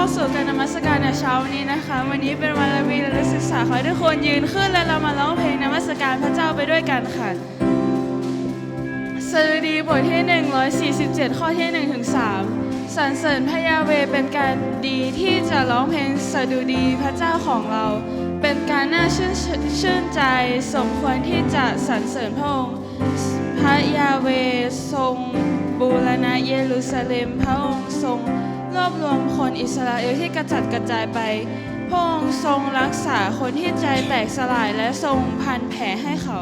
เข้าสู่การนมัสการในเช้านี้นะคะ วันนี้เป็นวันละวี และนักศึกษาขอให้ทุกคนยืนขึ้น และเรามาร้องเพลงนมัสการพระเจ้าไปด้วยกันค่ะ สดุดีบทที่ หนึ่งร้อยสี่สิบเจ็ด ข้อที่ หนึ่ง ถึง สาม สรรเสริญพระยาห์เวห์ เป็นการดีที่จะร้องเพลงสดุดีพระเจ้าของเรา เป็นการน่าชื่น ชื่นใจ สมควรที่จะสรรเสริญพระองค์ พระยาห์เวห์ทรงบูรณะเยรูซาเล็ม พระองค์ทรงรวบรวมคนอิสราเอลที่กระจัดกระจายไป พระองค์ทรงรักษาคนที่ใจแตกสลาย และทรงพันแผลให้เขา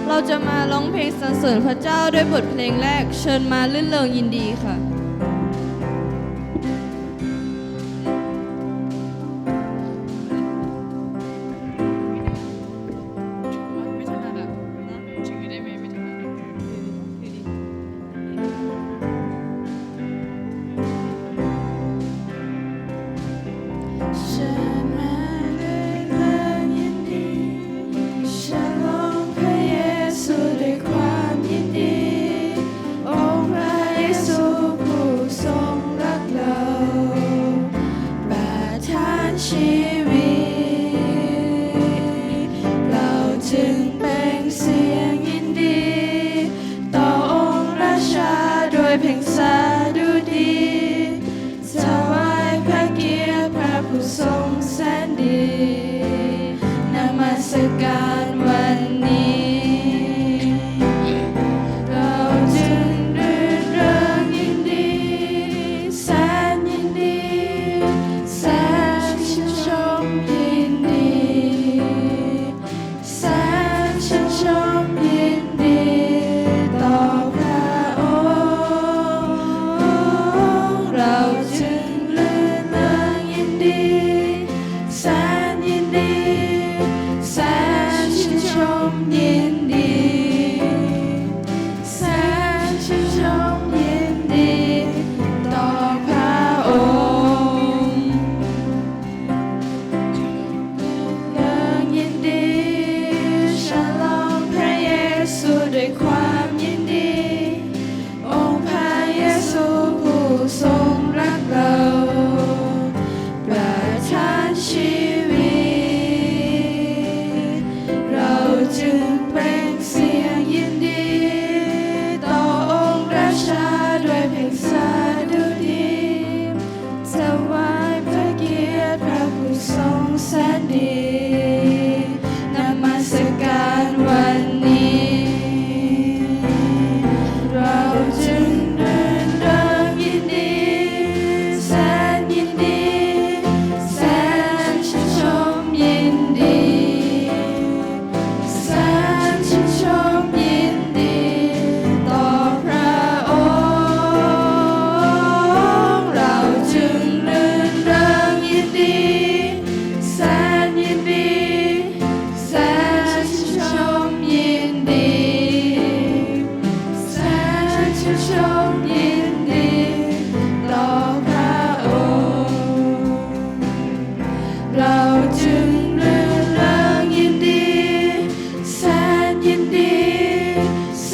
เราจะมาร้องเพลงสรรเสริญพระเจ้าด้วยบทเพลงแรก เชิญมารื่นเริงยินดีค่ะ ฉันมาด้วยความยินดี ฉันร้องพระเยซูด้วยความยินดี องค์พระเยซูผู้ทรงรักเรา ประทานชีวิต เราจึงเปล่งเสียงยินดี ต่อองค์ราชาด้วยเพลงสดุดี ถวายพระเกียรติพระผู้ทรงแสนดี นมัสการวันนี้ เราจึงรื่นเริงยินดี แสนยินดี แสนชื่นชมยินดี แสนชื่นชมยินดีต่อพระองค์ เราจึงรื่นเริงยินดี แสนยินดี แสนชื่นชมยินดี แสนชื่นชมยินดีต่อพระองค์ เริงยินดี ฉลองพระเยซูด้วยความยินดี องค์พระเยซูผู้ทรงรักเรา ประทานชีวิต เราจึงเปล่งเสียงยินดี ต่อองค์ราชาด้วยเพลงสดุดี ถวายพระเกียรติพระผู้ทรงแสนดี นมัสการวันนี้ เราจึงรื่นเริงยินดี แสนยินดี แสนชื่นชมยินดี แสนชื่นชมยินดีต่อพระองค์ เราจึงรื่นเริงยินดี แสนยินดี แสนชื่นชมยินดี แสนชื่นชมยินดีต่อพระองค์ เราจึงรื่นเริงยินดี แสนยินดี แส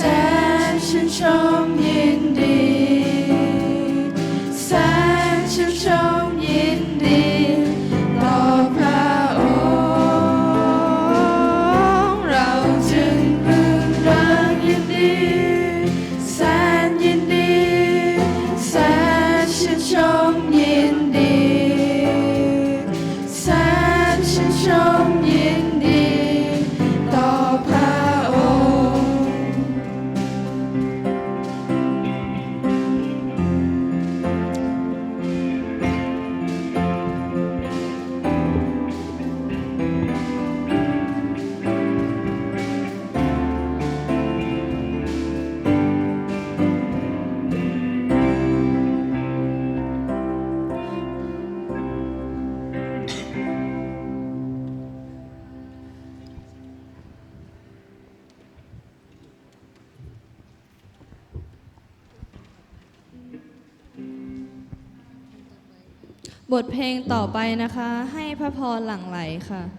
นชื่นชมยินดี แสนชื่นชมยินดีต่อพระองค์ เราจึงรื่นเริงยินดี แสนยินดี แสนชื่นชมยินดี แสนชื่นชมยินดีต่อพระองค์ บทเพลงต่อไปนะคะ ให้พระพรหลั่งไหลค่ะ เ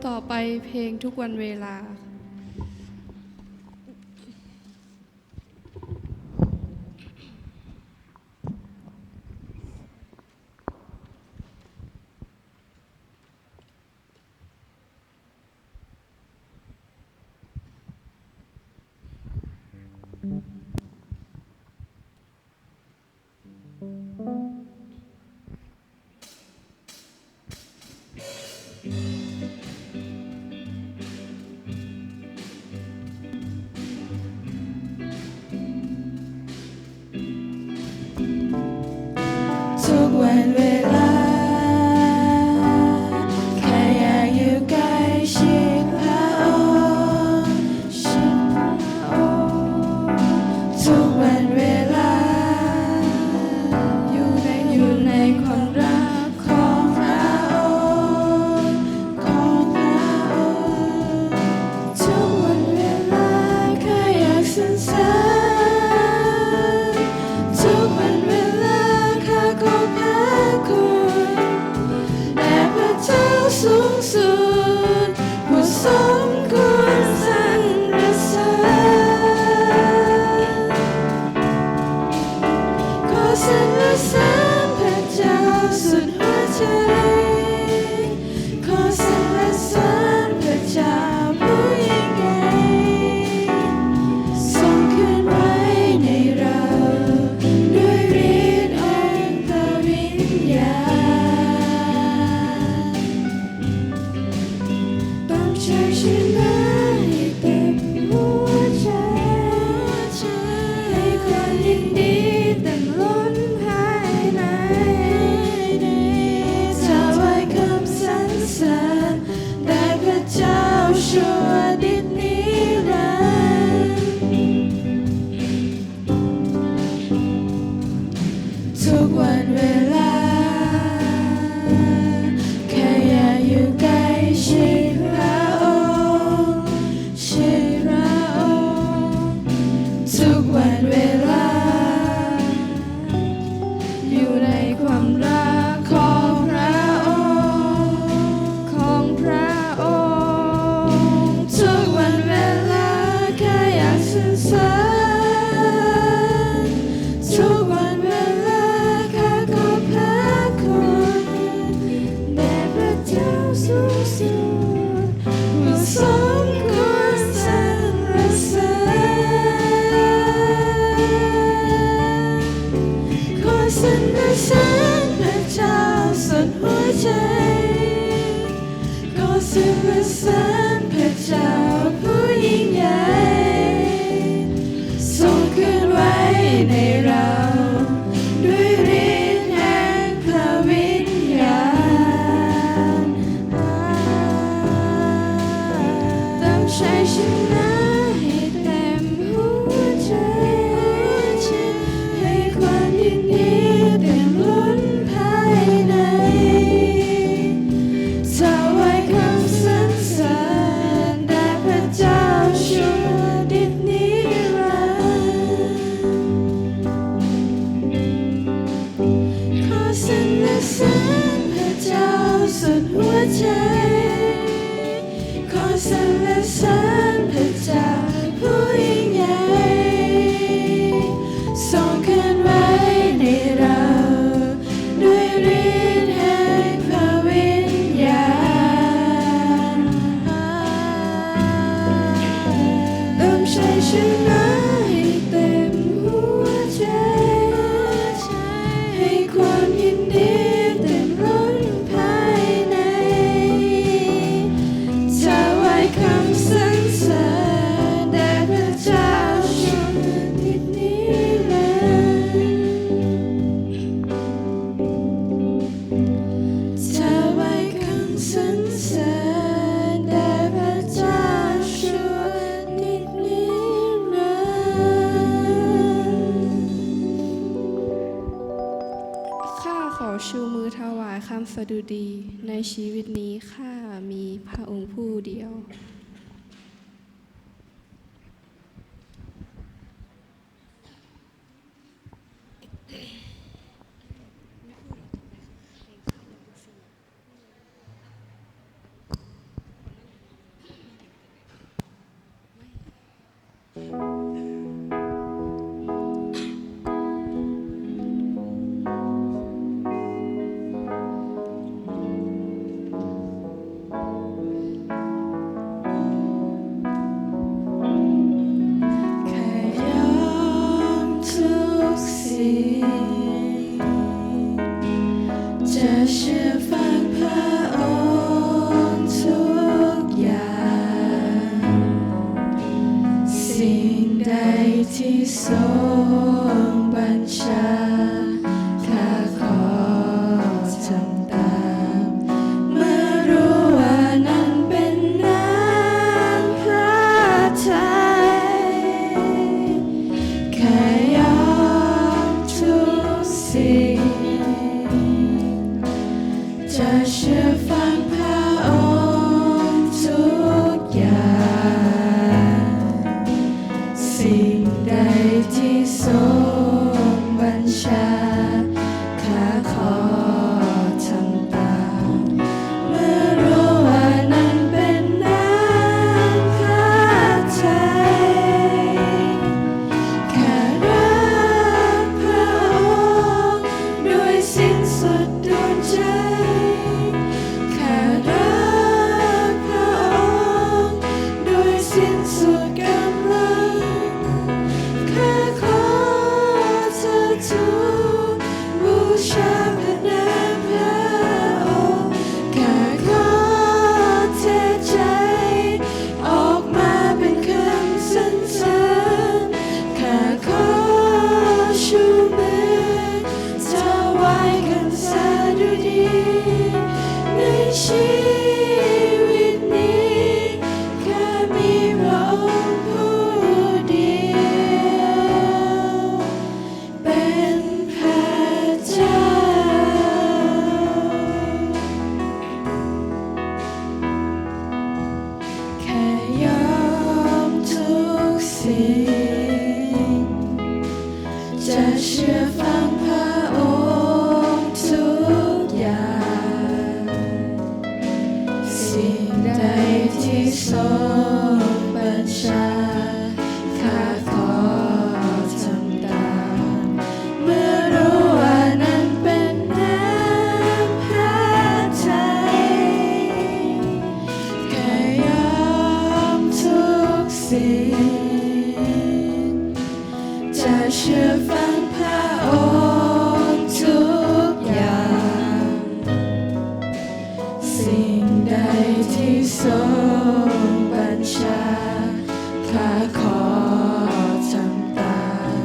ต่อไปเพลงทุกวันเวลา ทุกวันเวลา ข้าอยากอยู่ใกล้ชิดพระองค์ ชิดพระองค์ ทุกวันเวลา อยู่ใน อยู่ในความรักของพระองค์ ของพระองค์ ทุกวันเวลา ข้าอยากสรรเสริญ ทุกวันเวลา ข้าขอบพระคุณ แด่พระเจ้าสูงสุด ผู้สมควรสรรเสริญ ขอสรรเสริญพระเจ้าสุดหัวใจ ขอสรรเสริญพระเจ้าผู้ยิ่งใหญ่ ทรงเคลื่อนไหวในเรา ด้วยฤทธิ์แห่งพระวิญญาณ เติมชัยชนะให้เต็มหัวใจ ให้ความยินดีเต็มล้นภายใน ถวายคำสรรเสริญแด่พระเจ้าชั่วนิจนิรันดร์ ทุกวันเวลา แค่อยากอยู่ใกล้ชิดพระองค์ ชิดพระองค์ ทุกวันเวลา อยู่ในความรักของพระองค์ ของพระองค์ ทุกวันเวลา แค่อยากสรรเสริญ ทุกวันเวลา ข้าขอบพระคุณ แด่พระเจ้าสูงสุด ผู้สมควรสรรเสริญ ขอสรรเสริญพระเจ้าสุดหัวใจ ขอสรรเสริญพระเจ้าผู้ยิ่งใหญ่ ทรงเคลื่อนไหวในเรา ด้วยฤทธิ์แห่งพระวิญญาณ เติมชัยชนะให้เต็มหัวใจ ให้ความยินดีเต็มล้นภายใน ถวายคำสรรเสริญแด่พระเจ้าชั่วนิจนิรันดร์ ขอสรรเสริญพระเจ้าสุดหัวใจ ขอสรรเสริญพระเจ้าผู้ยิ่งใหญ่ ทรงเคลื่อนไหวในเรา ด้วยฤทธิ์แห่งพระวิญญาณ เติมชัยชนะให้เต็มหัวใจ ให้ความยินดีเต็มล้นภายใน ถวายคำสรรเสริญแด่พระเจ้าชั่วนิจนิรันดร์ ถวายคำสรรเสริญแด่พระเจ้าชั่วนิจนิรันดร์ ข้าขอชูมือถวายคำสดุดี ในชีวิตนี้ข้ามีพระองค์ผู้เดียว สิ่งใดที่ทรงบัญชา ข้าขอทำตาม เมื่อรู้ว่านั้นเป็นน้ำพระทัย ข้ายอมทุกสิ่ง จะเชื่อฟังพระองค์ทุกอย่าง สิ่งใดที่ทรงบัญชา ข้าขอทำตาม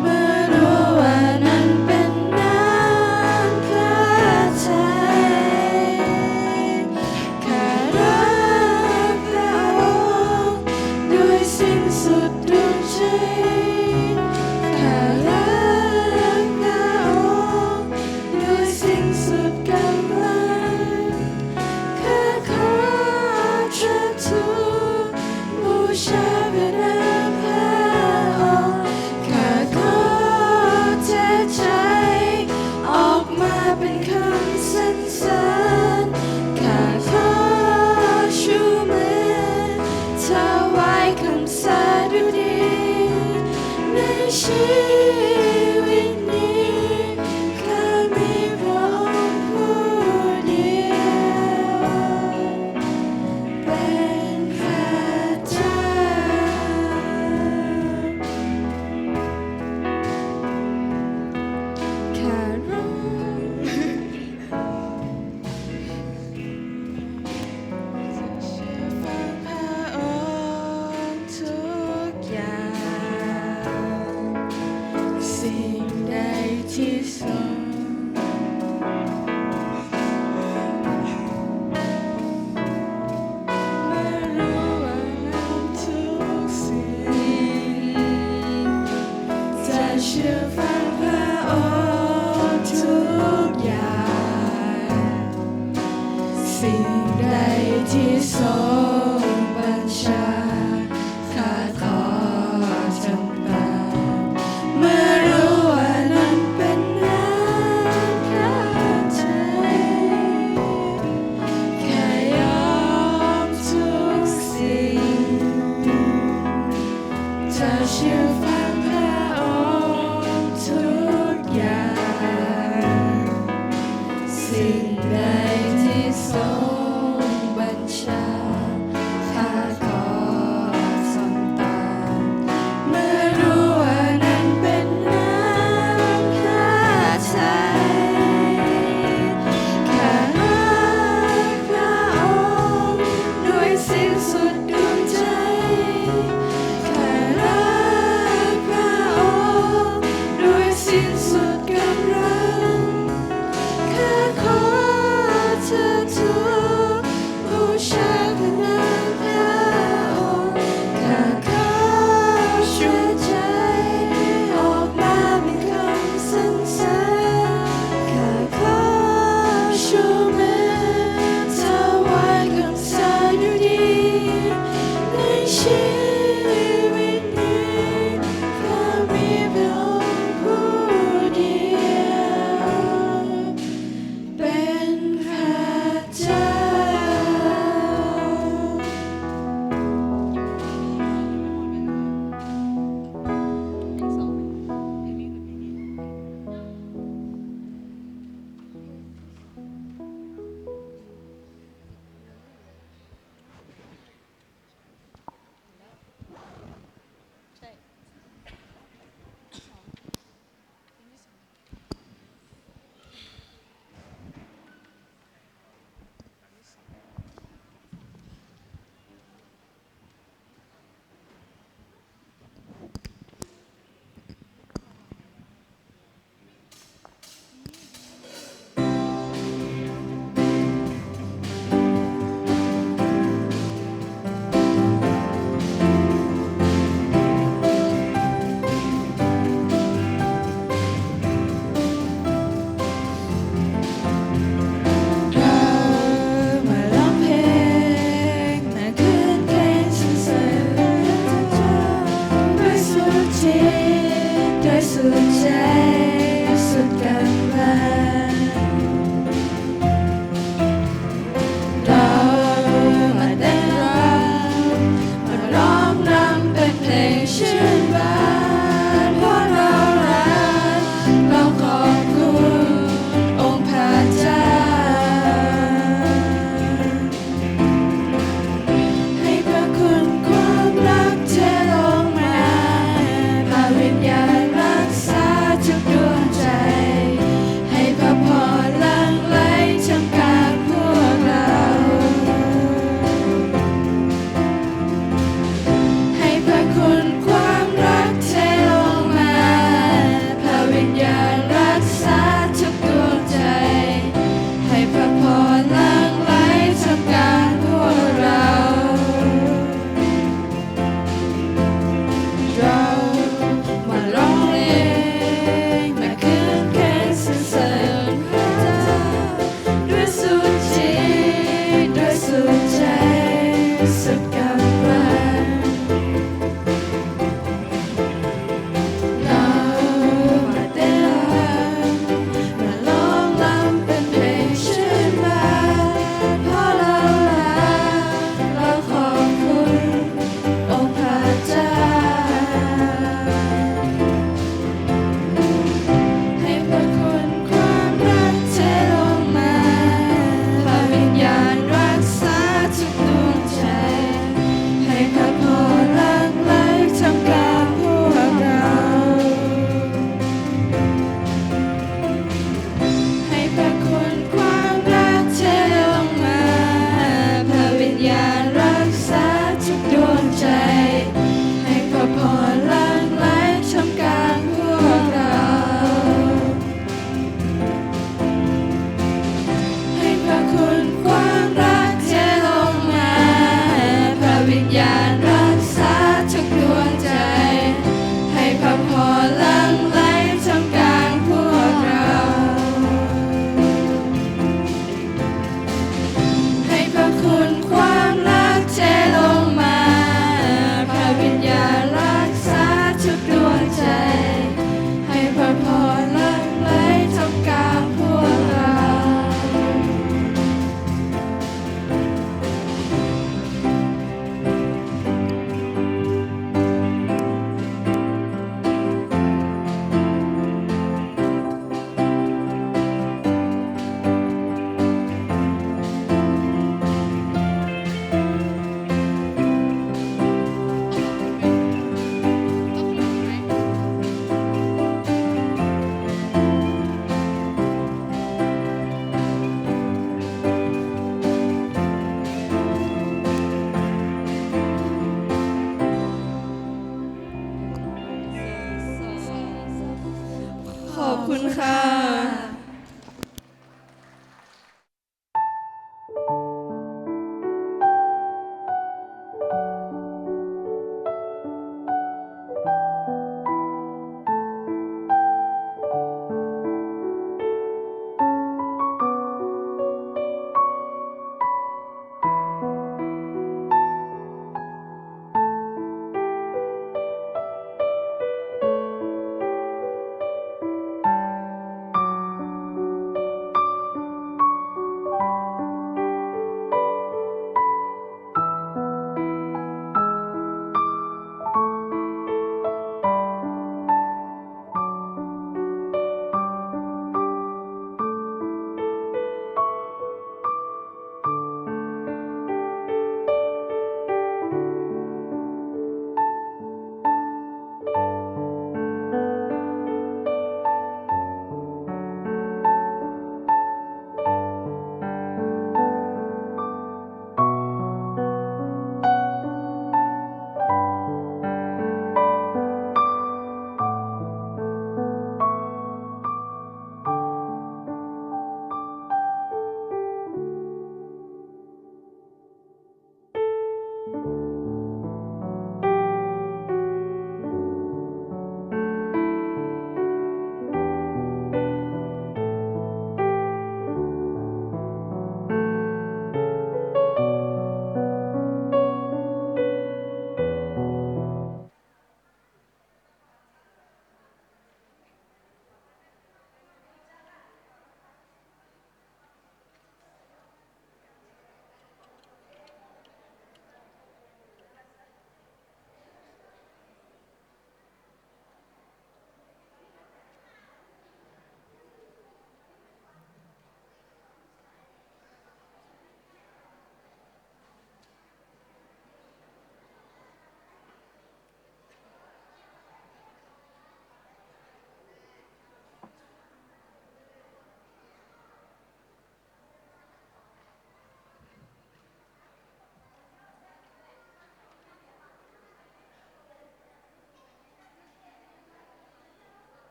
เมื่อรู้ว่านั้นเป็นน้ำพระทัย ข้ารักพระองค์ด้วยสิ้นสุดดวงใจ ข้ารักพระองค์ด้วยสิ้นสุดกำลัง ข้าขอเชิดชูบูชาพระนามพระองค์ ข้าขอเทใจออกมาเป็นคำสรรเสริญ ข้าขอชูมือถวายคำสดุดี ในชีวิตนี้ ข้ามีพระองค์ผู้เดียว เป็นพระเจ้า ข้าร้อง จะเชื่อฟังพระองค์ทุกอย่าง สิ่งใดที่ทรง เมื่อรู้ว่านั้นทุกสิ่ง จะเชื่อฟังพระองค์ทุกอย่าง สิ่งใดที่ทรงบัญชา ข้าขอทำตาม เมื่อรู้ว่านั้นเป็นน้ำพระทัย ข้ายอมทุกสิ่ง จะเชื่อฟังพระองค์ทุกอย่าง สิ่งใดที่ทรงบัญชา ข้าขอ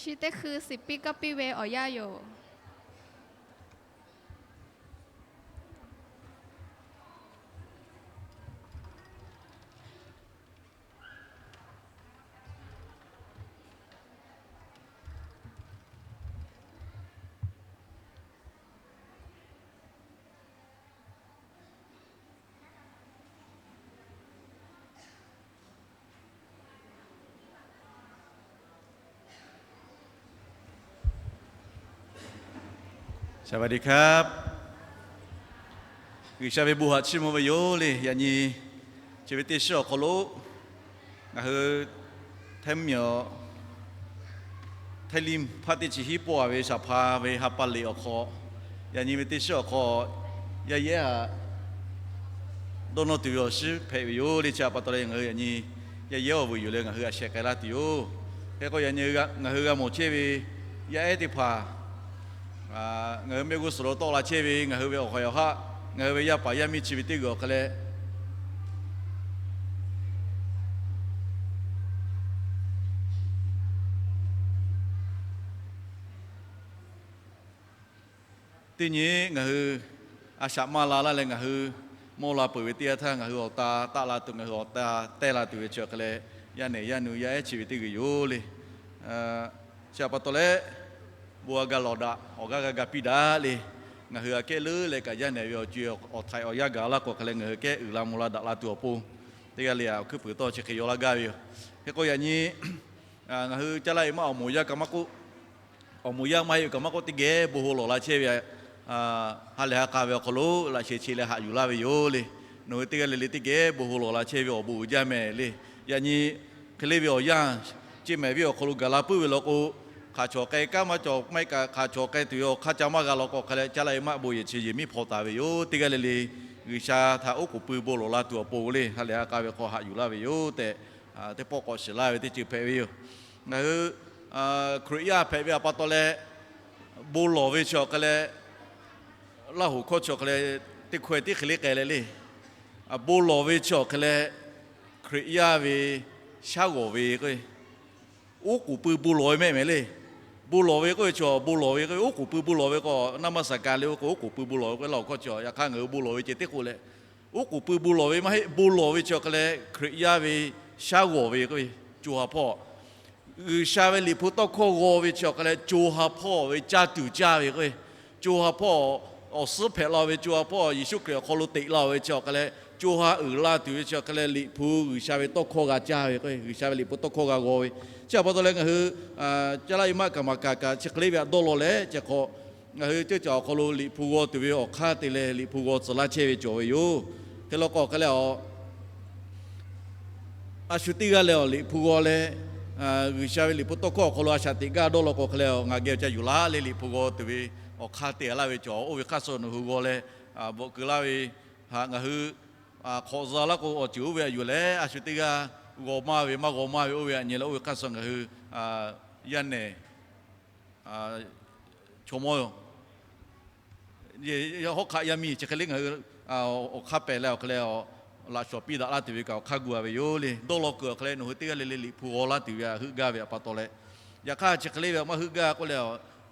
Shi teˇ hkui shiˍ piˇ kaˇ piˇ ve awˬ yanˇ yoˬ. Saˍ vaˍ diˍ hkaˇ, G'uiˬsha ve bon haꞈ chiˇ mvuh ve yoˬ le. Yaꞈ nyi chi ve teˇ shiˉ awˬ hk'aw lo ngaˬ hui hteˇ miˬ awˬ hteˇ liˇ hpaˆ teˇ chi hiˉ pawˆ a ve shaˍ hpa ve ha pa liꞈ awˬ hk'aw, yaꞈ nyi ve teˇ shiˉ awˬ hk'aw yaˇ yehˉ aꞈ dawˇ nawˇ tuˬ ve awˬ shiˉ hpehꞈ ve yoˬ le. Chi htaꞈ pa taw leh ngaˬ hui yaꞈ nyi yaˇ yehˉ awˬ vuiˬ yuˬ leh ngaˬ hui a sheh k'ai laˇ tuˬ yoˬ. Hk'e k'o yaꞈ nyi ngaˬ hui g'a mawˬ chehˇ ve yaˇ ehˉ teˇ hpaˍ, ngaˬ hui mehˆ g'uˇ suhˍ lo tawˆ la chehˇ ve ngaˬ hui ve awˬ hk'aw awˬ haˆ, ngaˬ hui ve yaˇ paˍ yaˇ miˇ chi ve teˇ g'uiˬ awˬ hk'aw leh teˇ nyi ngaˬ hui a shaꞈ maˇ la laˇ leh ngaˬ hui mawˇ la peuˬ ve teˇ yanˇ htaˇ ngaˬ hui awˬ ta taˆ la tuˬ, ngaˬ hui awˬ ta tehˇ la tuˬ ve chi awˬ hk'aw leh, yaˇ nehˬ yaˇ nu yaˇ ehˉ chi ve teˇ g'uiˬ yoˬ le. Chi htaꞈ pa taw leh, bon g'a ga lawˬ daꞈ, awˬ g'aˇ g'a ga piˇ daꞈ le. Ngaˬ hui aꞈ kehˉ leuˉ leh kaꞈ yaˇ nehˬ ve awˬ co-e awˬ htaiꞈ awˬ yanˇ gaˬ laˇ k'o hk'aˬ leh ngaˬ hui kehˉ uiˍ la mvuh la daꞈ la tuˬ awˬ pon, teˇ g'aˇ le a awˬ hkuiˉ puiˍ tawˇ chi hk'e yaw laˇ gaˇ ve yoˬ. Hk'e k'o yaꞈ nyi ngaˬ hui caˇ laˇ e maˇ awˬ moˍ yaˇ kaꞈ maˇ k'oˆ, awˬ moˍ yaˇ maˇ heˆ kaꞈ maˇ k'oˆ, teˇ geh bon ho lawˬ la chehˇ ve ha lehˬ ha k'a ve awˬ hk'aw lo laꞈ sheh che leh haꞈ yuˬ laˇ ve yoˬ le. Nawˬ hui teˇ g'aˇ le le teˇ geh bon ho lawˬ la chehˇ ve awˬ bon uiˍ jaˇ mehˍ le. Yaꞈ nyi hk'e le ve awˬ yanˇ, ceˇ mehˍ viˉ awˬ hk'aw lo gaˬ la puiˉ ve law k'o, hk'aˬ chawˬ k'ai kaꞈ maˇ cawˬ, maˇ heˆ kaꞈ hk'aˬ chawˬ k'ai tuˬ ve awˬ hk'aˇ ca maˇ g'a law k'o hk'aˬ leh caˇ laˇ e maˇ bon yehˬ chi yehˬ miˉ hpaw taˍ ve yoˬ. Teˇ g'aˇ le le G'uiˬsha htaꞈ oˉ k'oˍ pui bon lawˬ la tuˬ awˬ pon le ha lehˬ ha k'a ve hk'aw haꞈ yuˬ laˇ ve yoˬ tehꞈ, teˇ pawˆ k'awꞈ shiˍ laˇ ve teˇ ceuˬ hpehꞈ ve yoˬ. Ngaˬ hui Hkriꞈ yaˇ hpehꞈ ve awˬ pa taw leh, bon lawˬ ve chi awˬ hk'aw leh, Laˇ hoꞈ hkawˇ chi awˬ hk'aw leh teˇ hkawehˇ tiˉ hk'e le k'ai leh le. Bon lawˬ ve chi awˬ hk'aw leh, Hkriꞈ yaˇ ve shaˉ g'awˬ ve k'o, oˉ k'oˍ pui bon lawˬ ve mehˆ mehˍ le. Bon lawˬ ve k'oˆ ve chi awˬ bon lawˬ ve k'o, oˉ k'oˍ pui bon lawˬ ve k'o, naˆ maˇ saˍ ka le k'o oˉ k'oˍ pui bon lawˬ ve k'o, laˇ hoꞈ hkawˇ chi awˬ yaꞈ hk'aˇ ngaˬ hui bon lawˬ ve ceh teˇ k'oˆ leh, oˉ k'oˍ pui bon lawˬ ve maˇ heˆ. Bon lawˬ ve chi awˬ hk'aw leh Hkriꞈ yaˇ ve shaˉ g'awˬ ve k'o, co ha hpawˇ G'uiˬsha ve Liꞈ hpu tawˇ hkawˇ g'aw ve chi awˬ hk'aw leh co ha hpawˇ ve caˇ tuˬ caˇ ve k'o, co ha hpawˇ awˬ suhˉ hpehꞈ la ve, co ha hpawˇ Yeˍsuˆ Hkriꞈ awˬ hk'aw lo teꞈ la ve chi awˬ hk'aw leh, co ha uiˍ la tuˬ ve chi awˬ hk'aw leh Liꞈ hpu G'uiˬsha ve tawˇ hkawˇ g'a caˇ ve k'o, G'uiˬsha ve Liꞈ hpu tawˇ hkawˇ g'a g'aw ve. Chi awˬ pa taw leh ngaˬ hui caˇ laˇ e maˇ kaˍ maˍ kaˍ kaꞈ chi hk'e le ve htaꞈ dawˇ law leh, chi hk'aw ngaˬ hui ceuˇ caˬ awˬ hk'aw lo Liꞈ hpu g'aw tuˬ ve awˬ hk'aˇ te leh Liꞈ hpu g'aw tcuh laˇ chehˇ ve cawˬ ve yoˬ. Hk'e law k'o hk'e leh a a shu teˇ g'aˇ leh awˬ Liꞈ hpu g'aw leh, G'uiˬsha ve Liꞈ hpu tawˇ hkawˇ awˬ hk'aw lo a shaꞈ teꞈ gaˇ dawˇ law k'o hk'e leh, ngaˬ geh awˬ ca yuˬ laˇ leh Liꞈ hpu g'aw tuˬ ve awˬ hk'aˇ te laˇ ve cawˬ. Oˇ ve hk'aˇ suh nawˬ hui g'aw leh bvuhꞈ keu laˇ ve htaꞈ ngaˬ hui hk'awꞈ za laˇ k'o awˬ ceuˬ oˇ ve htaꞈ yuˬ leh, a shu teˇ g'aˇ g'aw maˇ ve maˇ g'aw maˇ ve oˇ ve htaꞈ nyi leh, oˇ ve hk'aˇ suh ngaˬ hui yaˇ nehˬ chaw mawˇ Hawˉ hk'aˆ yaˇ miˇ chi hk'e le ngaˬ hui awˬ hk'aˇ pehˍ leh awˬ hk'e leh, laꞈ shawˍ piˇ daꞈ laˇ tuˬ ve kaꞈ awˬ hk'aˇ gu a ve yoˬ le. Dawˇ law kuiˬ awˬ hk'e leh nawˬ hui teˇ g'aˇ le le liꞈ hpu g'aw laˇ tuˬ ve htaꞈ heuˆ gaˇ ve pa taw leh, yaꞈ hk'aˇ chi hk'e le ve maˇ heuˆ gaˇ k'oˆ leh,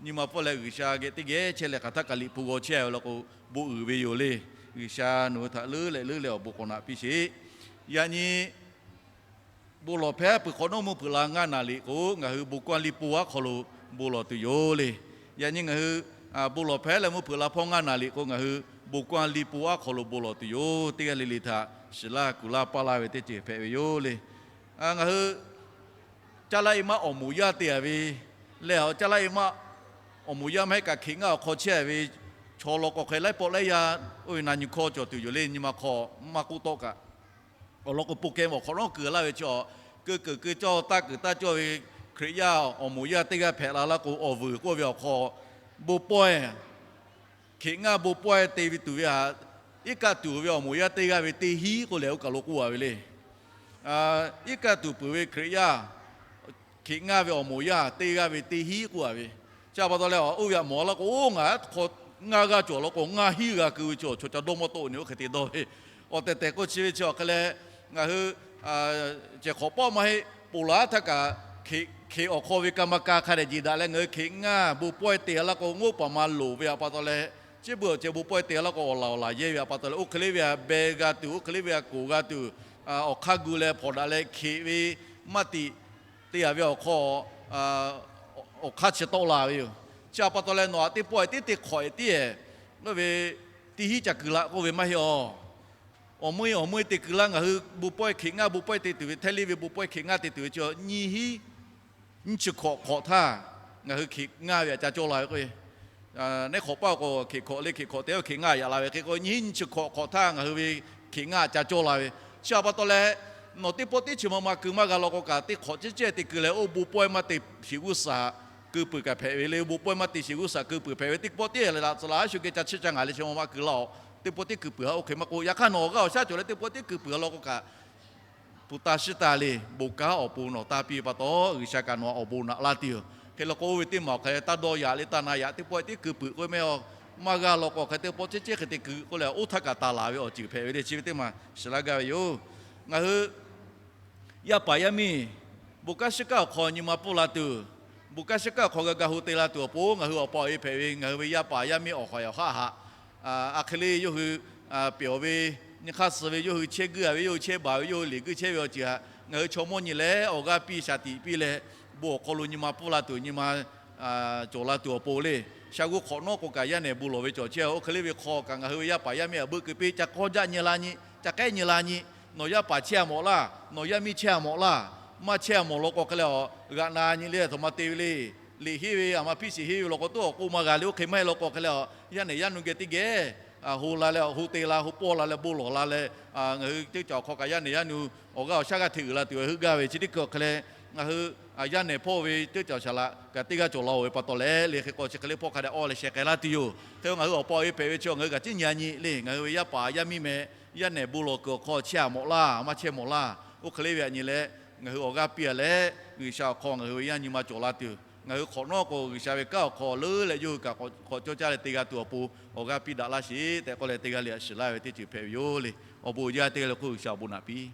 nyi ma pfuhˇ leh G'uiˬsha geh teˇ geh chehˇ leh hk'aˬ htaˇ kaꞈ liꞈ hpu g'aw chehˇ ve law k'o, bon uiˍ ve yoˬ le. G'uiˬsha nawˬ hui htaꞈ leuˉ leh leuˉ leh awˬ bon k'awꞈ naꞈ piˇ sheˍ. Yaꞈ nyi bon lawˬ hpehˇ peuˬ hk'awꞈ nawˉ mvuhˇ hpeuꞈ la ngaˇ naˍ liꞈ k'o, ngaˬ hui bon kawˇ liˇ po aˉ hk'aw lo bon lawˬ tuˬ yoˬ le. Yaꞈ nyi ngaˬ hui bon lawˬ hpehˇ leh mvuhˇ hpeuꞈ la hpawˇ ngaˇ naˍ liꞈ k'o, ngaˬ hui bon kawˇ liˇ po aˉ hk'aw lo bon lawˬ tuˬ yoˬ. Teˇ g'aˇ le le htaꞈ shiˍ laˇ kuˬ laˇ paˇ laˇ ve teˇ ceuˬ hpehꞈ ve yoˬ le. Ngaˬ hui caˇ laˇ e maˇ awˬ moˍ yaˇ te a ve leh, caˇ laˇ e maˇ awˬ moˍ yaˇ maˇ heˆ kaꞈ hkeꞈ ngaˇ awˬ hk'aw chehˇ a ve chaw law k'o hk'e laiˉ pawˆ laiˉ yaˇ oˇ ve na nyi hkawˇ cawˬ tuˬ yoˬ le. Nyi ma hk'aw maˇ k'oˆ tawˆ kaꞈ, awˬ lawn k'o po keh awˬ hk'awꞈ nawˉ kuiˬ laˇ ve chi awˬ, keu kuiˬ keu cawˇ taˇ kuiˬ taˇ cawˇ ve Hkriꞈ yaˇ awˬ moˍ yaˇ teˇ g'aˇ hpehꞈ la laˇ k'o, awˬ vuiˬ k'oˆ ve awˬ hk'aw bon pawehˇ hkeꞈ ngaˇ bon pawehˇ te ve tuˬ ve htaꞈ, iˉ kaˆ tuˬ ve awˬ moˍ yaˇ teˇ g'aˇ ve teˇ hinˉ k'oˆ leh oˇ kaˬ lo k'oˆ a ve le. Iˉ kaˆ tuˬ peuˬ ve Hkriꞈ yaˇ hkeꞈ ngaˇ ve awˬ moˍ yaˇ teˇ g'aˇ ve teˇ hinˉ k'oˆ a ve. Chi pa taw leh, oˇ ve htaꞈ mawˬ laˇ k'o, oˇ ngaˬ hk'aw ngaˇ g'aˇ cawˬ law k'o, ngaˇ hinˉ g'a keu ve chi chaw ca dawˇ mawˇ tawˆ ve ni oˇ hk'e te dawˇ ve. Awˬ tehˬ tehˬ k'oˆ chi ve chi awˬ hk'e leh, ngaˬ hui cehˬ hk'awꞈ pawˆ maˇ heˆ, ponˬ laˬ htaˇ kaꞈ hkeꞈ awˬ hk'aw ve ka ma ka hk'a dehꞈ jeˬ daꞈ leh ngaˬ hui hkeꞈ ngaˇ bon pawehˇ te laˇ k'o, ngoˉ paˍ ma loˍ ve pa taw leh, chi beuꞈ awˬ ceh bon pawehˇ te laˇ k'o, awˬ laˬ awˬ laˬ yehˇ ve pa taw leh, oˇ hk'e le ve htaꞈ beh g'a tuˬ, oˇ hk'e le ve htaꞈ koˍ g'a tuˬ, awˬ hk'aˇ gu leh hpawnˬ daꞈ leh hkeꞈ ve maˇ tiꞈ te a ve awˬ hk'aw, awˬ hk'aˇ chi tawˆ la ve yoˬ. Chi pa taw leh nawˬ htaꞈ teˇ pawˆ e tiˉ te hk'awꞈ e tiˉ e, oˇ ve teˇ hinˉ ca keu laˇ k'oˆ ve maˇ heˆ awˬ. Awˬ meuˇ awˬ meuˇ te keu laˇ, ngaˬ hui bon pawehˇ hkeꞈ ngaˇ bon pawehˇ te tuˬ ve, htehˇ leˇ ve bon pawehˇ hkeꞈ ngaˇ te tuˬ ve chi nyiˇ hinˉ nyiˇ chi hkawꞈ hk'awꞈ htaˇ ngaˬ hui hkeꞈ ngaˇ ve htaꞈ ca cawˇ la ve k'o, neˉ hk'awꞈ paˇ k'o hkeꞈ hk'awꞈ le hkeꞈ hk'awꞈ te hkeꞈ ngaˇ yaꞈ la ve hk'e k'o, nyiˇ hinˉ nyiˇ chi hkawꞈ hk'awꞈ htaˇ ngaˬ hui ve hkeꞈ ngaˇ ca cawˇ la ve. Chi pa taw leh, nawˬ teˇ pawˆ teˇ chi ma ma keu maˇ g'a law k'o kaꞈ, teˇ hk'awꞈ cehˇ cehˇ te keu leh oˇ bon pawehˇ maˇ te shiˍ g'uˇ suhˍ keu peuˬ kaꞈ hpehꞈ ve le. Bon pawehˇ maˇ te shiˍ g'uˇ suhˍ keu peuˬ hpehꞈ ve. Teˇ pawˆ teˇ laꞈ tcuh laꞈ a shu geh ca chiˇ ca ngaˍ le chi ma ma keu laˇ-oˬ. Teˇ pawˆ teˇ keu peuˬ ha oˇ hk'e maˇ k'oˆ, yaꞈ hk'aˇ nawˬ awˬ g'aˇ awˬ shaˉ cawˬ leh teˇ pawˆ teˇ keu peuˬ ha law k'o kaꞈ, pu taˇ shiˉ taˇ le, bon kanˉ awˬ pon nawˬ taˇ piˇ ve pa taw, G'uiˬsha kaꞈ nawˬ awˬ bon naꞈ laˇ tuˬ yoˬ. Hk'e law k'o, oˇ ve teˇ maˬ awˬ hk'aˬ htaˇ dawˇ yaꞈ le taˇ na yaꞈ, teˇ pawˆ teˇ keu peuˬ k'oˆ ve mehˆ a, maˇ g'a law k'o hk'e teˇ pawˆ cehˇ cehˇ hk'e te keu k'oˆ leh, oˇ htaˇ kaꞈ taˍ laˬ ve awˬ ceuˬ hpehꞈ ve le. Chi ve teˇ maˬ shiˍ laˇ gaˇ ve yoˬ. Ngaˬ hui yaˇ paˍ yaˇ miˇ bon kanˉ shiˉ kanˉ awˬ hk'aw nyi ma pfuhˇ la tuˬ, bon kanˉ shiˉ kanˉ awˬ hk'aw g'a ga hu te la tuˬ awˬ pon, ngaˬ hui awˬ pa awˬ e hpehꞈ ve ngaˬ hui ve yaˇ paˍ yaˇ miˇ awˬ hk'aw awˬ haˆ haꞈ, a hk'e le yawˇ hui pehˬ ve, yawˇ hui chehˇ guiˇ a ve, yawˇ hui chehˇ baˬ ve, yawˇ hui chehˇ baˬ ve, yawˇ hui liꞈ guiˇ chehˇ ve awˬ ceuˬ htaꞈ ngaˬ hui chaw mawˇ nyi leh awˬ g'aˇ piˇ shaˍ tiꞈ piˇ leh, bon awˬ hk'aw lo nyi ma pfuhˇ la tuˬ nyi ma cawˬ la tuˬ awˬ pon le. Shaˍ g'uˇ hk'awꞈ nawˉ k'o kaꞈ yaˇ nehˬ bon lawˬ ve cawˬ chehˇ. Oˇ hk'e le ve hk'aw kaꞈ ngaˬ hui ve yaˇ paˍ yaˇ miˇ a beuˆ keu piˇ ca k'awˇ jaˆ nyi la nyi, ca k'ehˉ nyi la nyi. Nawˬ yaˇ paˍ chehˇ a mawꞈ laˇ, nawˬ yaˇ miˇ chehˇ a mawꞈ laˇ. Maˇ chehˇ a mawˬ law k'o hk'e leh, g'aꞈ na nyi le a htoꞈ ma te ve le. Liꞈ henˇ ve a ma hpiˇ shiˍ henˇ ve law k'o, toˉ awˬ k'oˆ maˇ g'a le. Oˇ hk'e maˇ heˆ law k'o hk'e leh, yaˇ nehˬ yaˇ nu geh teˇ geh ho la leh, ho te la, ho pawˇ la leh, bon lawˬ la leh, ngaˬ hui teˇ caˬ awˬ hk'aw kaꞈ yaˇ nehˬ yaˇ nu awˬ g'aˇ awˬ shaˉ g'aˇ hteꞈ uiˍ la tuˬ ve heuˆ gaˇ ve. Chi teˇ hkui awˬ hk'e leh, ngaˬ hui yaˇ nehˬ hpawˇ ve teˇ caˬ shaˍ laꞈ kaꞈ teˇ g'aˇ cawˬ la-oˬ ve pa taw leh, le hk'e k'o chi hk'e le hpawˇ hk'a dehꞈ awˇ leh sheh k'ai laˇ tuˬ yoˬ. Hk'e ngaˬ hui awˬ pa awˬ e hpehꞈ ve chi ngaˬ hui kaꞈ ciˉ nyi a nyi le. Ngaˬ hui ve yaˇ paˍ yaˇ miˇ meh, yaˇ nehˬ bon lawˬ kuiˬ awˬ hk'aw chehˇ a mawꞈ laˇ, maˇ chehˇ mawꞈ laˇ. Oˇ hk'e le ve htaꞈ nyi leh, ngaˬ hui awˬ g'aˇ piˇ a leh, G'uiˬsha awˬ hk'aw ngaˬ hui ve yaˇ nyi ma cawˬ la tuˬ, ngaˬ hui hk'awꞈ nawˉ k'o G'uiˬsha ve kanˉ awˬ hk'aw leuˉ leh yawˇ hui kaꞈ hk'awꞈ cawˇ caˇ leh te g'a tuˬ awˬ pon awˬ g'aˇ piˇ daꞈ laˇ sheˍ tehꞈ k'oˆ leh, teˇ g'aˇ le htaꞈ shiˍ laˇ ve teˇ ceuˬ hpehꞈ ve yoˬ le. Awˬ bon jaˇ teˇ g'aˇ le k'oˆ G'uiˬsha awˬ bon naꞈ piˇ.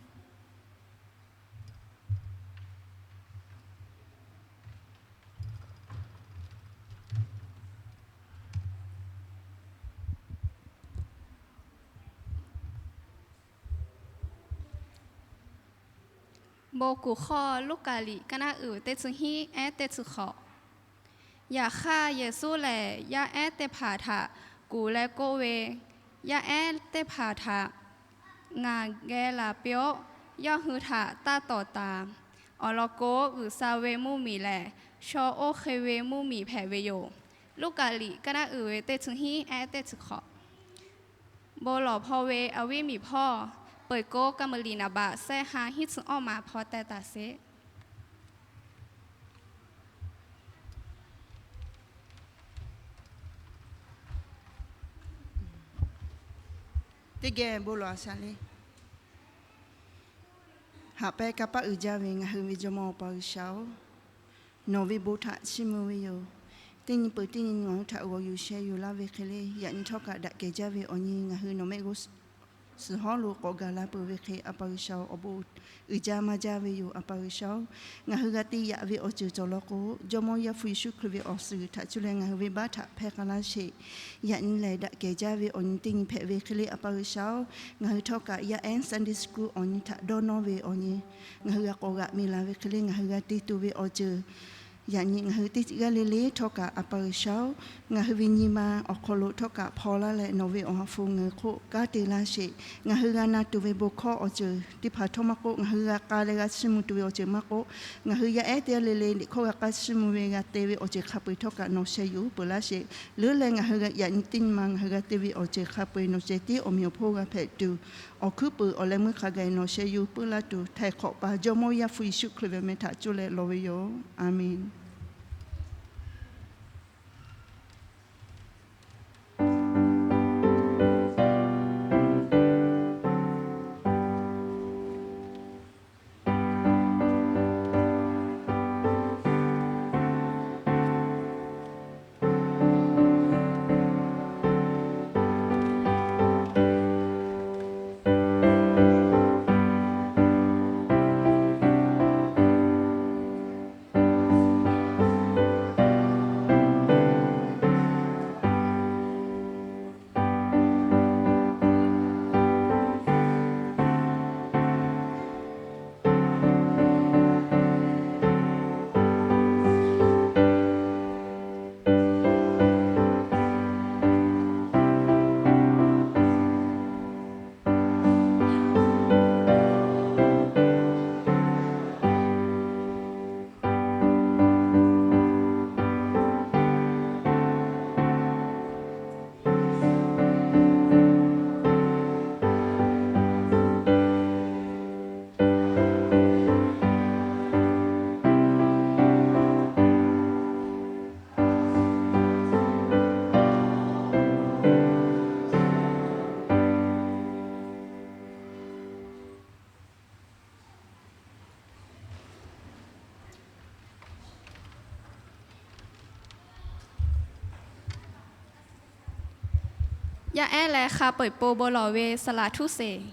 Bon kuˬ hk'aw Luˉkaꞈ liꞈ kaˇ naˉ uiˍ teˇ chi hiˉ ehˉ teˇ chi hk'awꞈ. Yaꞈ hk'aˇ, Yeˍsuˆ lehˬ yaˇ ehˉ teˇ hpaˍ htaꞈ kuˬ leh k'oˆ ve, Yaˇ ehˉ teˇ hpaˍ htaꞈ ngaˬ geh laˬ piˇ-oˆ. Yawˇ hui htaꞈ taˇ tawˍ taˍ. Awˬ lawn k'o, G'uiˬsha ve mvuhˇmiˬ lehˬ, chaw oˇ hk'e ve mvuhˇmiˬ hpehꞈ ve yoˬ. Luˉkaꞈ liꞈ kaˇ naˉ uiˍ ve teˇ chi hiˉ ehˉ teˇ chi hk'awꞈ. Bon lawˬ hpaw ve awˬ viˉ miˬ hpawˇ, peuˬ k'o ka meuꞈ liꞈ naˍ baꞈ sehˉ ha hiˉ tcuh awˇ ma hpaw teh taˍ sheˍ. Teˇ geh bon lawˬ a shaˍ le. Haꞈ pehnˇ kanˇ paˆ uiˍ jaˇ ve ngaˬ hui ve Jawˇmawˇ Awˬ pa G'uiˬsha-oˬ, nawˬ ve bon htaꞈ chiˇ mvuh ve yoˬ. Teˇ nyi peuˬ teˇ nyi ngaˬ hui htaꞈ g'aw yuˬ sheh yuˬ laˇ ve hk'e le, yaꞈ nyi htawˇ kaꞈ daꞈ kehˬ jaˇ ve awˬ nyi ngaˬ hui nawˬ mehˆ g'uˇ suhˍ hawˉ lo k'awꞈ gaˬ la peuˬ ve hk'e, A pa G'uiˬsha-oˬ, awˬ bon uiˍ jaˇ maˇ jaˇ ve yoˬ. A pa G'uiˬsha-oˬ, ngaˬ hui g'a te yaꞈ ve awˬ ceuˬ cawˬ law k'o, Jawˇmawˇ Yaˇ hpu Yeˍsuˆ Hkriꞈ ve awˬ suhˍ htaꞈ cuˇ leh ngaˬ hui venˇbaˆ htaꞈ hpehˇ k'ai laˇ sheˍ. Yaꞈ nyi lehˬ, daꞈ kehˬ jaˇ ve awˬ nyi teˇ nyi hpehꞈ ve hk'e le, A pa G'uiˬsha-oˬ, ngaˬ hui htawˇ kaꞈ yaˇ ehˉ Sunday school awˬ nyi htaꞈ dawˇ nawˇ ve awˬ nyi ngaˬ hui g'a k'awꞈ g'aꞈ mi la ve hk'e le, ngaˬ hui g'a te tuˬ ve awˬ ceuˬ yaꞈ nyi ngaˬ hui teˇ g'aˇ le le htawˇ kaꞈ, A pa G'uiˬsha-oˬ, ngaˬ hui ve nyi ma awˬ hk'aw lo htawˇ kaꞈ hpaw laˇ leh, nawˬ ve awˬ ha hpu ngaˬ hui hk'oˆ kanˉ te laˇ sheˍ. Ngaˬ hui g'a na tuˬ ve bon hkawˇ awˬ ceuˬ teˇ hpaˍ htawˇ maˇ k'oˆ, ngaˬ hui g'a k'a leh g'a chiˇ mvuh tuˬ ve awˬ ceuˬ maˇ k'oˆ, ngaˬ hui yaˇ ehˉ teˇ g'aˇ le le liꞈ hkawˇ g'a k'aˇ chiˇ mvuh ve g'a te ve awˬ ceuˬ hk'a peu-eˬ htawˇ kaꞈ nawˬ sheh yuˬ peuˬ laˇ sheˍ. Leuˉ leh ngaˬ hui yaꞈ nyi teˇ nyi ma ngaˬ hui g'a te ve awˬ ceuˬ hk'a peu-eˬ nawˬ ceh tiˉ awˬ meꞈ awˬ hponˇ g'a hpehꞈ tuˬ, awˬ hkuiˉ puiˍ awˬ leh meuˇ hk'a gaˬ nawˬ sheh yuˬ peuˬ laˇ tuˬ, htaiˍ hk'awꞈ pa Jawˇmawˇ Yaˇ hpu Yeˍsuˆ Hkriꞈ ve awˬ meh htaꞈ cuˇ leh lawˬ ve yoˬ. A menˬ. Yaˇ ehˉ leh hk'a peu-eˬ po bon lawˬ ve saˍ laꞈ htuˉ sheˍ.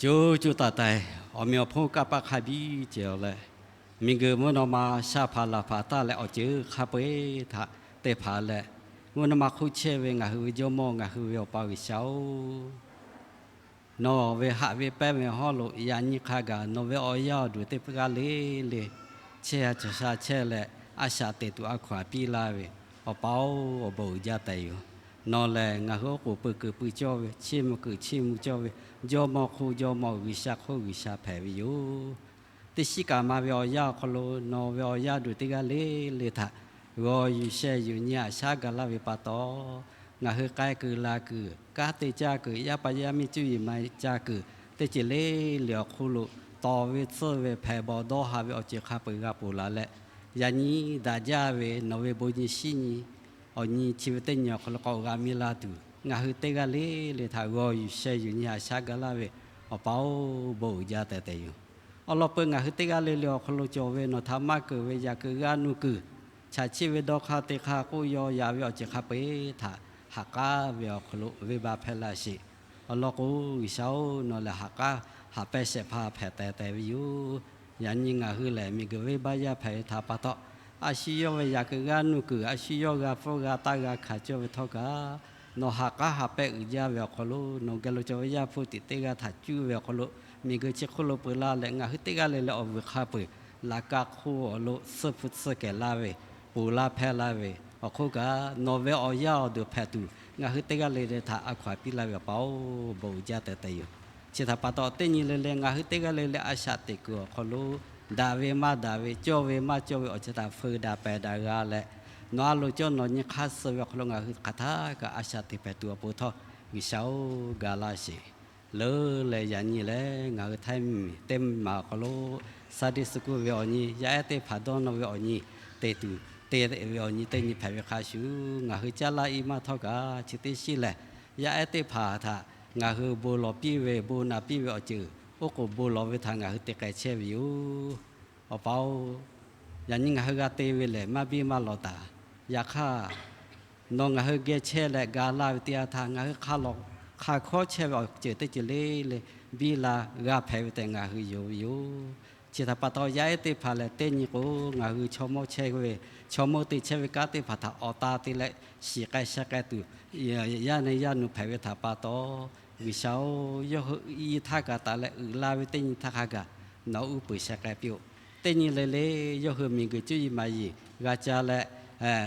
Cuˇ cuˇ taiˍ taiˍ, awˬ meꞈ awˬ hponˇ kanˇ paˆ hk'a biˇ ceuˬ leh, miˬguiˬ mvuhˇ naw ma sha hpaˍ laˬ hpaˍ taˇ leh awˬ ceuˬ hk'a peu-eˬ htaꞈ te hpaˍ leh, mvuhˇ naw ma hk'oˆ chehˇ ve ngaˬ hui ve Jawˇmawˇ, ngaˬ hui ve Awˬ pa G'uiˬsha-oˬ, nawˬ ve haꞈ ve pehnˇ ve hawˉ lo yaꞈ nyi hk'a gaˬ nawˬ ve awˬ yaˇ awˬ duˬ teˇ g'aˇ le le chehˇ sha chehˇ leh, a shaꞈ teꞈ tuˬ a hkaw-anˬ piˇ laˇ ve Awˬ pa-oˬ, awˬ bon uiˍ jaˇ tehꞈ yoˬ. Nawˬ lehˬ ngaˬ hui oˉ k'oˍ pui kuiˬ pui cawˇ ve, chiˇ mvuh kuiˬ chiˇ mvuh cawˇ ve, Jawˇmawˇ hk'oˆ Jawˇmawˇ, G'uiˬsha hk'oˆ G'uiˬsha hpehꞈ ve yoˬ. Teˇ shiˉ kaꞈ ma ve awˬ yanˇ awˬ hk'aw lo nawˬ ve awˬ yaˇ awˬ duˬ teˇ g'aˇ le le htaꞈ g'aw yuˬ sheh yuˬ nyi haꞈ shaˉ ga laˇ ve pa taw, ngaˬ hui k'ai kuiˬ la kuiˬ, kanˉ te caˇ kuiˬ, yaˇ pa yaˇ miˇ cuˇ yiˍ ma caˇ kuiˬ, teˇ ceuˬ le le awˬ hk'oˆ lo tawˍ ve tsuhˇ ve hpehꞈ bawˬ dawˇ ha ve awˬ ceuˬ hk'a peu-eˬ g'a ponˬ laˬ leh, yaꞈ nyi daꞈ jaˇ ve nawˬ ve bon nyi shiˉ nyi awˬ nyi chi ve teˇ nyi awˬ hk'aw lo k'awꞈ g'a miˇ la tuˬ, ngaˬ hui teˇ g'aˇ le le htaꞈ g'aw yuˬ sheh yuˬ nyi haꞈ shaˉ ga laˇ ve Awˬ pa-oˬ, bon uiˍ jaˇ tehꞈ tehꞈ yoˬ. Awˬ lawn peuˬ ngaˬ hui teˇ g'aˇ le le awˬ hk'aw lo cawˬ ve nawˬ htaꞈ maˇ keunˍ ve yaꞈ kuiˬ g'aˇ nuˇ kuiˬ, chaꞈ chiˆ ve dawˇ hk'aˇ te hk'aˇ k'oˆ yaw yaꞈ ve awˬ ceuˬ hk'a peu-eˬ htaꞈ ha k'aˉ ve awˬ hk'aw lo venˇbaˆ hpehˇ laˇ sheˍ. Awˬ lawn k'o, G'uiˬsha-oˬ, nawˬ lehˬ ha k'aˉ ha pehˇ shehˍ hpaˇ hpehꞈ tehꞈ tehꞈ ve yoˬ. Yaꞈ nyi ngaˬ hui lehˬ miˬguiˬ venˇbaˆ yaˇ hpehꞈ ve htaꞈ pa taw, a shu yawˇ ve yaꞈ kuiˬ g'aˇ nuˇ kuiˬ, a shu yawˇ g'a pfuhˇ g'a taˇ g'a hkanˍ cawˇ ve htawˇ kaꞈ, nawˬ ha k'aˉ ha pehˇ uiˍ jaˇ ve awˬ hk'aw lo, nawˬ geh lo cawˬ ve Yaˇ hpu tiꞈ teˇ g'aˇ htaꞈ cuˇ ve awˬ hk'aw lo, miˬguiˬ chi hk'oˆ lo peu laˇ leh ngaˬ hui teˇ g'aˇ le le awˬ vuiˬ hk'a peu-eˬ laꞈ ka hk'oˆ awˬ lo suhˆ hpu tsuhˇ kehˬ laˇ ve, ponˬ laˇ hpehˇ laˇ ve awˬ hk'oˆ kaꞈ, nawˬ ve awˬ yaˇ awˬ duˬ hpehꞈ tuˬ ngaˬ hui teˇ g'aˇ le le htaꞈ a hkaw-anˬ piˇ laˇ ve Awˬ pa-oˬ, bon uiˍ jaˇ tehꞈ tehꞈ yoˬ. Chi htaꞈ pa taw, teˇ nyi le le ngaˬ hui teˇ g'aˇ le le a shaꞈ teꞈ kuiˬ awˬ hk'aw lo, daꞈ ve maˇ daꞈ ve, cawˇ ve maˇ cawˇ ve awˬ ceuˬ htaꞈ feu daꞈ pehˬ daꞈ g'a leh, nawˬ a loˍ cawˇ nawˬ nyi hk'aˇ suh ve awˬ hk'aw lo ngaˬ hui hk'aˬ htaˇ kaꞈ a shaꞈ teꞈ hpehꞈ tuˬ awˬ pon htawˇ, G'uiˬsha-oˬ, ga laˇ sheˍ. Leuˉ leh yaꞈ nyi lehˬ, ngaˬ hui Htaiˇ miˬ teˇ maˬ awˬ hk'aw lo Sunday school ve awˬ nyi, yaˇ ehˉ teˇ hpaˍ dawˇ nawˇ ve awˬ nyi te tuˬ, te ve awˬ nyi teˇ nyi hpehꞈ ve hk'a shuˍ, ngaˬ hui caˇ laˇ iˉ maˇ htawˇ kaꞈ chi teˇ shiˉ lehˬ, yaˇ ehˉ teˇ hpaˍ htaꞈ ngaˬ hui bon lawˬ piˇ ve, bon naꞈ piˇ ve awˬ ceuˬ oˉ k'oˍ bon lawˬ ve htaꞈ ngaˬ hui te k'ai chehˇ ve yoˬ. Awˬ pa-oˬ, yaꞈ nyi ngaˬ hui g'a te ve lehˬ maˇ biˇ maˇ lawˬ taˍ. Yaꞈ hk'aˇ, nawˬ ngaˬ hui geh chehˇ leh ga laˇ ve teˇ yanˇ htaˇ, ngaˬ hui hk'a lawˬ hk'a hkawˉ chehˇ ve awˬ ceuˬ teˇ ceuˬ le le biˇ la g'a hpehꞈ ve tehꞈ ngaˬ hui yonˍ ve yoˬ. Chi htaꞈ pa taw, yaˇ ehˉ teˇ hpaˍ lehˬ, teˇ nyi k'o, ngaˬ hui chaw mawˇ chehˇ ve, chaw mawˇ te chehˇ ve kanˉ teˇ hpaˍ htaꞈ awˬ ta te leh shiˍ k'ai sheh k'ai tuˬ, yaˇ neˇ yaˇ nu hpehꞈ ve htaꞈ pa taw, G'uiˬsha-oˬ, yawˇ hui i htaˇ kaꞈ taˍ leh uiˍ la ve teˇ nyi htaˇ hk'a gaˬ nawˬ uˉ peunˍ sheh k'ai piˇ-oˆ. Teˇ nyi le le yawˇ hui miˬguiˬ cuˇ yiˍ maˍ yiˍ g'a ca leh,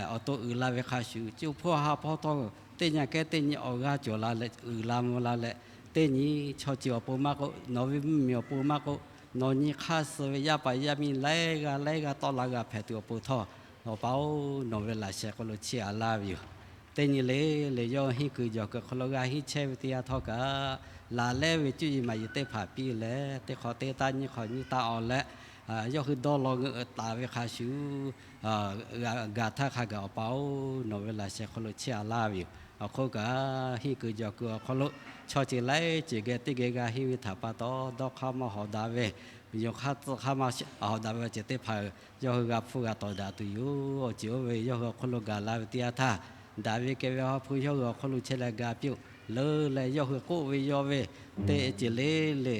awˬ to uiˍ la ve hk'a shuˍ, co hpawˇ ha hpawˇ htawˇ teˇ nyi kehˉ teˇ nyi awˬ g'aˇ cawˬ la leh uiˍ la mvuh la leh, teˇ nyi chaw ceuˬ awˬ pon maˇ k'oˆ, nawˬ ve mvuhˇmiˬ awˬ pon maˇ k'oˆ, nawˬ nyi hk'aˇ suh ve yaˇ paˍ yaˇ miˇ laiˉ g'aˇ laiˉ g'aˇ tawˆ la g'a hpehꞈ tuˬ awˬ pon htawˇ, Awˬ pa-oˬ, nawˬ ve laꞈ sheh hk'aw lo chiˇ aꞈ laˇ ve yoˬ. Teˇ nyi le le yawˇ henˇ kuiˬ jawˬ kuiˬ hk'aw lo g'a henˇ chehˇ ve teˇ yanˇ htawˇ kaꞈ, laˬ lehˉ ve cuˇ yiˍ maˍ yiˍ teˇ hpaˍ piˇ leh, teˇ hk'awꞈ teˇ taˇ nyiˇ hk'awꞈ nyiˇ taˇ awˬ leh, yawˇ hui dawˇ law ngeuꞈ taˍ ve hk'a shuˍ, gaˬ htaˇ hk'a gaˬ Awˬ pa-oˬ, nawˬ ve laꞈ sheh hk'aw lo chiˇ aꞈ laˇ ve yoˬ. Awˬ hk'oˆ kaꞈ, henˇ kuiˬ jawˬ kuiˬ awˬ hk'aw lo chaw ceuˬ laiˉ ceuˬ geh teˇ geh g'a henˇ ve htaꞈ pa taw, dawˇ hk'aˇ maˇ hawꞈ daꞈ ve, yonˍ hk'aˇ tcuh hk'aˇ maˇ hawꞈ daꞈ ve awˬ ceuˬ teˇ hpaˍ yawˇ hui g'a hpfuhˇ g'a tawˍ daꞈ tuˬ yoˬ. Awˬ ceuˬ oˇ ve yawˇ hui awˬ hk'aw lo gaˬ la ve teˇ yanˇ htaˇ, daꞈ ve kehˬ ve Awˬ ha hpu yawˇ hui awˬ hk'aw lo chehˇ leh ga piˇ-oˆ. Leuˉ leh yawˇ hui k'oˆ ve yawˇ ve teˇ ceuˬ le le,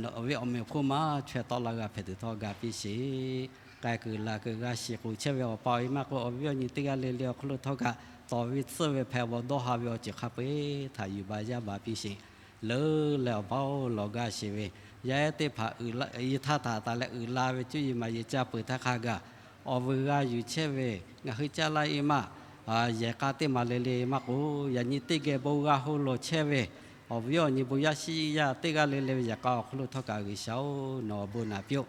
nawˬ ve awˬ meꞈ awˬ hponˇ maˇ chaweh tawˆ la g'a hpehꞈ tuˬ htawˇ ga piˇ sheˍ. K'ai kuiˬ laˬ kuiˬ g'a shiˍ k'oˍ chehˇ ve Awˬ pa-oˬ, iˉ maˇ k'o awˬ viˉ awˬ nyi teˇ g'aˇ le le awˬ hk'aw lo htawˇ kaꞈ, tawˍ ve tcuhˇ ve hpehꞈ bawˬ dawˇ ha ve awˬ ceuˬ hk'a peu-eˬ htaꞈ yuˬ baˬ yaˇ baˬ piˇ sheˍ. Leuˉ leh Awˬ pa-oˬ, lawˬ ga sheˍ ve yaˇ ehˉ teˇ hpaˍ i htaˇ htaꞈ taˍ leh uiˍ la ve cuˇ yiˍ maˍ yiˍ ca peuˬ htaˇ hk'a gaˬ, awˬ vuiˬ g'a yuˬ chehˇ ve ngaˬ hui caˇ laˇ iˉ maˇ yehˬ k'a teˇ maˬ le le maˇ k'o, yaꞈ nyi teˇ geh bon g'a ho lawˬ chehˇ ve awˬ viˉ awˬ nyi bon yaˇ shiˉ yaˇ teˇ g'aˇ le le ve yehˬ k'a awˬ hk'aw lo htawˇ kaꞈ G'uiˬsha-oˬ, nawˬ awˬ bon naꞈ piˇ-oˆ.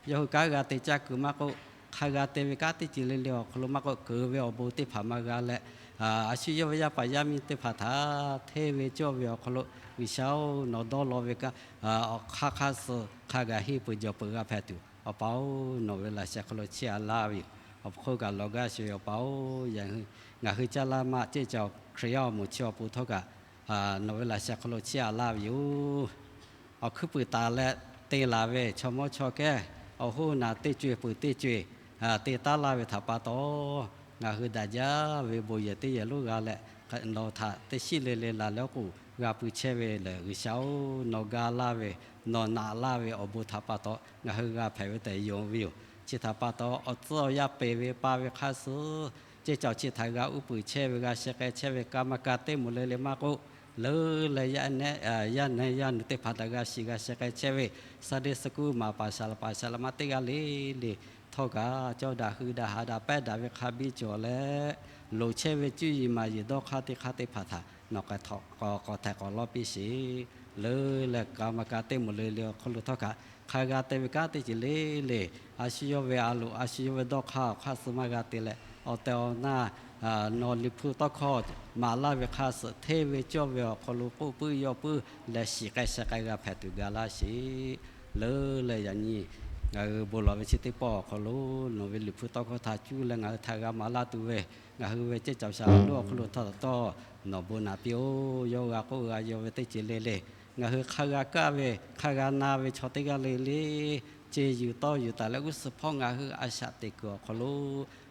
Yawˇ hui kanˉ g'a te caˇ kuiˬ maˇ k'oˆ, hk'a g'a te ve kanˉ teˇ ceuˬ le le awˬ hk'aw lo maˇ k'oˆ, keunˍ ve awˬ bon teˇ hpaˍ maˇ g'a leh, a shu yawˇ ve yaˇ paˍ yaˇ miˇ teˇ hpaˍ htaꞈ hteˇ ve cawˇ ve awˬ hk'aw lo G'uiˬsha-oˬ, nawˬ dawˇ law ve kanˉ hk'aˇ hk'aˇ suh hk'a gaˬ henˇ peuˬ jawˬ peuˬ g'a hpehꞈ tuˬ, Awˬ pa-oˬ, nawˬ ve laꞈ sheh hk'aw lo chiˇ aꞈ laˇ ve yoˬ. Awˬ hk'oˆ kaꞈ lawˬ ga sheˍ ve Awˬ pa-oˬ, ngaˬ hui caˇ laˇ maˇ ceˇ ca Hkriꞈ yaˇ awˬ moˍ chi awˬ pon htawˇ kaꞈ nawˬ ve laꞈ sheh hk'aw lo chiˇ aꞈ laˇ ve yoˬ. Awˬ hkuiˉ puiˍ taˍ leh te laˬ ve chaw mawˇ chaw kehˉ awˬ hoˉ naˬ teˇ co-eˬ peuˬ teˇ co-eˬ te taˉ laˇ ve htaꞈ pa taw, ngaˬ hui daꞈ jaˇ ve bon yehˬ teˇ yehˬ lonˉ g'a leh, nawˬ htaꞈ teˇ shiˉ le le laˬ leh oˉ k'oˍ g'a pui chehˇ ve lehˬ, G'uiˬsha-oˬ, nawˬ ga laˇ ve, nawˬ naꞈ laˇ ve awˬ bon htaꞈ pa taw ngaˬ hui g'a hpehꞈ ve tehꞈ yonˍ ve yoˬ. Chi htaꞈ pa taw awˬ tcuhˉ awˬ yanˇ peˬ ve pa ve hk'aˇ suh, ceˇ ca chi htaꞈ g'a uˉ peunˍ chehˇ ve, g'a sheh k'ai chehˇ ve, ka ma ka teˇ moˍ le le maˇ k'oˆ, leuˉ leh yaˇ nehˇ yaˇ nu teˇ hpaˍ htaꞈ g'a shiˍ g'a sheh k'ai chehˇ ve, Sunday school maˍ paˍ shaˍ laꞈ paˍ shaˍ laꞈ ma teˇ g'aˇ le le htawˇ kaꞈ, cawˇ daꞈ hui daꞈ haꞈ daꞈ pehˉ daꞈ ve hk'a biˇ cawˬ leh, loˍ chehˇ ve cuˇ yiˍ maˍ yiˍ dawˇ hk'aˇ teˇ hk'aˇ teˇ hpaˍ htaꞈ nawˬ k'awꞈ htaiˍ k'awꞈ lawˇ piˇ sheˍ. Leuˉ leh ka ma ka teˇ moˍ le le awˬ hk'aw lo htawˇ kaꞈ, hk'a g'a te ve kanˉ teˇ ceuˬ le le, a shu yawˇ ve a loꞈ, a shu yawˇ ve dawˇ hk'aˇ awˬ hk'aˇ suh maˇ g'a te leh, awˬ tehˬ awˬ na nawˬ Liꞈ hpu tawˇ hkawˇ maˍ laˇ ve hk'aˇ suh hteˇ ve cawˇ ve awˬ hk'aw lo k'oˆ puiˉ yawˇ puiˉ leh shiˍ k'ai sheh k'ai g'a hpehꞈ tuˬ ga laˇ sheˍ. Leuˉ leh yaꞈ nyi ngaˬ hui bon lawˬ ve chi teˇ pawˆ awˬ hk'aw lo nawˬ ve Liꞈ hpu tawˇ hkawˇ htaꞈ cuˇ leh ngaˬ hui htaꞈ g'a maˍ laˇ tuˬ ve, ngaˬ hui ve ceˇ ca shaˍ laꞈ lonˉ awˬ hk'aw lo htawˇ taˍ tawˇ nawˬ bon naꞈ piˇ-oˆ. Yawˇ g'a k'oˆ g'a yaw ve teˇ ceuˬ le le, ngaˬ hui hk'a g'a kaˇ ve hk'a g'a na ve chaw teˇ g'aˇ le le, ceˇ yuˬ tawˇ yuˬ taˍ leh g'uˇ suhˍ hpawˇ ngaˬ hui a shaꞈ teꞈ kuiˬ awˬ hk'aw lo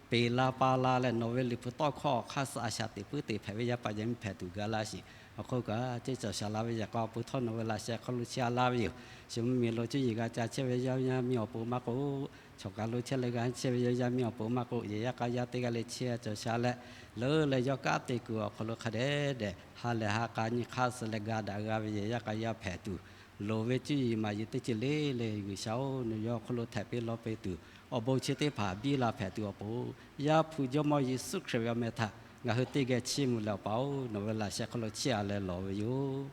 peˬ la pa la leh nawˬ ve Liꞈ hpu tawˇ hkawˇ awˬ hk'aˇ suh a shaꞈ teꞈ puiˉ te hpehꞈ ve yaˇ paˍ yaˇ miˇ hpehꞈ tuˬ ga laˇ sheˍ. Awˬ hk'oˆ kaꞈ, ceˇ ca shaˍ laꞈ ve yehˬ k'a awˬ pon htawˇ nawˬ ve laꞈ sheh hk'aw lo chiˇ aꞈ laˇ ve yoˬ. Shu mvuhˇmiˬ lo cuˇ yiˍ g'a ca chehˇ ve yaˇ yaˇ miˇ awˬ pon maˇ k'oˆ, chawˬ kaˬ lo chehˇ leh g'a chehˇ ve yaˇ yaˇ miˇ awˬ pon maˇ k'oˆ, yehˬ yaˇ k'a yaˇ teˇ g'aˇ le chiˇ aꞈ ca shaˍ leh, leuˉ leh yawˇ kanˉ te kuiˬ awˬ hk'aw lo hk'a dehꞈ dehꞈ ha lehˬ ha k'a nyi hk'aˇ suh leh ga daꞈ g'a ve yehˬ yaˇ k'a yaˇ hpehꞈ tuˬ, loˍ ve cuˇ yiˍ maˍ yiˍ teˇ ceuˬ le le G'uiˬsha-oˬ, nawˬ yawˇ awˬ hk'aw lo htehꞈ piˇ lawˇ piˇ tuˬ, awˬ bon chi teˇ hpaˍ biˇ la hpehꞈ tuˬ awˬ pon, Yaˇ hpu Jawˇmawˇ Yeˍsuˆ Hkriꞈ ve awˬ meh htaꞈ ngaˬ hui teˇ geh chiˇ mvuh leh Awˬ pa-oˬ, nawˬ ve laꞈ sheh hk'aw lo chiˇ aꞈ leh lawˬ ve yoˬ.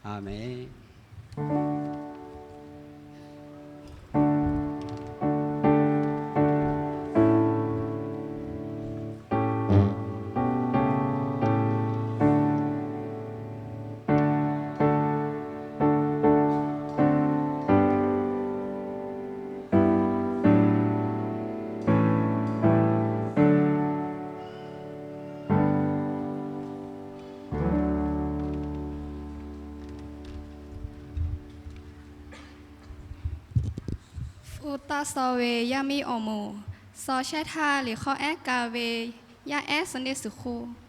Aˍmenˍ. Uˉ taˆ saw ve yaˇ miˇ awˬ moˍ, saw shehˉ htaˇ liꞈ hk'aw ehˉ ka ve yaˇ ehˉ suh neˇ suhˍ hk'oˆ.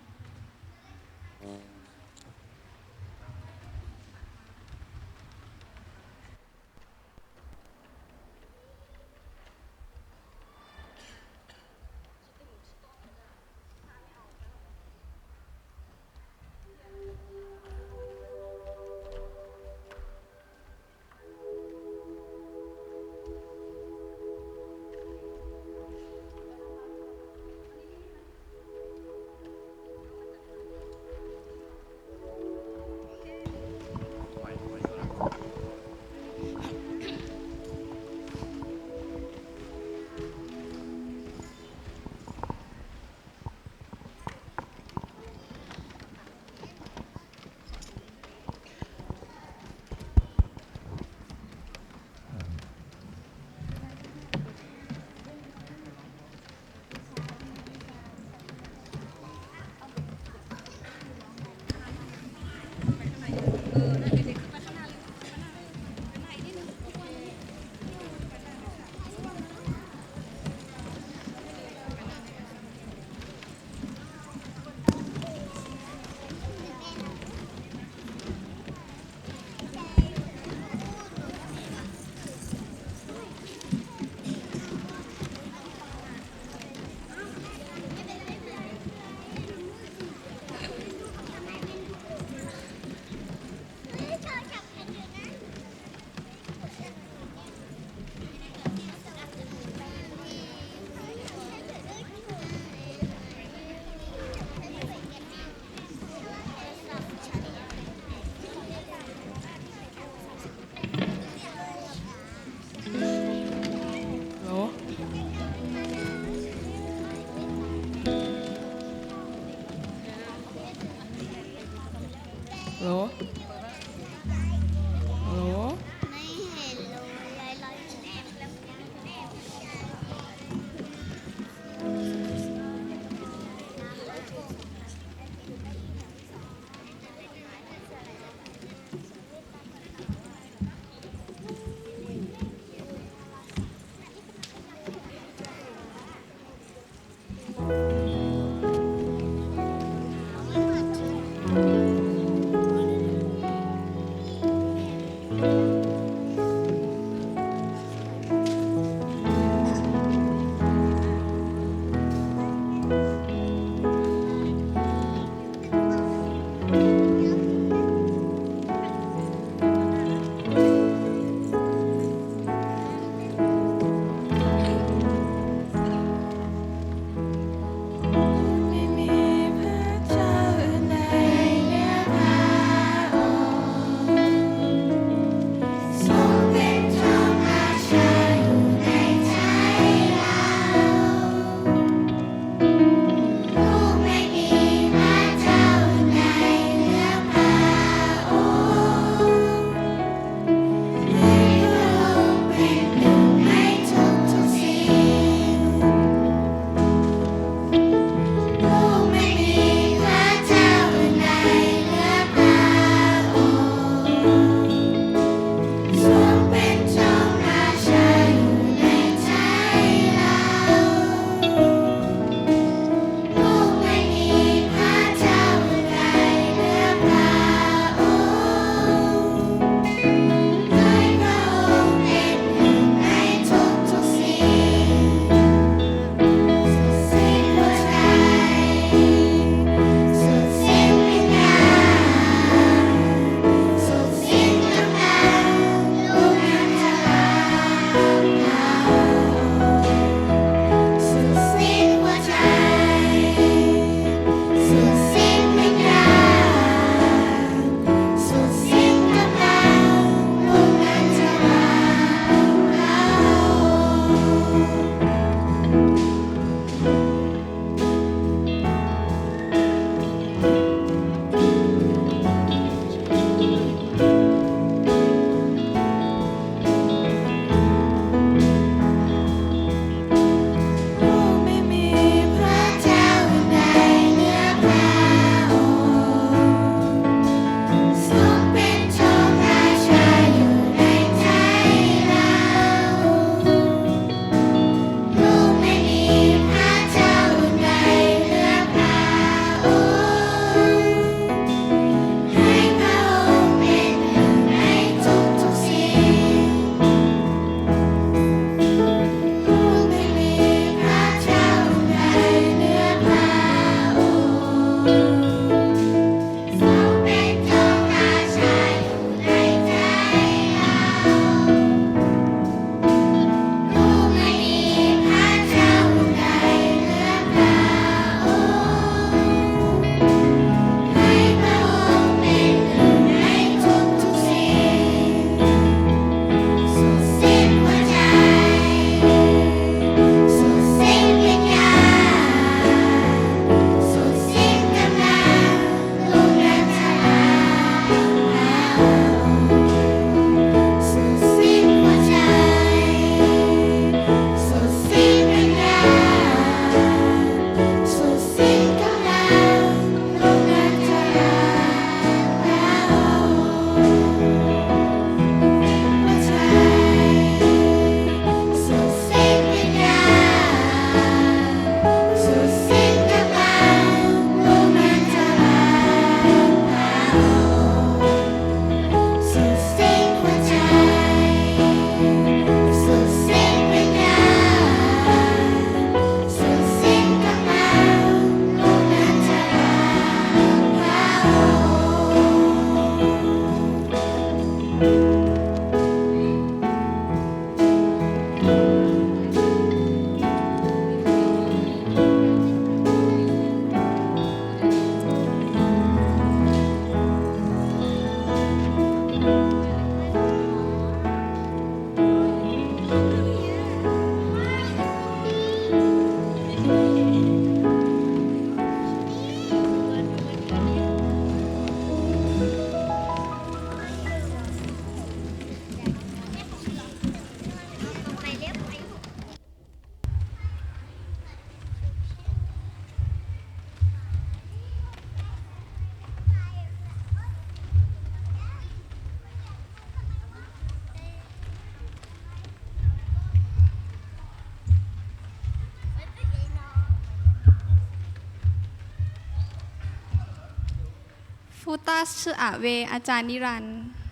Hpu taˇ suhˆ aꞈ ve อาจารย์นิรันดร์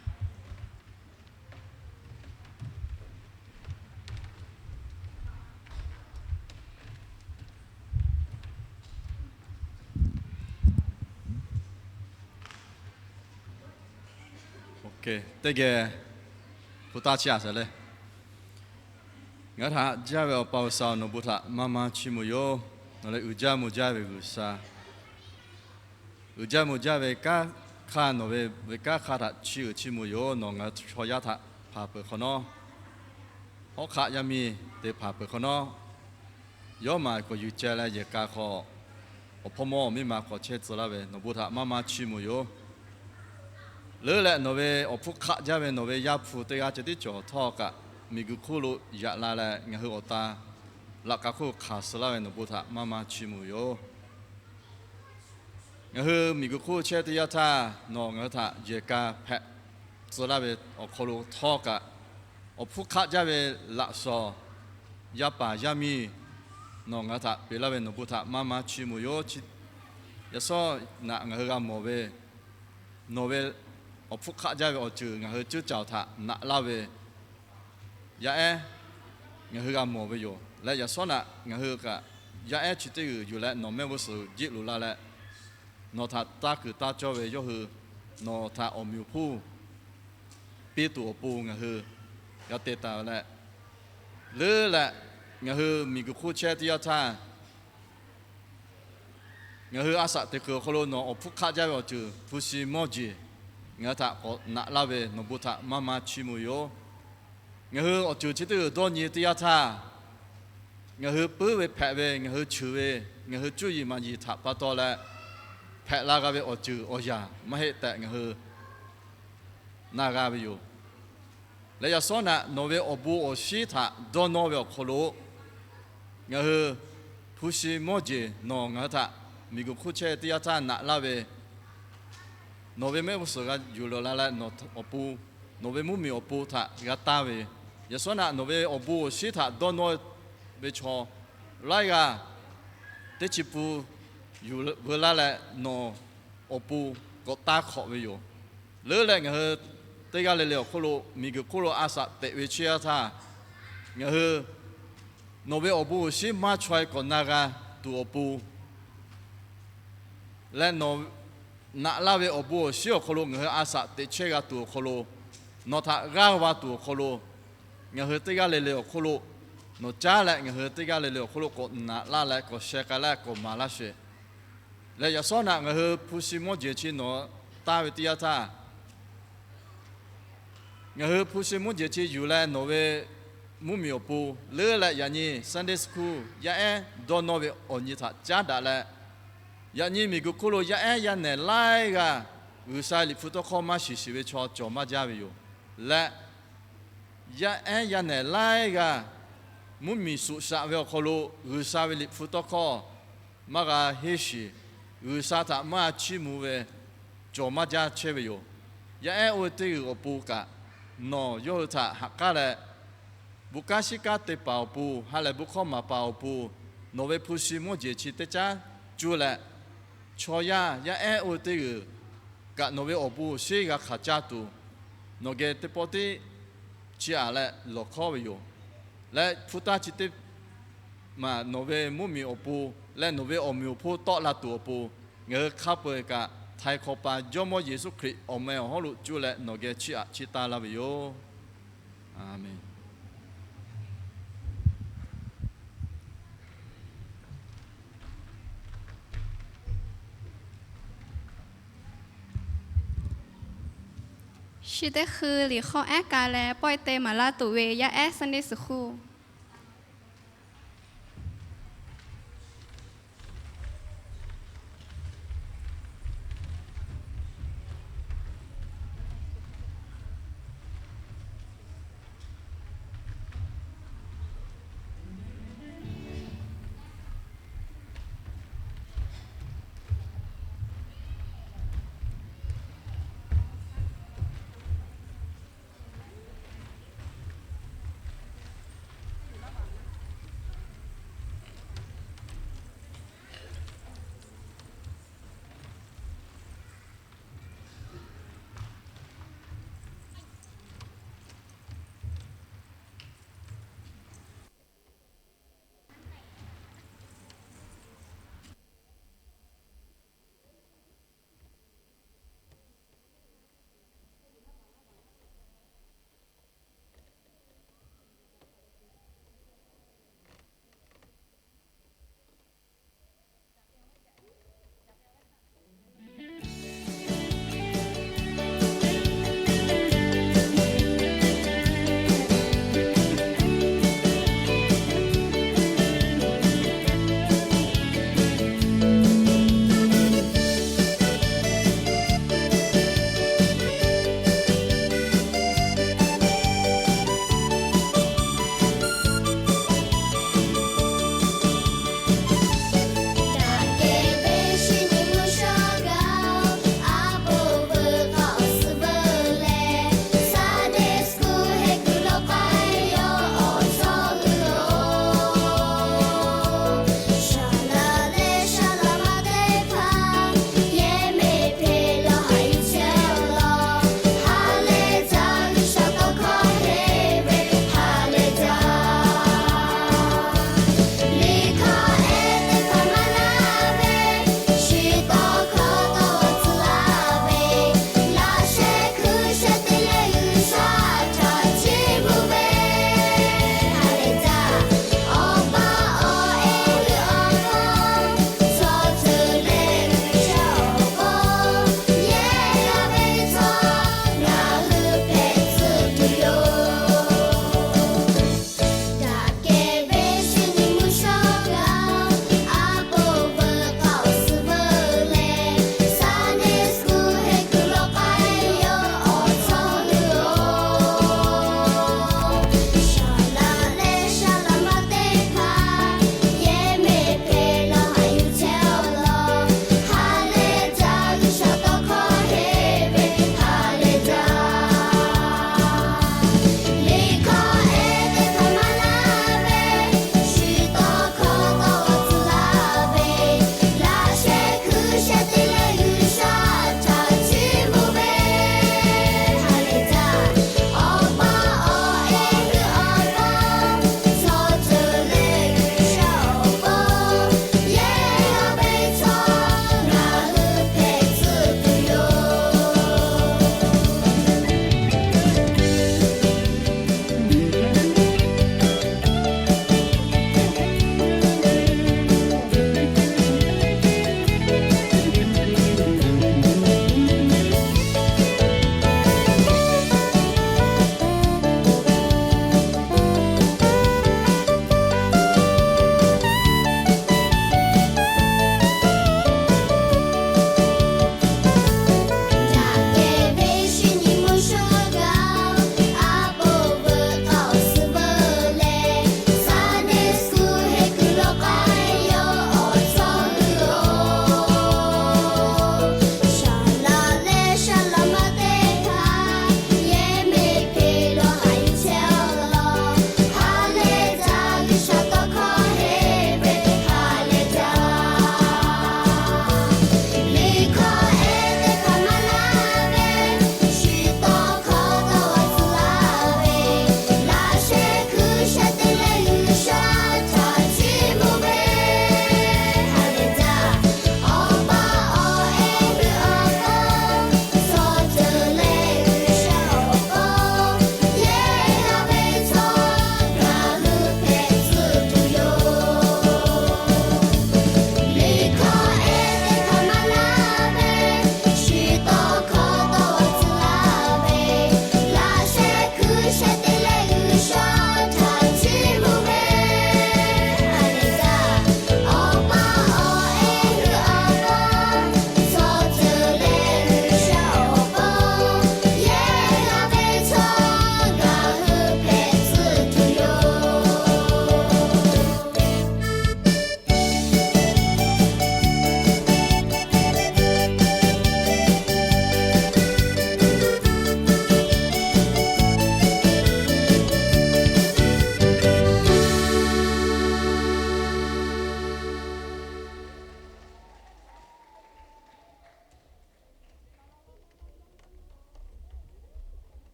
Teˇ geh hpu taˇ chiˇ aꞈ sheˍ le. Ngaˬ htaꞈ haꞈ jaˇ ve Awˬ pa G'uiˬsha, nawˬ bon htaꞈ maˇ maˇ chiˇ mvuh yoˬ. Nawˬ lehˬ uiˍ jaˇ mvuh jaˇ ve G'uiˬsha, uiˍ jaˇ mvuh jaˇ ve kanˉ hk'aˇ, nawˬ ve kanˉ hk'aˇ htaꞈ chiˇ uiˍ chiˇ mvuh yoˬ. Nawˬ ngaˬ hui chaw yaˇ htaꞈ hpanˍ peuˬ hk'awꞈ nawˉ, hawˉ hk'aˆ yaˇ miˇ te hpanˍ peuˬ hk'awꞈ nawˉ, yawˇ maˬ k'awꞈ yuˬ ceh leh yehˬ ka hk'aw awˬ hpawˇ mawˇ awˬ miˇ ma k'awꞈ chehˇ tcuh laˇ ve nawˬ bon htaꞈ maˇ maˇ chiˇ mvuh yoˬ. Leuˉ leh nawˬ ve awˬ hpfuhˇ hk'aˆ jaˇ ve nawˬ ve Yaˇ hpu teˇ g'aˇ ceh tiˉ cawˬ htawˇ kaꞈ, miˬguiˬ hk'oˆ lo yaꞈ la leh ngaˬ hui awˬ ta laꞈ ka hk'oˆ hk'aˬ suh laˇ ve nawˬ bon htaꞈ maˇ maˇ chiˇ mvuh yoˬ. Ngaˬ hui miˬguiˬ hk'oˆ chehˇ teˇ yanˇ htaˇ, nawˬ ngaˬ hui htaꞈ yehˬ ka hpehꞈ tcuh laˇ ve awˬ hk'aw lo htawˇ kaꞈ, awˬ hpfuhˇ hk'aˆ jaˇ ve laꞈ shawnˍ, yaˇ paˍ yaˇ miˇ nawˬ ngaˬ hui htaꞈ peꞈ laˇ ve nawˬ bon htaꞈ maˇ maˇ chiˇ mvuh yoˬ. Yaꞈ shawˉ naꞈ ngaˬ hui g'a mawˬ ve, nawˬ ve awˬ hpfuhˇ hk'aˆ jaˇ ve awˬ ceuˬ ngaˬ hui cuˉ caoˬ htaꞈ naꞈ laˇ ve, yaˇ ehˉ ngaˬ hui g'a mawˬ ve yoˬ. Leh yaꞈ shawˉ naꞈ ngaˬ hui kaꞈ yaˇ ehˉ chi teˇ g'uiˬ yuˬ leh nawˬ mehˆ g'uˇ suhˍ jiˆ loꞈ la leh, nawˬ htaꞈ taˇ kuiˬ taˇ cawˇ ve yawˇ hui nawˬ htaꞈ awˬ meꞈ awˬ hponˇ piˇ tuˬ awˬ pon ngaˬ hui g'a te taˍ leh, leuˉ leh ngaˬ hui miˬguiˬ hk'oˆ chehˇ teˇ yanˇ htaˇ, ngaˬ hui a shaꞈ teꞈ kuiˬ awˬ hk'aw lo nawˬ awˬ hpfuhˇ hk'aˆ jaˇ ve awˬ ceuˬ hpu shi mawˇ jeˬ ngaˬ hui htaꞈ k'awꞈ naꞈ laˇ ve nawˬ bon htaꞈ maˇ maˇ chiˇ mvuh yoˬ. Ngaˬ hui awˬ ceuˬ chi teˇ g'uiˬ dawˇ nyi teˇ yanˇ htaˇ, ngaˬ hui puiˉ ve hpehꞈ ve, ngaˬ hui cheuˬ ve, ngaˬ hui cuˇ yiˍ maˍ yiˍ htaꞈ pa taw leh hpehꞈ la g'a ve awˬ ceuˬ awˬ yanˍ maˇ heˆ tehꞈ ngaˬ hui na g'a ve yoˬ. Leh yaꞈ shawˉ naꞈ nawˬ ve awˬ bon awˬ shinˉ htaꞈ dawˇ nawˇ ve awˬ hk'aw lo, ngaˬ hui hpu shi mawˇ jeˬ nawˬ ngaˬ hui htaꞈ miˬguiˬ hk'oˆ chehˇ teˇ yanˇ htaˇ naꞈ laˇ ve, nawˬ ve mehˆ g'uˇ suhˍ g'a yuˬ loꞈ la leh, awˬ pon, nawˬ ve mvuhˇmiˬ awˬ pon htaꞈ g'a taˍ ve, yaꞈ shawˉ naꞈ nawˬ ve awˬ bon awˬ shinˉ htaꞈ dawˇ nawˇ ve chaw laiˉ g'aˇ teˇ chi pun yuˬ veu laˇ leh, nawˬ awˬ pon k'awꞈ taˇ hk'awꞈ ve yoˬ. Leuˉ leh ngaˬ hui teˇ g'aˇ le le awˬ hk'oˆ lo miˬguiˬ hk'oˆ lo a shaꞈ teꞈ ve chi yanˇ htaˇ, ngaˬ hui nawˬ ve awˬ bon awˬ shinˉ maˇ chaweh k'awꞈ na g'a tuˬ awˬ pon leh, nawˬ naꞈ laˇ ve awˬ bon awˬ shinˉ awˬ hk'aw lo ngaˬ hui a shaꞈ teꞈ chehˇ g'a tuˬ awˬ hk'aw lo, nawˬ htaꞈ g'aˇ va tuˬ awˬ hk'aw lo, ngaˬ hui teˇ g'aˇ le le awˬ hk'oˆ lo nawˬ caˉ leh, ngaˬ hui teˇ g'aˇ le le awˬ hk'oˆ lo k'awꞈ naꞈ laˇ leh k'awꞈ sheh k'ai laˇ k'awꞈ maˍ laˇ sheˍ. Leh yaꞈ shawˉ naꞈ ngaˬ hui hpu shi mawˇ jeˬ chi nawˬ taˇ ve teˇ yanˇ htaˇ, ngaˬ hui hpu shi mawˇ jeˬ chi yuˬ leh nawˬ ve mvuhˇmiˬ awˬ pon leuˉ leh yaꞈ nyi Sunday school yaˇ ehˉ dawˇ nawˇ ve awˬ nyi htaꞈ caˉ daꞈ leh, yaꞈ nyi miˬguiˬ hk'oˆ lo yaˇ ehˉ yaˇ nehˬ laiˉ g'aˇ G'uiˬsha liꞈ hpu tawˇ hkawˇ maˇ shiˍ shiˍ ve chaw cawˬ maˇ jaˇ ve yoˬ. Leh yaˇ ehˉ yaˇ nehˬ laiˉ g'aˇ mvuhˇmiˬ suꞈ shaꞈ ve awˬ hk'aw lo G'uiˬsha ve liꞈ hpu tawˇ hkawˇ maˇ g'a henˇ shiˍ, G'uiˬsha htaꞈ maˇ chiˇ mvuh ve cawˬ maˇ jaˇ chehˇ ve yoˬ. Yaˇ ehˉ oˇ ve teˇ g'uiˬ awˬ pon kaꞈ, nawˬ yawˇ hui htaꞈ ha k'aˉ leh, bon kanˉ shiˉ kanˉ te paˍ awˬ pon, ha lehˬ bon hkawˇ maˍ paˍ awˬ pon, nawˬ ve hpu shi mawˇ jeˬ chi teˇ caˉ cuˇ leh, chaw yaˇ yaˇ ehˉ oˇ ve teˇ g'uiˬ kaꞈ nawˬ ve awˬ bon awˬ shinˉ g'a hk'aˬ caˇ tuˬ, nawˬ geh teˇ pawˆ tiˉ chiˇ aꞈ leh lawˬ hkawˉ ve yoˬ. Leh hpu taˇ chi teˇ maˬ nawˬ ve mvuhˇmiˬ awˬ pon leh nawˬ ve awˬ meꞈ awˬ hponˇ tawˆ la tuˬ awˬ pon, ngaˬ hui hk'a peu-eˬ kaꞈ Htaiˍ hk'awꞈ paˍ Jawˇmawˇ Yeˍsuˆ Hkriꞈ awˬ meh awˬ hawˉ lo cuˇ leh nawˬ geh chiˇ aꞈ chiˇ taˇ laˇ ve yoˬ. Aˍmenˍ. Shi teˇ hui liꞈ hk'aw ehˉ ka leh pawehˇ te maˍ laˇ tuˬ ve yaˇ ehˉ Sunday School.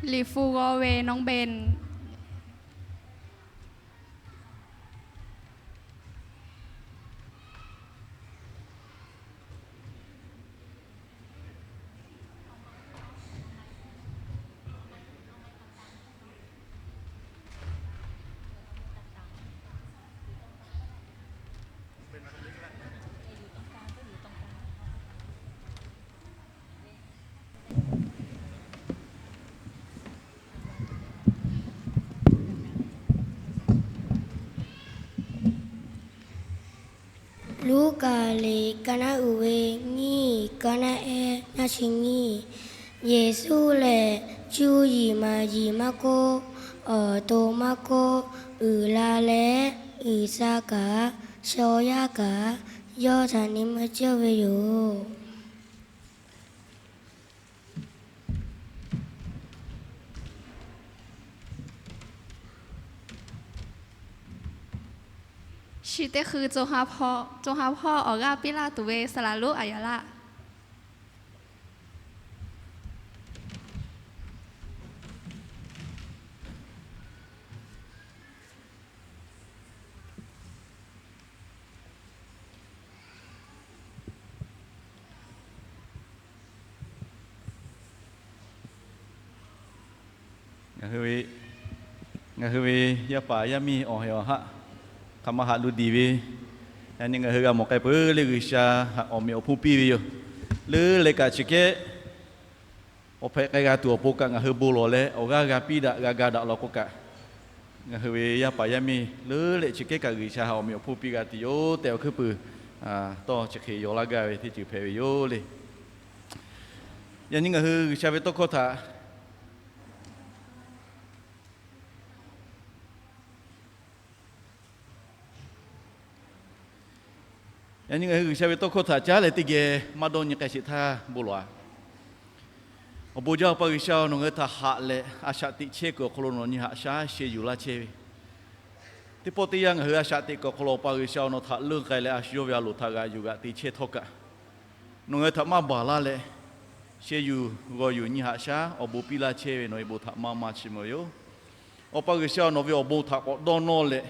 Liꞈ hpu g'aw ve Nawˉ Benˍ. Luˉkaꞈ liꞈ ka naˉ uiˍ ve nyiˇ, ka naˉ ehˉ, nyiˇ chi nyiˇ. Yeˍsuˆ lehˬ, cuˇ yiˍ maˍ yiˍ maˇ k'oˆ, awˬ to maˇ k'oˆ, uiˍ la leh, G'uiˬsha kaꞈ, shaw yaˇ kaꞈ, yawˇ htaꞈ nyi ma cawˇ ve yoˬ. Chi teˇ hkui co ha hpawˇ awˬ g'aˇ piˇ laˇ tuˬ ve saˍ laˍ lonˉ Aˍyaˍlaˆ. Ngaˬ hui ve, ngaˬ hui ve yaˇ paˍ yaˇ miˇ awˬ heh awˬ haˆ hk'aˬ ma haꞈ lu diˬ ve, yaꞈ nyi ngaˬ hui g'a mawˬ k'ai peuˬ le, G'uiˬsha htaꞈ awˬ meꞈ awˬ hponˇ piˇ ve yoˬ. Leuˉ leh kaꞈ chi kehˉ awˬ hpehꞈ k'ai g'a tuˬ awˬ pon kaꞈ ngaˬ hui bon lawˬ leh awˬ g'aˇ g'a piˇ daꞈ g'a ga daꞈ law k'o kaꞈ, ngaˬ hui ve yaˇ paˍ yaˇ miˇ leuˉ leh chi kehˉ kaꞈ G'uiˬsha htaꞈ awˬ meꞈ awˬ hponˇ piˇ g'a tuˬ yoˬ tehꞈ awˬ hkuiˉ puiˍ tawˇ chi hk'e yaw laˇ gaˇ ve teˇ ceuˬ hpehꞈ ve yoˬ le. Yaꞈ nyi ngaˬ hui G'uiˬsha ve tawˇ hkawˇ htaꞈ Yaꞈ nyi ngaˬ hui G'uiˬsha ve tawˇ hkawˇ htaꞈ caˉ leh teˇ geh maˇ dawˇ nyi k'ai sheˍ htaˇ bon lawˬ-a. Awˬ bon jaˇ Awˬ pa G'uiˬsha-oˬ, nawˬ ngaˬ hui htaꞈ haꞈ leh a shaꞈ teꞈ chehˇ kuiˬ awˬ hk'aw lo nawˬ nyi haꞈ shaˉ sheh yuˬ laˇ chehˇ ve, teˇ pawˆ teˇ yanˇ ngaˬ hui a shaꞈ teꞈ kuiˬ awˬ hk'aw lo Awˬ pa G'uiˬsha-oˬ, nawˬ htaꞈ leuˇ k'ai leh a shu yawˇ ve a loˍ htaꞈ g'aꞈ yuˬ g'aꞈ te chehˇ htawˇ kaꞈ, nawˬ ngaˬ hui htaꞈ maˇ baˬ laˇ leh, sheh yuˬ g'awˬ yuˬ nyi haꞈ shaˉ awˬ bon piˇ laˇ chehˇ ve nawˬ ve bon htaꞈ maˇ maˇ chiˇ mvuh ve yoˬ. Awˬ pa G'uiˬsha, nawˬ ve awˬ bon htaꞈ k'awꞈ dawˇ nawˇ leh,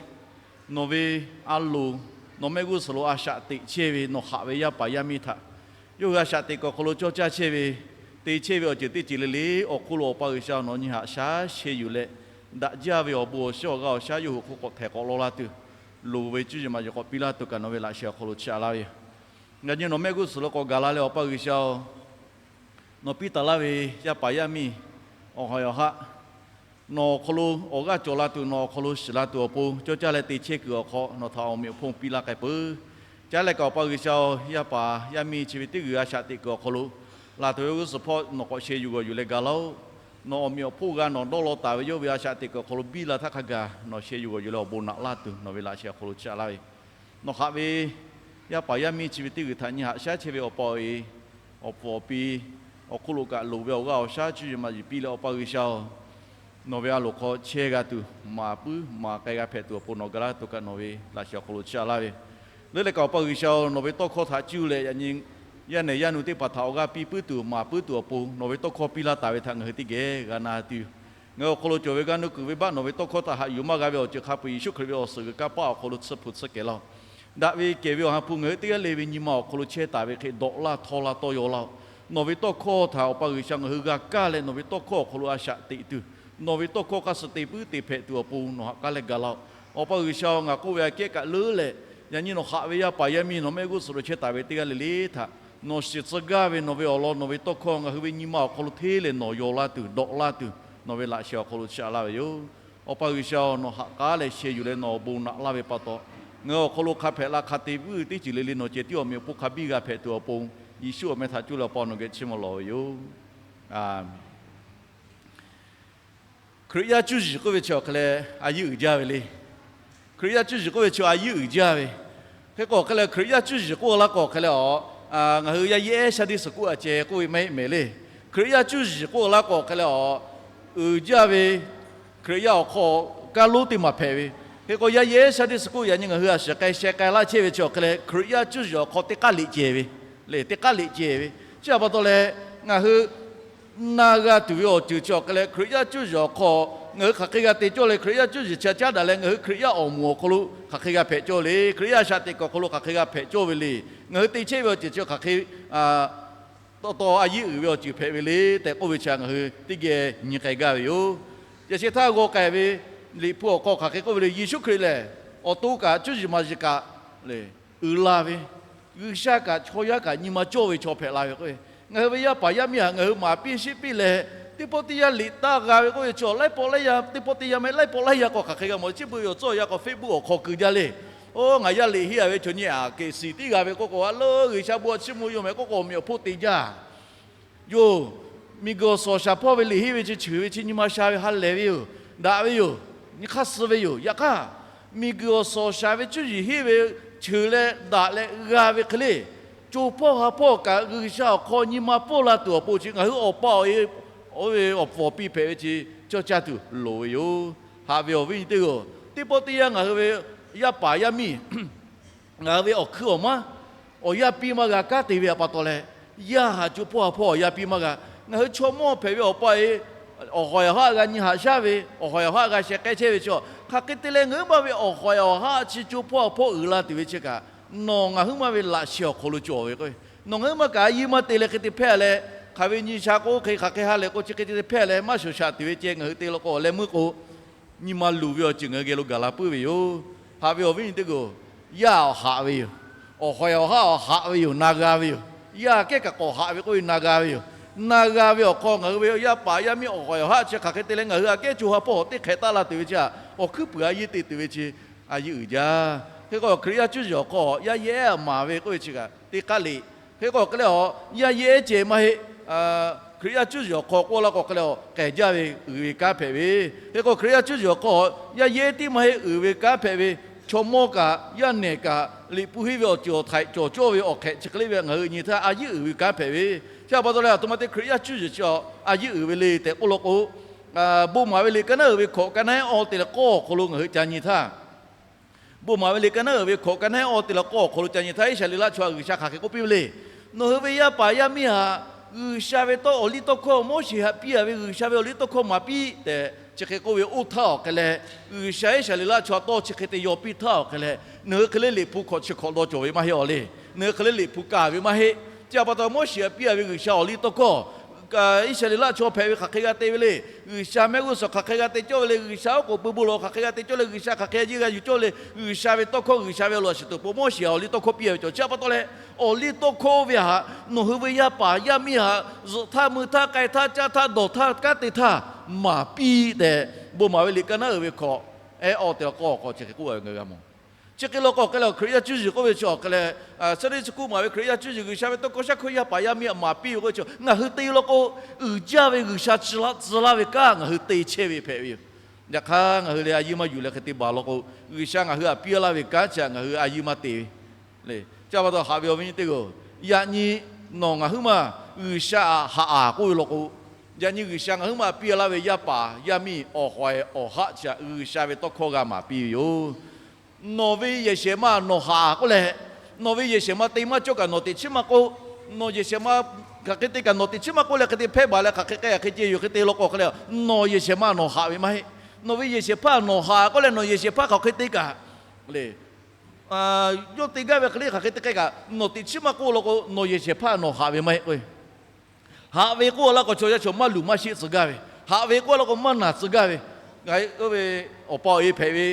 nawˬ ve a loˍ, nawˬ mehˆ g'uˇ suhˍ lo a shaꞈ teꞈ chehˇ ve nawˬ haꞈ ve yaˇ paˍ yaˇ miˇ htaꞈ yawˇ hui a shaꞈ teꞈ kuiˬ awˬ hk'aw lo cawˇ caˇ chehˇ ve, te chehˇ ve awˬ ceuˬ teˇ ceuˬ le le awˬ hk'oˆ lo Awˬ pa G'uiˬsha, nawˬ nyi haꞈ shaˉ sheh yuˬ leh, daꞈ jaˇ ve awˬ bon awˬ shinˉ awˬ g'aˇ awˬ shaˉ yawˇ hui hk'oˆ k'awꞈ htehˍ k'awꞈ law laˇ tuˬ, loˍ ve cuˇ yiˍ maˍ yiˍ k'awꞈ piˇ laˇ tuˬ kaꞈ nawˬ ve laꞈ sheh awˬ hk'aw lo chiˇ aꞈ laˇ ve yoˬ. Yaꞈ nyi nawˬ mehˆ g'uˇ suhˍ lo k'awꞈ gaˬ la leh Awˬ pa G'uiˬsha-oˬ, nawˬ piˇ taˍ laˇ ve yaˇ paˍ yaˇ miˇ awˬ ha awˬ haˆ nawˬ awˬ hk'aw lo awˬ g'aˇ cawˬ la tuˬ, nawˬ awˬ hk'aw lo shiˍ la tuˬ awˬ pon cawˇ caˇ leh te chehˇ kuiˬ awˬ hk'aw nawˬ htaꞈ awˬ meꞈ awˬ hponˇ piˇ laˇ k'ai peuˬ. Caˉ leh kaꞈ Awˬ pa G'uiˬsha-oˬ, yaˇ paˍ yaˇ miˇ chi ve teˇ g'uiˬ a shaꞈ teꞈ kuiˬ awˬ hk'aw lo laˬ tuˬ ve g'uˇ suhˍ hpawˇ nawˬ k'awꞈ sheh yuˬ g'awˬ yuˬ leh gaˬ laˇ-oˆ. Nawˬ awˬ meꞈ awˬ hponˇ g'a nawˬ dawˇ law taˍ ve yawˇ ve a shaꞈ teꞈ kuiˬ awˬ hk'aw lo biˇ la htaˇ hk'a gaˬ nawˬ sheh yuˬ g'awˬ yuˬ leh awˬ bon naꞈ laˇ tuˬ nawˬ ve laꞈ sheh awˬ hk'aw lo chiˇ aꞈ laˇ ve, nawˬ haꞈ ve yaˇ paˍ yaˇ miˇ chi ve teˇ g'uiˬ htaꞈ nyi haꞈ shaˉ chehˇ ve Awˬ pa-oˬ, awˬ puˍ awˬ pi awˬ hk'oˆ lo kaꞈ loˍ ve awˬ g'aˇ awˬ shaˉ cuˇ yiˍ maˍ yiˍ piˇ leh Awˬ pa G'uiˬsha-oˬ, nawˬ ve a loˍ hk'aw chehˇ g'a tuˬ, maˍ puiˉ maˍ k'ai g'a hpehꞈ tuˬ awˬ pon nawˬ ga laˇ tuˬ kaꞈ nawˬ ve laꞈ sheh awˬ hk'aw lo chiˇ aꞈ laˇ ve, leuˉ leh kaꞈ Awˬ pa G'uiˬsha-oˬ, nawˬ ve tawˇ hkawˇ htaꞈ cuˇ leh yaꞈ nyi yaˇ nehˬ yaˇ nu teˇ hpaˍ htaꞈ awˬ g'aˇ piˇ puiˉ tuˬ maˍ puiˉ tuˬ awˬ pon nawˬ ve tawˇ hkawˇ piˇ laˇ taˍ ve htaꞈ ngaˬ hui teˇ geh g'a na tuˬ, ngaˬ hui awˬ hk'aw lo cawˬ ve g'aˇ nuˇ kuiˬ venˇbaˆ nawˬ ve tawˇ hkawˇ htaꞈ haꞈ yuˬ maˇ g'a ve awˬ ceuˬ hk'a peu-eˬ Yeˍsuˆ Hkriꞈ ve awˬ suhˍ g'uiˬ kanˇ paˆ awˬ hk'aw lo tsuhˇ hpu tsuhˇ kehˬ laˇ-oˆ. Daꞈ ve kehˬ ve awˬ ha hpu ngaˬ hui teˇ g'aˇ le ve nyi ma awˬ hk'aw lo chehˇ taˍ ve hk'e dawꞈ laˇ htawˇ laˇ tawˇ yaw laˇ-oˆ. Nawˬ ve tawˇ hkawˇ htaꞈ Awˬ pa G'uiˬsha ngaˬ hui g'a kaˇ leh nawˬ ve tawˇ hkawˇ awˬ hk'aw lo a shaꞈ teꞈ tuˬ, nawˬ ve tawˇ hkawˇ hk'a suh te puiˉ te hpehꞈ tuˬ awˬ pon nawˬ haꞈ k'aˉ leh ga laˇ-oˆ. Awˬ pa G'uiˬsha-oˬ, ngaˬ k'oˆ ve aꞈ kehˉ kaꞈ leuˉ leh, yaꞈ nyi nawˬ haꞈ ve yaˇ paˍ yaˇ miˇ nawˬ mehˆ g'uˇ suhˍ lo chehˇ taˍ ve teˇ g'aˇ le le htaꞈ nawˬ shiˍ tcuh gaˇ ve nawˬ ve awˬ lawn nawˬ ve tawˇ hkawˇ ngaˬ hui ve nyi ma awˬ hk'aw lo hteˇ leh nawˬ yaw laˇ tuˬ dawꞈ laˇ tuˬ nawˬ ve laꞈ sheh awˬ hk'aw lo chiˇ aꞈ laˇ ve yoˬ. Awˬ pa G'uiˬsha-oˬ, nawˬ haꞈ k'aˉ leh sheh yuˬ leh nawˬ awˬ bon naꞈ laˇ ve pa taw, ngaˬ hui awˬ hk'aw lo hk'a hpehꞈ la hk'a te puiˉ teˇ ceuˬ le le nawˬ ceh tiˉ awˬ meꞈ awˬ hponˇ hk'a biˇ g'a hpehꞈ tuˬ awˬ pon, Yeˍsuˆ awˬ meh htaꞈ cuˇ leh Awˬ pa nawˬ geh chiˇ mvuh lawˬ ve yoˬ. Aˍmenˍ. Hkriꞈ yaˇ cuˇ yiˍ k'oˆ ve chi awˬ hk'e leh a yeˇ uiˍ jaˇ ve le. Hkriꞈ yaˇ cuˇ yiˍ k'oˆ ve chi a yeˇ uiˍ jaˇ ve. Hk'e k'o awˬ hk'e leh Hkriꞈ yaˇ cuˇ yiˍ k'oˆ laˇ k'o awˬ hk'e leh a, ngaˬ hui yaˇ yehˉ Sunday school a ceh k'oˆ ve maˇ heˆ mehˍ le. Hkriꞈ yaˇ cuˇ yiˍ k'oˆ laˇ k'o awˬ hk'e leh a, uiˍ jaˇ ve Hkriꞈ yaˇ awˬ hk'aw kaˇ lonˉ teˇ maˬ hpehꞈ ve. Hk'e k'o yaˇ yehˉ Sunday school yaꞈ nyi ngaˬ hui a shiˍ k'ai sheh k'ai laˇ chehˇ ve chi awˬ hk'e leh Hkriꞈ yaˇ cuˇ yiˍ awˬ hk'aw teˇ k'aˉ liꞈ ceh ve le, teˇ k'aˉ liꞈ ceh ve. Chi a pa taw leh ngaˬ hui Na g'a tuˬ ve awˬ ceuˬ chi awˬ hk'e leh, Hkriꞈ yaˇ cuˇ yiˍ awˬ hk'aw ngaˬ hui hk'aˬ hk'e g'a te cawˇ le. Hkriꞈ yaˇ cuˇ yiˍ chi a caˉ daꞈ leh, ngaˬ hui Hkriꞈ yaˇ awˬ moˍ awˬ hk'aw lo hk'aˬ hk'e g'a hpehꞈ cawˇ le. Hkriꞈ yaˇ shaꞈ teꞈ kuiˬ awˬ hk'aw lo hk'aˬ hk'e g'a hpehꞈ cawˇ ve le. Ngaˬ hui te chehˇ ve awˬ ceuˬ chi hk'aˬ hk'e taw taw a yiˉ uiˍ ve awˬ ceuˬ hpehꞈ ve le tehꞈ k'oˆ ve chi ngaˬ hui teˇ geh nyi k'ai gaˇ ve yoˬ. Yaꞈ sheh htaˇ g'aw k'ai ve Liꞈ hpu awˬ hk'aw hk'aˬ hk'e k'oˆ ve le. Yeˍsuˆ Hkriꞈ lehˬ, awˬ to kaꞈ cuˇ yiˍ maˍ yiˍ kaꞈ le, uiˍ la ve, G'uiˬsha kaꞈ chaw yaˇ kaꞈ nyi ma cawˇ ve chaw hpehꞈ la ve k'o, ngaˬ hui ve yaˇ paˍ yaˇ miˇ htaꞈ ngaˬ hui maˍ piˇ sheˆ piˇ leh, teˇ pawˆ teˇ yanˇ liꞈ taˇ g'a ve k'oˆ ve chi, laiˉ pawˆ laiˉ yaˇ, teˇ pawˆ teˇ yanˇ maˇ heˆ, laiˉ pawˆ laiˉ yaˇ k'awꞈ hk'aˬ hk'e g'a mawˬ. Chi beuꞈ ve awˬ tcuhˉ awˬ yanˇ k'awꞈ Facebook awˬ hk'aw keu jaˇ le. Oˇ, ngaˬ yaˇ liꞈ henˇ a ve chaw nyi aꞈ kehˬ siˍ tiˉ g'a ve k'oˆ k'o, a leuˉ G'uiˬsha bon htaꞈ chiˇ mvuh yoˬ mehˍ k'oˆ k'o, awˬ meꞈ awˬ hponˇ te jaˇ yoˬ. Miˬguiˬ awˬ suhˍ awˬ shaˍ hpawˇ ve liꞈ henˇ ve chi ceuˬ ve chi nyi ma sha ve ha lehˬ ve yoˬ. Daꞈ ve yoˬ. Nyi hk'aˇ suh ve yoˬ. Yaꞈ hk'aˇ, miˬguiˬ awˬ suhˍ awˬ shaˍ ve cuˇ yiˍ henˇ ve ceuˬ leh daꞈ leh g'a ve hk'e le, co hpawˇ ha hpawˇ kaꞈ G'uiˬsha awˬ hk'aw nyi ma pawˇ la tuˬ awˬ pon chi ngaˬ hui awˬ pa awˬ e, oˇ ve awˬ pfuhˍ awˬ pi hpehꞈ ve chi cawˇ caˇ tuˬ loˍ ve yoˬ. Haꞈ ve awˬ viˉ nyi teˇ g'aˇ-oˬ, teˇ pawˆ teˇ yanˇ ngaˬ hui ve yaˇ paˍ yaˇ miˇ, ngaˬ hui ve awˬ hkui awˬ maˉ awˬ yaˇ piˇ maˇ g'a kanˉ te ve pa taw leh, yaˇ haꞈ co hpawˇ ha hpawˇ awˬ yaˇ piˇ maˇ g'a. Ngaˬ hui chaw mawˇ hpehꞈ ve awˬ pa e, awˬ hawˍ awˬ haˆ g'a nyi haꞈ shaˉ ve, awˬ hawˍ awˬ haˆ g'a sheh k'ai chehˇ ve chi, hk'aˬ hk'e te leh ngaˬ huiˉ maˇ ve awˬ hawˍ awˬ haˆ chi co hpawˇ ha hpawˇ uiˍ la tuˬ ve chi kaꞈ, nawˬ ngaˬ huiˉ maˇ ve laꞈ sheh awˬ hk'aw lo cawˬ ve k'o, nawˬ ngaˬ huiˉ maˇ kaꞈ a yiˇ maˇ te leh hk'e te hpehˇ leh, hk'aˬ ve nyi sha k'o hk'e hk'aˬ hk'e ha lehˬ k'o chi hk'e te te hpehˇ leh maˇ shoˍ shaꞈ tuˬ ve ceh ngaˬ hui te law k'o, awˬ leh meuˇ k'o nyi ma luˬ ve awˬ ceuˬ ngaˬ hui geh lo gaˬ la puiˉ ve yoˬ. Haꞈ ve awˬ viˉ nyi teˇ g'aˇ-oˬ, yaˇ haꞈ ve yoˬ. Awˬ hawˍ awˬ haˆ haꞈ ve yoˬ, na g'a ve yoˬ. Yaˇ kehˉ kaꞈ k'awꞈ haꞈ ve k'oˆ ve na g'a ve yoˬ. Na g'a ve awˬ hk'aw ngaˬ hui ve yaˇ paˍ yaˇ miˇ awˬ hawˍ awˬ haˆ chi hk'aˬ hk'e te leh ngaˬ hui aꞈ kehˉ co ha hpawˇ teˇ hk'ehꞈ taˆ la tuˬ ve chi aꞈ, awˬ hkuiˉ puiˍ a yiˇ te tuˬ ve chi a yiˇ uiˍ jaˇ. Hk'e k'o Hkriꞈ yaˇ cuˇ yiˍ awˬ hk'aw yaˇ yehˇ maˍ ve k'oˆ ve chi kaꞈ teˇ k'aˉ le. Hk'e k'o hk'e leh a, yaˇ yehˇ ceh maˇ heˆ. Hkriꞈ yaˇ cuˇ yiˍ awˬ hk'aw k'oˆ laˇ k'o hk'e leh a, k'ehˬ jaˇ ve uiˍ ve kanˉ hpehꞈ ve. Hk'e k'o Hkriꞈ yaˇ cuˇ yiˍ awˬ hk'aw yaˇ yehˇ tiˉ maˇ heˆ, uiˍ ve kanˉ hpehꞈ ve, chaw mawˇ kaꞈ yaˇ nehˬ kaꞈ Liꞈ hpu henˇ ve awˬ ceuˬ awˬ htaiꞈ cawˬ cawˇ ve awˬ hk'ehꞈ chi hk'e le ve ngaˬ hui nyi htaˇ a yiˇ uiˍ ve kanˉ hpehꞈ ve. Chi a pa taw leh a htoꞈ ma te Hkriꞈ yaˇ cuˇ yiˍ chi a yiˇ uiˍ ve le tehꞈ k'oˆ law k'o, Bon maˍ ve liꞈ ka naˉ uiˍ ve hkawꞈ ka naˉ ehˉ awˬ te leh k'awˇ awˬ hk'aw lo ngaˬ hui ca nyi htaˇ, Bon maˍ ve liꞈ ka naˉ uiˍ ve hkawꞈ ka naˉ ehˉ awˬ te leh k'awˇ awˬ hk'aw lo ca nyi htaˇ, Iˉsaˍreˍlaˆ chaw htaꞈ G'uiˬsha hk'aˬ hk'e k'oˆ piˇ ve le. Nawˬ hui ve yaˇ paˍ yaˇ miˇ htaꞈ G'uiˬsha ve tawˇ awˬ liˇ tawˇ hkawˇ Moˉseˍ htaꞈ piˇ a ve G'uiˬsha ve awˬ liˇ tawˇ hkawˇ maˍ piˇ tehꞈ chi hk'e k'oˆ ve oˇ htaˇ awˬ hk'e leh, G'uiˬsha Iˉsaˍreˍlaˆ chaw htaꞈ tawˇ chi hk'e te yaw piˇ htaˇ awˬ hk'e leh, nawˬ hui hk'e le Liꞈ hpu hkawꞈ chi hkawꞈ dawˇ cawˬ ve maˇ heˆ awˬ le. Nawˬ hui hk'e le Liꞈ hpu kaˬ ve maˇ heˆ. Chi a pa taw Moˉseˍ htaꞈ piˇ a ve G'uiˬsha awˬ liˇ tawˇ hkawˇ Iˉsaˍreˍlaˆ chaw hpehꞈ ve hk'aˬ hk'e g'a te ve le. G'uiˬsha mehˆ g'uˇ suhˍ hk'aˬ hk'e g'a te cawˇ ve le. G'uiˬsha oˉ k'oˍ pui bon lawˬ hk'aˬ hk'e g'a te cawˇ le. G'uiˬsha hk'aˬ hk'e a yiˇ g'a yuˬ cawˇ le. G'uiˬsha ve tawˇ hkawˇ, G'uiˬsha ve awˬ laꞈ shiˍ tuˬ po Moˉseˍ htaꞈ awˬ liˇ tawˇ hkawˇ piˇ a ve cawˬ. Chi a pa taw leh, awˬ liˇ tawˇ hkawˇ ve htaꞈ nawˬ hui ve yaˇ paˍ yaˇ miˇ htaꞈ zuhꞈ htaˇ mui htaˇ k'ai htaˇ caˇ htaˇ dawˬ htaˇ kanˉ te htaˇ maˍ piˇ tehꞈ, Bon maˍ ve liꞈ ka naˉ uiˍ ve hkawꞈ ehˉ awˬ te leh k'awˇ awˬ hk'aw chi hk'e k'oˆ a ve ngaˬ hui g'a mawˬ. Chi hk'e law k'o hk'e leh Hkriꞈ yaˇ cuˇ yiˍ k'oˆ ve chi awˬ hk'e leh, Sunday school maˍ ve Hkriꞈ yaˇ cuˇ yiˍ G'uiˬsha ve tawˇ hkawˇ shaˉ hkawˇ yaˇ paˍ yaˇ miˇ htaꞈ maˍ piˇ ve k'oˆ ve chi ngaˬ hui te law k'o, uiˍ jaˇ ve G'uiˬsha tcuh laˇ ve kanˉ ngaˬ hui te chehˇ ve hpehꞈ ve yoˬ. Yaꞈ hk'aˇ ngaˬ hui leh a yiˇ maˇ yuˬ leh hk'e te baˬ law k'o, G'uiˬsha ngaˬ hui htaꞈ piˇ laˇ ve kanˉ chi htaꞈ ngaˬ hui a yiˇ maˇ te ve le. Chi a pa taw haꞈ ve awˬ viˉ nyi teˇ g'aˇ-oˬ, yaꞈ nyi nawˬ ngaˬ huiˉ maˇ G'uiˬsha htaꞈ haꞈ a k'oˆ ve law k'o, yaꞈ nyi G'uiˬsha ngaˬ huiˉ maˇ piˇ laˇ ve yaˇ paˍ yaˇ miˇ awˬ hawˍ awˬ haˆ chi htaꞈ G'uiˬsha ve tawˇ hkawˇ g'a maˍ piˇ ve yoˬ. Nawˬ ve yehˬ shehˍ ma nawˬ haꞈ k'oˆ leh, nawˬ ve yehˬ shehˍ ma te maˇ cawˇ kaꞈ nawˬ teꞈ chiˉ maˇ k'oˆ. Nawˬ yehˬ shehˍ ma hk'aˬ hk'e te kaꞈ nawˬ teꞈ chiˉ maˇ k'oˆ leh hk'aˬ hk'e k'ai hk'e ce yoˬ hk'e te law k'o hk'e leh, nawˬ yehˬ shehˍ ma nawˬ haꞈ ve maˇ heˆ. Nawˬ ve yehˬ shehˍ hpaˇ nawˬ haꞈ k'oˆ leh nawˬ yehˬ shehˍ hpaˇ hk'aˬ hk'e te kaꞈ le, yawˇ te gaˇ ve hk'e le hk'aˬ hk'e te k'ai kaꞈ nawˬ teꞈ chiˉ maˇ k'oˆ law k'o, nawˬ yehˬ shehˍ hpaˇ nawˬ haꞈ ve maˇ heˆ k'o. Haꞈ ve k'oˆ laˇ k'o chaw yaˇ chaw maˇ luˬ maˇ sheˆ tcuh gaˇ ve, haꞈ ve k'oˆ laˇ k'o maˇ naˬ tcuh gaˇ ve, ngaˬ hui ve awˬ pa awˬ e hpehꞈ ve,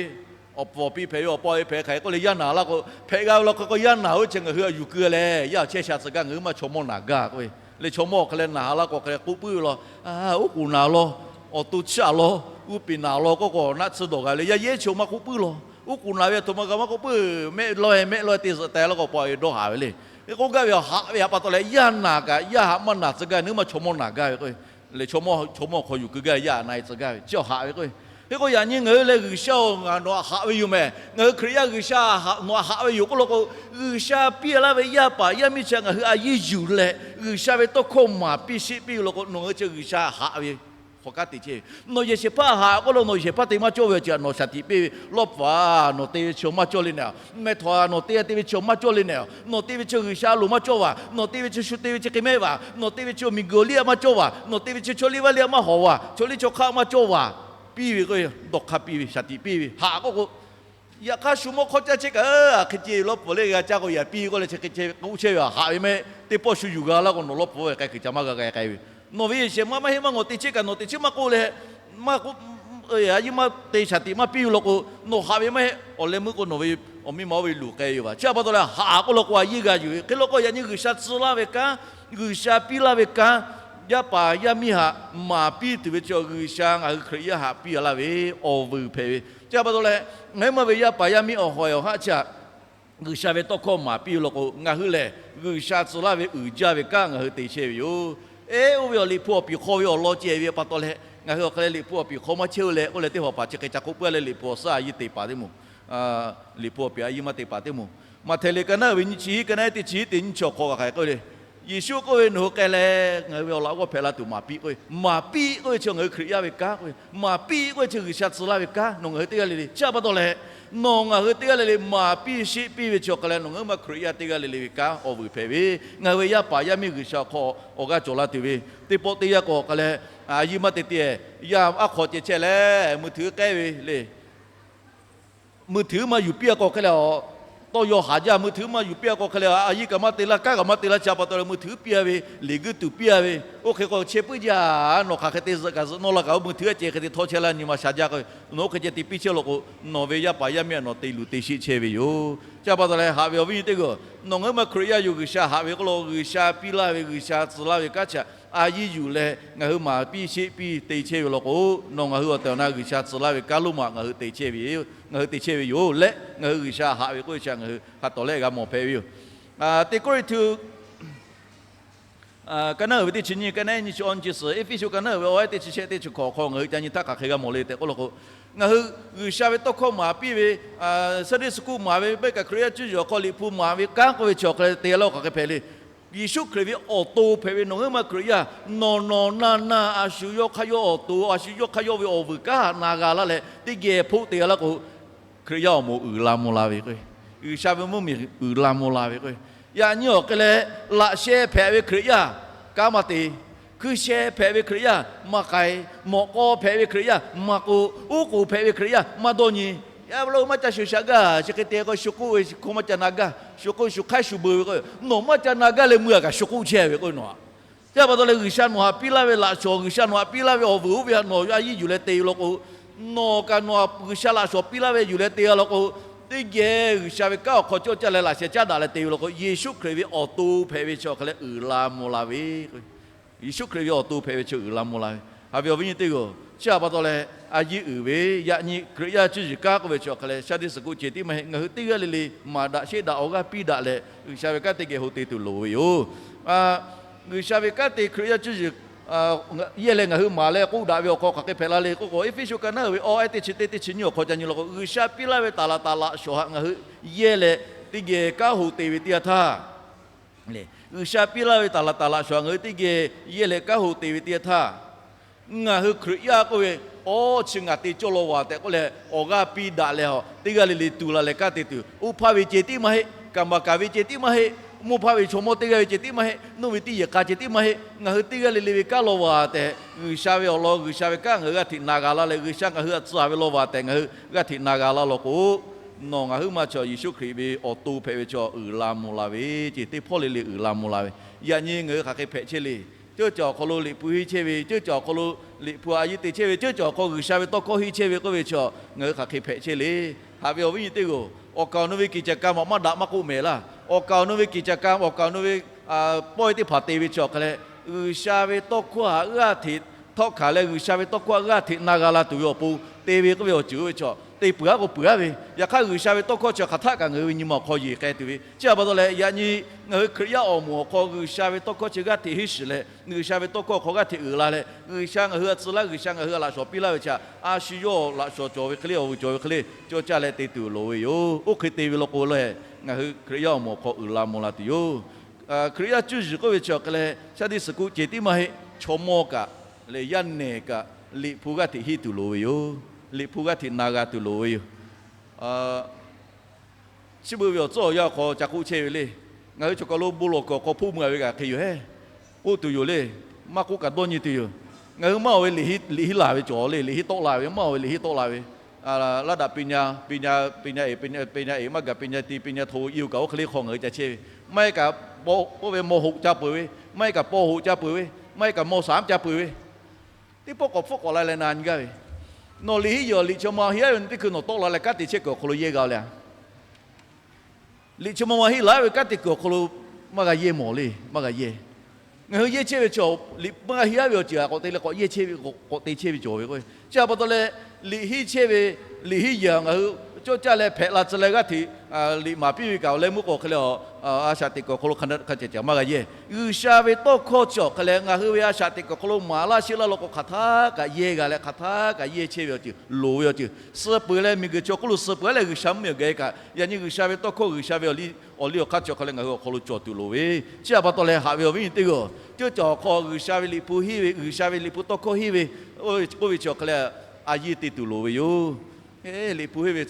awˬ pfuhˍ awˬ pi hpehꞈ ve, awˬ pa awˬ e hpehꞈ hk'aˬ hk'e k'oˆ leh yaˇ naˬ laˇ k'o, hpehꞈ g'a ve law hk'e k'o yaˇ naˬ oˇ chi ngaˬ hui a yuˬ keu leh yaˇ chehˇ sha tcuh gaˇ, ngaˬ hui maˇ chaw mawˇ naˬ gaˇ k'oˆ ve le. Chaw mawˇ awˬ hk'e leh naˬ laˇ k'o hk'e leh k'oˆ puiˉ ve law, oˉ k'oˍ naˬ law, awˬ to chiˇ aꞈ law, uˉ peˍ naˬ law k'oˆ k'o naˆ tsuhˇ dawˬ g'a ve le. Yaˇ yehˉ chi maˇ k'oˆ puiˉ law, oˉ k'oˍ naˬ ve a htoꞈ ma g'a maˇ k'oˆ puiˉ, mehˆ laweh mehˆ laweh te zuhꞈ teh laˇ k'o paw e dawˇ haˍ ve le. K'oˆ gaˇ ve htaꞈ haꞈ ve htaꞈ pa taw leh yaˇ naˬ kaꞈ yaˇ haꞈ maˇ naˬ tcuh gaˇ, ngaˬ hui maˇ chaw mawˇ naˬ gaˇ ve k'o, le chaw mawˇ chaw mawˇ hk'aw yuˬ keu gaˇ ve yaˇ haꞈ na e tcuh gaˇ ve chi awˬ haꞈ ve k'o. Hk'e k'o yaꞈ nyi ngaˬ hui leh G'uiˬsha-oˬ, ngaˬ nawˬ htaꞈ haꞈ ve yoˬ mehˍ. Ngaˬ hui Hkriꞈ yaˇ G'uiˬsha htaꞈ nawˬ htaꞈ haꞈ ve yoˬ k'oˆ law k'o, G'uiˬsha piˇ laˇ ve yaˇ paˍ yaˇ miˇ chi htaꞈ ngaˬ hui a yiˇ yuˬ leh G'uiˬsha ve tawˇ hkawˇ maˍ piˇ sheˆ piˇ ve law k'o, nawˬ ngaˬ hui chi G'uiˬsha haꞈ ve hk'awꞈ kanˉ te chehˇ ve. Nawˬ yehˬ shehˍ hpaˇ haꞈ k'oˆ lo nawˬ yehˬ shehˍ hpaˇ te maˇ cawˇ ve awˬ ceuˬ htaꞈ nawˬ shaˍ tiꞈ piˇ ve, Lawˇ hpu-aˬ, nawˬ te ve chaw maˇ cawˇ le nehˬ. Meh htawnˍ, nawˬ te te ve chaw maˇ cawˇ le nehˬ. Nawˬ te ve chaw G'uiˬsha a loˍ maˇ cawˇ vaˬ. Nawˬ te ve chaw shu te ve chi hk'e mehˆ vaˬ. Nawˬ te ve chaw miˬguiˬ awˬ liˇ aꞈ maˇ cawˇ vaˬ. Nawˬ te ve chaw chaw liˇ vaˇ liˇ aꞈ maˇ hawˍ vaˬ. Chaw liˇ chaw hk'aˆ maˇ cawˇ vaˬ. Piˇ ve k'o, dawˇ hk'aˇ piˇ ve, shaˍ tiꞈ piˇ ve haꞈ k'oˆ k'o, yaꞈ hk'aˇ shu mawˇ hk'awˇ caˇ chehˇ kaꞈ, hk'e ceh Lawˇ hpu lehˬ g'a caˇ k'o yaꞈ piˇ k'oˆ leh chi hk'e ceh k'oˆ chehˇ ve haꞈ ve mehˆ. Teˇ pawˆ shu yuˬ g'a laˇ k'o nawˬ Lawˇ hpu k'ai hk'e ca maˇ g'a k'ai k'ai ve. Nawˬ ve yehˬ shehˍ ma maˇ heˆ maˇ ngawˬ te chehˇ kaꞈ nawˬ teꞈ chiˉ maˇ k'oˆ leh, maˇ k'oˆ, a yehˬ maˇ te shaˍ tiꞈ maˇ piˇ ve law k'o, nawˬ haꞈ ve maˇ heˆ. Awˬ leh meuˇ k'o nawˬ ve awˬ miˇ ma oˇ ve luˬ k'ai ve yoˬ vaˬ. Chi htaꞈ pa taw leh haꞈ k'oˆ law k'o a yehˬ g'a yuˬ ve hk'e law k'o, yaꞈ nyi G'uiˬsha tcuh laˇ ve kanˉ, G'uiˬsha piˇ laˇ ve kanˉ, yaˇ paˍ yaˇ miˇ haꞈ maˍ piˇ tuˬ ve chi G'uiˬsha ngaˬ hui Hkriꞈ yaˇ haꞈ piˇ laˇ ve awˬ vuiˬ hpehꞈ ve. Chi htaꞈ pa taw leh, ngaˬ hui ma ve yaˇ paˍ yaˇ miˇ awˬ hawehˬ awˬ haˆ chi htaꞈ G'uiˬsha ve tawˇ hkawˇ maˍ piˇ ve law k'o, ngaˬ hui lehˬ G'uiˬsha tcuh laˇ ve uiˍ jaˇ ve kanˉ ngaˬ hui te chehˇ ve yoˬ. Eˉ, oˇ ve awˬ Liꞈ hpu awˬ piˍ hk'aw ve awˬ lawn ceh ve pa taw leh, ngaˬ hui awˬ hk'aˬ leh Liꞈ hpu awˬ piˍ hk'aw maˇ chehˇ-oˬ leh k'oˆ leh teˇ hpaˍ hpaˍ chi hk'e ca k'oˆ puiˉ leh Liꞈ hpu awˬ suhˉ a yehˬ te paˍ teˇ moˍ, Liꞈ hpu awˬ piˍ a yehˬ maˇ te paˍ teˇ moˍ. Maꞈhtehˍ liꞈ ka naˉ uiˍ ve nyiˇ chi hiˉ, ka naˉ teˇ chi hiˉ teˇ nyiˇ chi awˬ hk'aw kaꞈ hk'aˬ hk'e k'oˆ le. Yeˍsuˆ k'oˆ ve, Nawˬ hui k'ai leh ngaˬ hui ve awˬ laꞈ g'awˇ hpehꞈ la tuˬ maˍ piˇ k'oˆ ve. Maˍ piˇ k'oˆ ve chi ngaˬ hui Hkriꞈ yaˇ ve kanˉ k'oˆ ve. Maˍ piˇ k'oˆ ve chi G'uiˬsha tcuh laˇ ve kanˉ. Nawˬ ngaˬ hui teˇ g'aˇ le le. Chi htaꞈ pa taw leh, nawˬ ngaˬ hui teˇ g'aˇ le le maˍ piˇ sheˆ piˇ ve chi awˬ hk'aˬ leh nawˬ ngaˬ hui ma Hkriꞈ yaˇ teˇ g'aˇ le le ve kanˉ awˬ vuiˬ hpehꞈ ve, ngaˬ hui ve yaˇ paˍ yaˇ miˇ G'uiˬsha awˬ hk'aw awˬ g'aˇ cawˬ la tuˬ ve, teˇ pawˆ teˇ yanˇ k'o hk'aˬ leh, a yehˬ maˇ te te, yaˇ aˉ hk'aw ceh chehˇ leh mui htuiˍ k'ehˉ ve le. Mui htuiˍ maˇ yuˬ piˇ-a k'o hk'e leh, tawˇ yaw haˍ jaˇ. Mui htuiˍ maˇ yuˬ piˇ-a k'o hk'e leh, a yehˬ kaꞈ maˇ te laˇ, kanˉ kaꞈ maˇ te laˇ. Chi htaꞈ pa taw leh mui htuiˍ piˇ-a ve, liꞈ guiˇ tuˬ piˇ-a ve, oˇ hk'e k'o chehˇ puiˉ jaˇ. Nawˬ hk'aˬ hk'e te zuhꞈ kaꞈ zuhꞈ nawˇ la kaꞈ, mui htuiˍ a ceh hk'e te htawˇ chehˇ laˇ nyi ma sha jaˇ k'o, nawˬ oˇ hk'e ceh te piˇ chehˇ law k'o, nawˬ ve yaˇ paˍ yaˇ miˇ htaꞈ nawˬ te luˬ te sheˆ chehˇ ve yoˬ. Chi htaꞈ pa taw leh haꞈ ve awˬ viˉ nyi teˇ g'aˇ, nawˬ ngaˬ hui ma Hkriꞈ yaˇ yoˬ, G'uiˬsha haꞈ ve k'oˆ lo G'uiˬsha piˇ laˇ ve, G'uiˬsha tcuh laˇ ve kanˉ chi htaꞈ a yehˬ yuˬ leh ngaˬ hui maˍ piˇ sheˆ piˇ te chehˇ ve law k'o, nawˬ ngaˬ hui awˬ tehˬ awˬ na G'uiˬsha tcuh laˇ ve kanˉ lonˉ ma ngaˬ hui te chehˇ ve yoˬ. Ngaˬ hui te chehˇ ve yoˬ leh ngaˬ hui G'uiˬsha haꞈ ve k'oˆ ve chi htaꞈ ngaˬ hui ha tawˍ leh g'a mawˬ hpehꞈ ve yoˬ. Teˇ Kawˇrenˍhtuˆ ka naˉ uiˍ ve teˇ chi nyiˇ, ka naˉ nyiˇ chi awˇ nyiˇ chi suhˍ, Eˇfeˇsuꞈ ka naˉ uiˍ ve awˬ ehˉ teˇ chi shehˆ teˇ chi hkawꞈ awˬ hk'aw ngaˬ hui ca nyi htaˇ hk'aˬ hk'e g'a mawˬ le tehꞈ k'oˆ law k'o, ngaˬ hui G'uiˬsha ve tawˇ hkawˇ maˍ piˇ ve, Sunday school maˍ ve, beuꞈ kaꞈ Hkriꞈ yaˇ cuˇ yiˍ awˬ hk'aw Liꞈ hpu maˍ ve kanˉ k'oˆ ve chi awˬ hk'aw leh te laˇ-o hk'aˬ hk'e hpehꞈ le. Yeˍsuˆ Hkriꞈ ve awˬ to hpehꞈ ve nawˬ ngaˬ hui ma Hkriꞈ yaˇ, nawˬ nawˬ na na a shu yawˇ hk'aˇ yawˇ awˬ to, a shu yawˇ hk'aˇ yawˇ ve awˬ vuiˬ kanˉ htaꞈ na g'a laˇ leh teˇ geh hpoˆ te g'a laˇ k'o, Hkriꞈ yaˇ awˬ moˍ uiˍ la mvuh la ve k'o, G'uiˬsha ve mvuhˇmiˬ uiˍ la mvuh la ve k'o, yaꞈ nyi awˬ hk'e leh laꞈ sheh hpehꞈ ve Hkriꞈ yaˇ kanˉ maˇ te, hkui sheh hpehꞈ ve Hkriꞈ yaˇ maˇ k'ai, mawꞈ k'aw hpehꞈ ve Hkriꞈ yaˇ maˇ k'oˆ, uˉ k'oˍ hpehꞈ ve Hkriꞈ yaˇ maˇ dawˇ nyi. Yaꞈ lo maˇ ca shuˍ shaꞈ gaˇ, chi hk'e te k'o shu k'oˆ ve hk'oˆ maˇ ca na gaˇ, shu k'oˆ shu hk'aiˉ shu beuꞈ ve k'o, nawˬ maˇ ca na gaˇ leh mui aꞈ kaꞈ shu k'oˆ chehˇ ve k'o nawˬ a Chi htaꞈ pa taw leh G'uiˬsha nawˬ htaꞈ piˇ laˇ ve laꞈ shawnˍ, G'uiˬsha nawˬ htaꞈ piˇ laˇ ve awˬ vuiˬ oˇ ve htaꞈ nawˬ a yehˬ yuˬ leh te ve law k'o, nawˬ kaꞈ nawˬ htaꞈ G'uiˬsha laꞈ shawnˍ piˇ laˇ ve yuˬ leh te g'a law k'o, teˇ geh G'uiˬsha ve kanˉ awˬ hk'aw cawˇ caˇ leh laꞈ sheh caˉ daꞈ leh te ve law k'o, Yeˍsuˆ Hkriꞈ ve awˬ to hpehꞈ ve chi awˬ hk'aˬ leh uiˍ la mvuh la ve Yeˍsuˆ Hkriꞈ ve awˬ to hpehꞈ ve chi uiˍ la mvuh la ve, haꞈ ve awˬ viˉ nyi teˇ g'aˇ-oˬ, chi htaꞈ pa taw leh a yehˬ uiˍ ve yaꞈ nyi Hkriꞈ yaˇ cuˇ yiˍ kanˉ k'oˆ ve chi awˬ hk'aˬ leh Sunday school ceh tiˉ maˇ heˆ, ngaˬ hui teˇ g'aˇ le le maˍ daꞈ sheˆ daꞈ awˬ g'aˇ piˇ daꞈ leh G'uiˬsha ve kanˉ teˇ geh ho te tuˬ loˍ ve yoˬ. G'uiˬsha ve kanˉ te Hkriꞈ yaˇ cuˇ yiˍ yehˇ leh ngaˬ hui maˍ leh k'oˆ daꞈ ve awˬ hk'aw hk'aˬ hk'e hpehꞈ la le k'oˆ k'o, Eˇfeˇsuꞈ ka naˉ uiˍ ve awˬ ehˉ teˇ chi teˇ teˇ chi nyiˇ awˬ hk'aw ca nyi law k'o, G'uiˬsha piˇ laˇ ve taˍ laꞈ taˍ laꞈ shawnˍ htaꞈ ngaˬ hui yehˇ leh teˇ geh kanˉ ho te ve teˇ yanˇ htaˇ, G'uiˬsha piˇ laˇ ve taˍ laꞈ taˍ laꞈ shawnˍ htaꞈ ngaˬ hui teˇ geh yehˇ leh kanˉ ho te ve teˇ yanˇ htaˇ, ngaˬ hui Hkriꞈ yaˇ k'oˆ ve, awˇ chi ngaˬ te cawˇ law vaˬ tehꞈ k'oˆ leh awˬ g'aˇ piˇ daꞈ leh a, teˇ g'aˇ le le tu la leh kanˉ te tuˬ, oˇ hpaˇ ve ceh tiˉ maˇ heˆ, kaˍ maˍ kaˍ ve ceh tiˉ maˇ heˆ, mvuhˇ hpaˇ ve chaw mawˇ teˇ g'aˇ ve ceh tiˉ maˇ heˆ, nuˇ ve tiˇ yehˬ k'a ceh tiˉ maˇ heˆ, ngaˬ hui teˇ g'aˇ le le ve kanˉ law vaˬ tehꞈ G'uiˬsha ve awˬ lawn, G'uiˬsha ve kanˉ ngaˬ hui g'aˇ hteꞈ na g'a laˇ leh, G'uiˬsha ngaˬ hui htaꞈ tcuh ve law vaˬ tehꞈ ngaˬ hui g'aˇ hteꞈ na g'a laˇ law k'o, nawˬ ngaˬ hui ma chaw Yeˍsuˆ Hkriꞈ ve awˬ to hpehꞈ ve chaw uiˍ la mvuh la ve, ceh teˇ hpawˇ le le uiˍ la mvuh la ve, yaꞈ nyi ngaˬ hui hk'aˬ hk'e hpehꞈ chehˇ le. Ceuˇ caˬ awˬ hk'aw lo Liꞈ hpu henˇ chehˇ ve, ceuˇ caˬ awˬ hk'aw lo Liꞈ hpu a yehˬ te chehˇ ve, ceuˇ caˬ awˬ hk'aw G'uiˬsha ve tawˇ hkawˇ henˇ chehˇ ve k'oˆ ve chaw ngaˬ hui hk'aˬ hk'e hpehꞈ chehˇ le. Haꞈ ve awˬ viˉ nyi teˇ g'aˇ-oˬ, awˬ kaˍ awˬ nu ve kiˬ caˍ ka maꞈ maˇ daꞈ maˇ k'oˆ mehˍ laˇ. Awˬ kaˍ awˬ nu ve kiˬ caˍ ka, awˬ kaˍ awˬ nu ve pawehˇ teˇ hpaˍ te ve chi awˬ hk'aˬ leh, G'uiˬsha ve tawˇ hkawˇ htaꞈ g'aˇ hteꞈ htawˆ hkanˍ leh, G'uiˬsha ve tawˇ hkawˇ htaꞈ g'aˇ hteꞈ na g'a la tuˬ ve awˬ pon te ve k'oˆ ve awˬ ceuˬ oˇ ve chaw te peuˬ-aˉ k'o peuˬ-aˉ ve, yaꞈ hk'aˇ G'uiˬsha ve tawˇ hkawˇ chi hk'aˬ htaˆ kaꞈ ngaˬ hui ve nyi ma awˬ hk'aw yeˬ k'ai tuˬ ve. Chi htaꞈ pa taw leh yaꞈ nyi ngaˬ hui Hkriꞈ yaˇ awˬ moˍ awˬ hk'aw G'uiˬsha ve tawˇ hkawˇ chi g'aˇ hteꞈ henˇ shiˍ leh, G'uiˬsha ve tawˇ hkawˇ awˬ hk'aw g'aˇ hteꞈ uiˍ la leh, G'uiˬsha ngaˬ hui htaꞈ tcuh laˇ, G'uiˬsha ngaˬ hui htaꞈ laꞈ shawnˍ piˇ laˇ ve chi htaꞈ a shu yawˇ laꞈ shawnˍ cawˬ ve hk'e le, awˬ vuiˬ cawˬ ve hk'e le cawˇ caˇ leh te tuˬ loˍ ve yoˬ. Oˇ hk'e te ve law k'o lehˬ, ngaˬ hui Hkriꞈ yaˇ awˬ moˍ awˬ hk'aw uiˍ la mvuh la tuˬ yoˬ. Hkriꞈ yaˇ cuˇ yiˍ k'oˆ ve chi awˬ hk'aˬ lehˬ, Sunday school ceh tiˉ maˇ heˆ, chaw mawˇ kaꞈ Leh yaˇ nehˬ kaꞈ Liꞈ hpu g'aˇ hteꞈ henˇ tuˬ loˍ ve yoˬ. Liꞈ hpu g'aˇ hteꞈ na g'a tuˬ loˍ ve yoˬ. Chi beuꞈ ve awˬ tcuhˉ awˬ yanˇ awˬ hk'aw ca k'oˆ chehˇ ve le. Ngaˬ hui chaw kaˬ lo bon lawˬ kuiˬ awˬ hk'aw hpoˆ meuˇ a ve kaꞈ hk'e yoˬ hehˉ. K'oˆ tuˬ yoˬ le. Maˇ k'oˆ kaꞈ dawˇ nyi tuˬ yoˬ. Ngaˬ hui maˇ oˬ ve liꞈ henˇ laˬ ve cawˬ le. Liꞈ henˇ tawˆ la ve, maˇ oˬ ve liꞈ henˇ tawˆ la ve. Laˇ daꞈ ပညာ, ပညာ, ပညာ eˍ, ပညာ eˍ, maˇ gaˬ ပညာ ti, ပညာ hto, i oˬ kaꞈ oˇ hk'e le hk'aw ngaˬ hui ca chehˇ ve. Maˇ heˆ kaꞈ, oˇ ve ม.หก ca peuˬ ve, maˇ heˆ kaꞈ ป.หก ca peuˬ ve, maˇ heˆ kaꞈ ม.สาม ca peuˬ ve. Teˇ pawˆ k'awꞈ hpfuhˆ k'awꞈ la leh na nyi gaˇ ve. Nawˬ liꞈ henˇ yehˬ awˬ liꞈ chi ma henˇ aˉ ve teˇ hkui nawˬ tawˆ la leh kanˉ te chehˇ kuiˬ awˬ hk'aw lo yehˇ g'a leh a. Liꞈ chi ma ma henˇ laˬ ve kanˉ te kuiˬ awˬ hk'aw lo maˇ g'a yehˇ mawˬ le, maˇ g'a yehˇ. Ngaˬ hui yehˇ chehˇ ve chaw liꞈ maˇ g'a henˇ aˉ ve awˬ ceuˬ a k'awꞈ te leh k'awꞈ yehˇ chehˇ ve, k'awꞈ te chehˇ ve cawˬ ve k'o, chi a pa taw leh liꞈ henˇ chehˇ ve, liꞈ henˇ yehˬ ngaˬ hui cawˇ caˇ leh hpehꞈ la tcuh leh g'aˇ hteꞈ liꞈ maˍ piˇ ve kaꞈ awˬ leh meuˇ k'o hk'e leh a shaꞈ teꞈ kuiˬ awˬ hk'aw lo hk'a ceh ceh maˇ g'a yehˇ. G'uiˬsha ve tawˇ hkawˇ chi awˬ hk'e leh ngaˬ hui ve a shaꞈ teꞈ kuiˬ awˬ hk'aw lo maˍ laˇ sheˆ laˇ law k'o hk'aˬ htaˇ kaꞈ yehˇ g'a leh hk'aˬ htaˇ kaꞈ yehˇ chehˇ ve awˬ ceuˬ loˍ ve awˬ ceuˬ suh peuˬ leh miˬguiˬ chi awˬ hk'oˆ lo suh peuˬ a leh G'uiˬsha mvuhˇmiˬ awˬ gaˬ e kaꞈ yaꞈ nyi G'uiˬsha ve tawˇ hkawˇ, G'uiˬsha ve awˬ liˇ awˬ hk'aˇ chi awˬ hk'e leh ngaˬ hui awˬ hk'aw lo cawˬ tuˬ loˍ ve. Chi a pa taw leh haꞈ ve awˬ viˉ nyi teˇ g'aˇ, ceuˇ caˬ awˬ hk'aw G'uiˬsha ve liꞈ hpu henˇ ve, G'uiˬsha ve liꞈ hpu tawˇ hkawˇ henˇ ve, oˇ ve chi awˬ hk'e leh a yiˇ te tuˬ loˍ ve yoˬ. Liꞈ hpu henˇ ve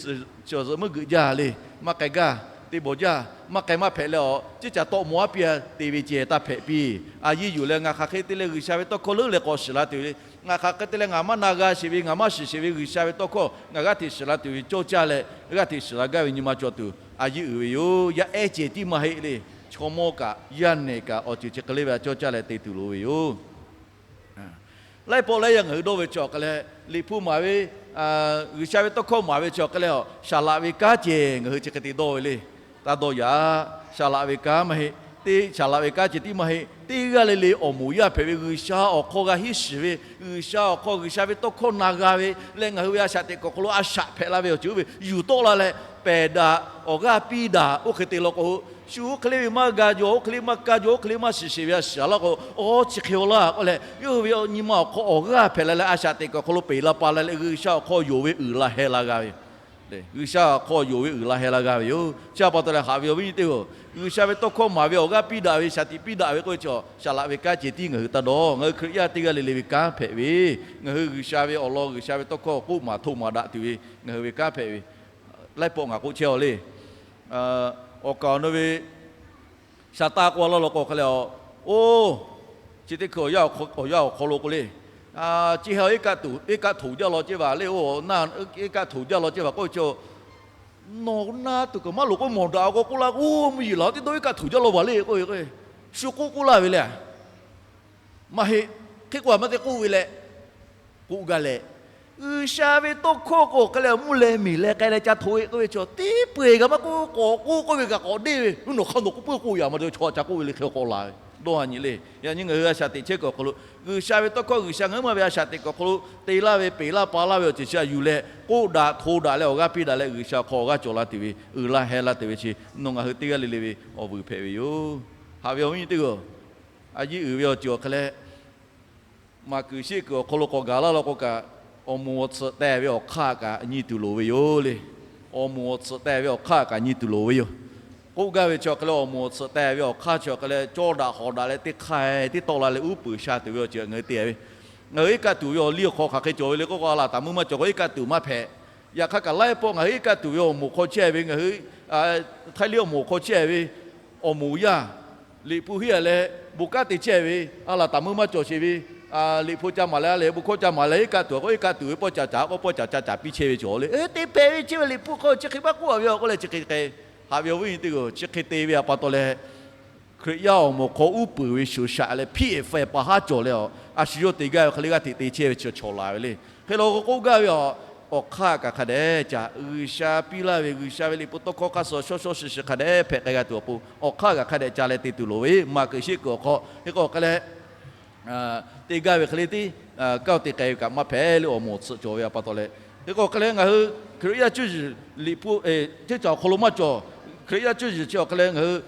chi awˬ zuhꞈ meuˇ geuꞈ jaˇ le. Maˇ k'ai gaˇ, te bawˬ jaˇ, maˇ k'ai maˇ hpehꞈ leh awˬ ceuˇ caˬ tawˆ mawˬ aˉ piˇ a te ve ceh taˇ hpehꞈ piˇ. A yiˇ yuˬ leh ngaˬ hk'aˬ hk'e te leh G'uiˬsha ve tawˇ hkawˇ leuˉ leh k'awꞈ shiˍ la tuˬ le. Ngaˬ hk'aˬ hk'e te leh ngaˬ maˇ na g'a sheˍ ve, ngaˬ maˇ shiˍ sheˍ ve G'uiˬsha ve tawˇ hkawˇ ngaˬ g'aˇ hteꞈ shiˍ la tuˬ ve cawˇ caˇ leh g'aˇ hteꞈ shiˍ la gaˇ ve nyi ma cawˬ tuˬ a yiˇ uiˍ ve yoˬ. Yaˇ ehˉ ceh tiˉ maˇ heˆ le. Chaw mawˇ kaꞈ yaˇ nehˬ kaꞈ awˬ ceuˬ chi hk'e le ve a cawˇ caˇ leh te tuˬ loˍ ve yoˬ. Laiˉ pawˆ laiˉ yaˇ ngaˬ hui dawˇ ve chi awˬ hk'e leh liꞈ hpu maˍ ve, G'uiˬsha ve tawˇ hkawˇ maˍ ve chi awˬ hk'e leh a shaˍ laꞈ ve kanˉ ceh ngaˬ hui chi hk'e te dawˇ ve le. Taˇ dawˇ yaꞈ. Shaˍ laꞈ ve kanˉ maˇ heˆ. Teˇ shaˍ laꞈ ve kanˉ ceh tiˉ maˇ heˆ. Teˇ g'aˇ le le awˬ moˍ yaˇ hpehꞈ ve G'uiˬsha awˬ hk'aw g'a henˇ shiˍ ve, G'uiˬsha awˬ hk'aw G'uiˬsha ve tawˇ hkawˇ na g'a ve leh ngaˬ hui ve a shaꞈ teꞈ kuiˬ awˬ hk'aw lo a shaꞈ hpehꞈ la ve awˬ ceuˬ oˇ ve yuˬ tawˆ la leh pehˬ daꞈ awˬ g'aˇ piˇ daꞈ oˇ hk'e te law k'o, shu oˇ hk'e le ve maˇ ga jaw, oˇ hk'e le maˇ ka jaw, oˇ hk'e le maˇ shiˍ sheˍ ve a shiˍ laˇ k'o, awˬ chi hk'e aw laˇ k'oˆ leh, yawˇ hui ve nyi ma awˬ hk'aw awˬ g'aˇ hpehꞈ la leh a shaꞈ teꞈ kuiˬ awˬ hk'aw lo peˬ la pa la leh G'uiˬsha awˬ hk'aw yonˍ ve uiˍ la heh la g'a ve G'uiˬsha awˬ hk'aw yonˍ ve uiˍ la heh la g'a ve yoˬ. Chi a pa taw leh haꞈ ve awˬ viˉ nyi teˇ hpaˍ-oˬ, G'uiˬsha ve tawˇ hkawˇ maˍ ve awˬ g'aˇ piˇ daꞈ ve, shaˍ tiꞈ piˇ daꞈ ve k'oˆ ve chaw shaˍ laꞈ ve kanˉ ceh tiˉ ngaˬ hui taˇ dawˇ. Ngaˬ hui Hkriꞈ yaˇ teˇ g'aˇ le le ve kanˉ hpehꞈ ve, ngaˬ hui G'uiˬsha ve awˬ lawn G'uiˬsha ve tawˇ hkawˇ k'oˆ maˍ htoˆ maˍ daꞈ tuˬ ve ngaˬ hui ve kanˉ hpehꞈ ve. Laiˉ pawˆ ngaˬ k'oˆ chehˇ a le. Awˬ kaˍ awˬ nu ve Saˍtanˍ k'oˆ a laˇ law k'o hk'e leh a, oˇ, chi teˇ hkui awˬ yanˇ awˬ hk'aw lo k'o le, chi ha iˉ kaˆ htoꞈ jaˇ law ceh vaˬ le, oˇ, iˉ kaˆ htoꞈ jaˇ law ceh vaˬ k'oˆ ve chaw, nawˬ na tuˬ kaꞈ maˇ loˍ k'o mawˬ daꞈ k'o k'oˆ laˇ k'o, mvuhˇ yeˬ laˬ teˇ dawˇ iˉ kaˆ htoꞈ jaˇ law vaˬ le k'oˆ ve k'o, shu k'oˆ k'oˆ laˇ ve le. Maˇ heˆ. Hk'e k'o a maˇ te k'oˆ ve leh, k'oˆ gaˇ leh, G'uiˬsha ve tawˇ hkawˇ k'o hk'e leh mvuhˇ leh miˬ leh k'ai leh ca htoꞈ e k'oˆ ve chaw, teˇ peu eˬ kaꞈ maˇ k'oˆ, k'awꞈ k'oˆ k'oˆ ve kaꞈ k'awꞈ deˇ ve, nawˬ hk'a nawˬ k'oˆ puiˉ k'oˆ yaꞈ ma te chaw ca k'oˆ ve le hk'e k'awꞈ la ve. Dawˇ a nyi le. Yaꞈ nyi ngaˬ hui a shaꞈ teꞈ chehˇ kuiˬ awˬ hk'aw lo, G'uiˬsha ve tawˇ hkawˇ G'uiˬsha ngaˬ hui maˇ ve a shaꞈ teꞈ kuiˬ awˬ hk'aw lo te laˇ ve peˬ laˇ pa laˇ ve awˬ ceuˬ chi a yuˬ leh k'oˆ daꞈ hto daꞈ leh awˬ g'aˇ piˇ daꞈ leh G'uiˬsha awˬ hk'aw awˬ g'aˇ cawˬ la tuˬ ve uiˍ la heh la tuˬ ve chi nawˬ ngaˬ hui teˇ g'aˇ le le ve awˬ vuiˬ hpehꞈ ve yoˬ. Haꞈ ve awˬ viˉ nyi teˇ hpaˍ-oˬ, a yiˇ uiˍ ve awˬ ceuˬ awˬ hk'e leh maˍ kuiˬ sheˆ kuiˬ awˬ hk'aw lo k'awꞈ gaˬ laˇ law k'o kaꞈ, awˬ moˍ awˬ tsuhꞈ teh ve awˬ hk'aˇ kaꞈ nyi tuˬ loˍ ve yoˬ le. Awˬ moˍ awˬ tsuhꞈ teh ve awˬ hk'aˇ kaꞈ nyi tuˬ loˍ ve yoˬ. K'oˆ gaˇ ve chi awˬ hk'e leh awˬ moˍ awˬ tsuhꞈ teh ve awˬ hk'aˇ chi awˬ hk'e leh cawˇ daꞈ hawˍ daꞈ leh teˇ hk'aˇ teˇ tawˆ la leh uˉ peunˍ sha tuˬ ve awˬ ceuˬ ngaˬ hui te ve. Ngaˬ hui iˉ kaˆ tuˬ ve awˬ liˇ awˬ hk'aw hk'aˬ hk'e cawˬ ve le k'oˆ k'o, a laˬ taˍ meuˇ maˇ cawˬ k'o iˉ kaˆ tuˬ maˇ hpehꞈ. Yaꞈ hk'aˇ kaꞈ laiˉ pawˆ ngaˬ hui iˉ kaˆ tuˬ ve awˬ moˍ hk'aw chehˇ ve ngaˬ hui Htaiˇ liˇ awˬ moˍ hk'aw chehˇ ve awˬ moˍ yaˇ, Liꞈ hpu henˇ a leh bon kanˉ te chehˇ ve, a laˬ taˍ meuˇ maˇ cawˬ sheˍ ve, Liꞈ hpu ca maˍ leh a leh bon hkawˇ ca maˍ leh iˉ kaˆ tuˬ k'o iˉ kaˆ tuˬ ve pawˆ ca caˍ k'o pawˆ ca ca caˍ piˇ chehˇ ve cawˬ le. Te hpehꞈ ve chehˇ ve Liꞈ hpu hk'aw chi hk'e maˇ k'oˆ a ve a k'oˆ leh chi hk'e k'ai, haꞈ ve awˬ viˉ nyi teˇ hpaˍ-oˬ, chi hk'e te ve a pa taw leh Hkriꞈ yaˇ awˬ moˍ hk'aw uˉ peunˍ ve shuˍ shaꞈ leh hpiˆ ehˍ faiˍ pa haˉ cawˬ leh a, a shu yawˇ te gaˇ ve hk'e le g'aˇ hteꞈ te chehˇ ve chi chaw laˬ ve le. Hk'e law k'o k'oˆ gaˇ ve a, awˬ hk'aˇ kaꞈ hk'a dehꞈ ca, G'uiˬsha piˇ laˇ ve G'uiˬsha ve Liꞈ hpu tawˇ hkawˇ hk'a suh shawˉ shawˉ shiˍ shiˍ hk'a dehꞈ hpehꞈ k'ai g'a tuˬ awˬ pon awˬ hk'aˇ kaꞈ hk'a dehꞈ ca leh te tuˬ loˍ ve maˍ kuiˬ sheˆ kuiˬ awˬ hk'aw, hk'e k'o hk'e leh te gaˇ ve hk'e le tiˉ, kaˇ te k'ai ve kaꞈ maˇ hpehꞈ le awˬ moˍ awˬ tsuhꞈ cawˬ ve a pa taw leh. Hk'e k'o hk'e leh ngaˬ hui Hkriꞈ yaˇ cuˇ yiˍ Liꞈ hpu, teˇ caˬ awˬ hk'aw lo maˇ cawˬ. Hkriꞈ yaˇ cuˇ yiˍ chi awˬ hk'e leh ngaˬ hui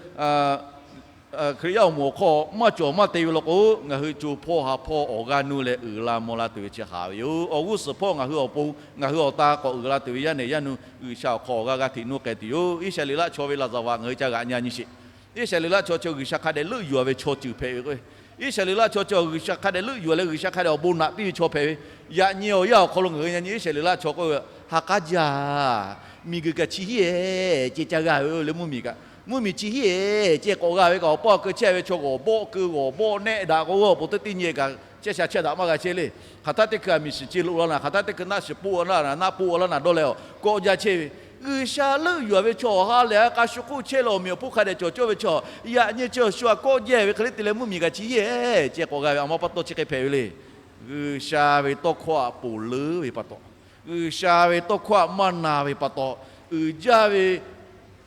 Hkriꞈ yaˇ awˬ moˍ awˬ hk'aw maˇ cawˬ maˇ te ve law k'o, ngaˬ hui co hpawˇ ha hpawˇ awˬ g'aˇ nuˇ leh uiˍ la maw la tuˬ ve chi haꞈ ve yoˬ. Awˬ g'uˇ suhˍ hpawˇ ngaˬ hui awˬ pon ngaˬ hui awˬ ta k'awꞈ uiˍ la tuˬ ve yaˇ nehˬ yaˇ nuˇ G'uiˬsha awˬ hk'aw awˬ g'aˇ g'aˇ hteꞈ nuˇ k'ai tuˬ yoˬ. Iˉsaˍreˍlaˆ chaw ve laˍzaˍvaꞈ ngaˬ hui ca g'aꞈ nyi nyi sheˍ. Iˉsaˍreˍlaˆ chaw chi G'uiˬsha hk'a dehꞈ leuˆ yuˬ a ve chaw ceuˬ hpehꞈ ve k'o, Iˉsaˍreˍlaˆ chaw chi G'uiˬsha hk'a dehꞈ leuˆ yuˬ leh G'uiˬsha hk'a dehꞈ awˬ bon naꞈ piˇ ve chaw hpehꞈ ve. Yaꞈ nyi awˬ yanˇ awˬ hk'aw lo ngaˬ hui yaꞈ nyi Iˉsaˍreˍlaˆ chaw k'oˆ ve, ha k'aˉ jaˇ, miˬguiˬ kaꞈ chi hiˉ-ehˍ ceh ca g'a ve leh mvuhˇmiˬ kaꞈ, mvuhˇmiˬ chi hiˉ-ehˍ ceh k'awꞈ g'a ve kaꞈ, awˬ paˇ awˬ keu chehˇ ve chaw g'awˬ bawˆ keu g'awˬ bawˆ nehˆ daꞈ k'o, awˬ pon teˇ teˇ nyi kaꞈ chehˇ sha chehˇ daꞈ maˇ g'a chehˇ le. Hk'aˬ htaˇ teˇ hkui aˬ miˬ shiˍ ce loꞈ la naˍ, hk'aˬ htaˇ teˇ hkui naˆ shiˍ poˆ la naˍ, naˆ poˆ la naˍ dawˇ leh awˬ kawˆ jaˇ chehˇ ve. G'uiˬsha leuˆ yuˬ-a ve chaw awˬ ha lehˬ a k'a shu hk'oˆ chehˇ leh awˬ meꞈ awˬ hponˇ hk'a dehꞈ cawˬ cawˇ ve chaw, yaꞈ nyi chi awˬ shu a kawˆ jaˇ ve hk'e le te leh mvuhˇmiˬ kaꞈ chi hiˉ-ehˍ ceh k'awꞈ g'a ve, a ma pa taw chi hk'e hpehꞈ ve le. G'uiˬsha ve tawˇ hkawˇ aꞈ ponˬ leuˉ ve pa taw, G'uiˬsha ve tawˇ hkawˇ aꞈ maˇ na ve pa taw, uiˍ jaˇ ve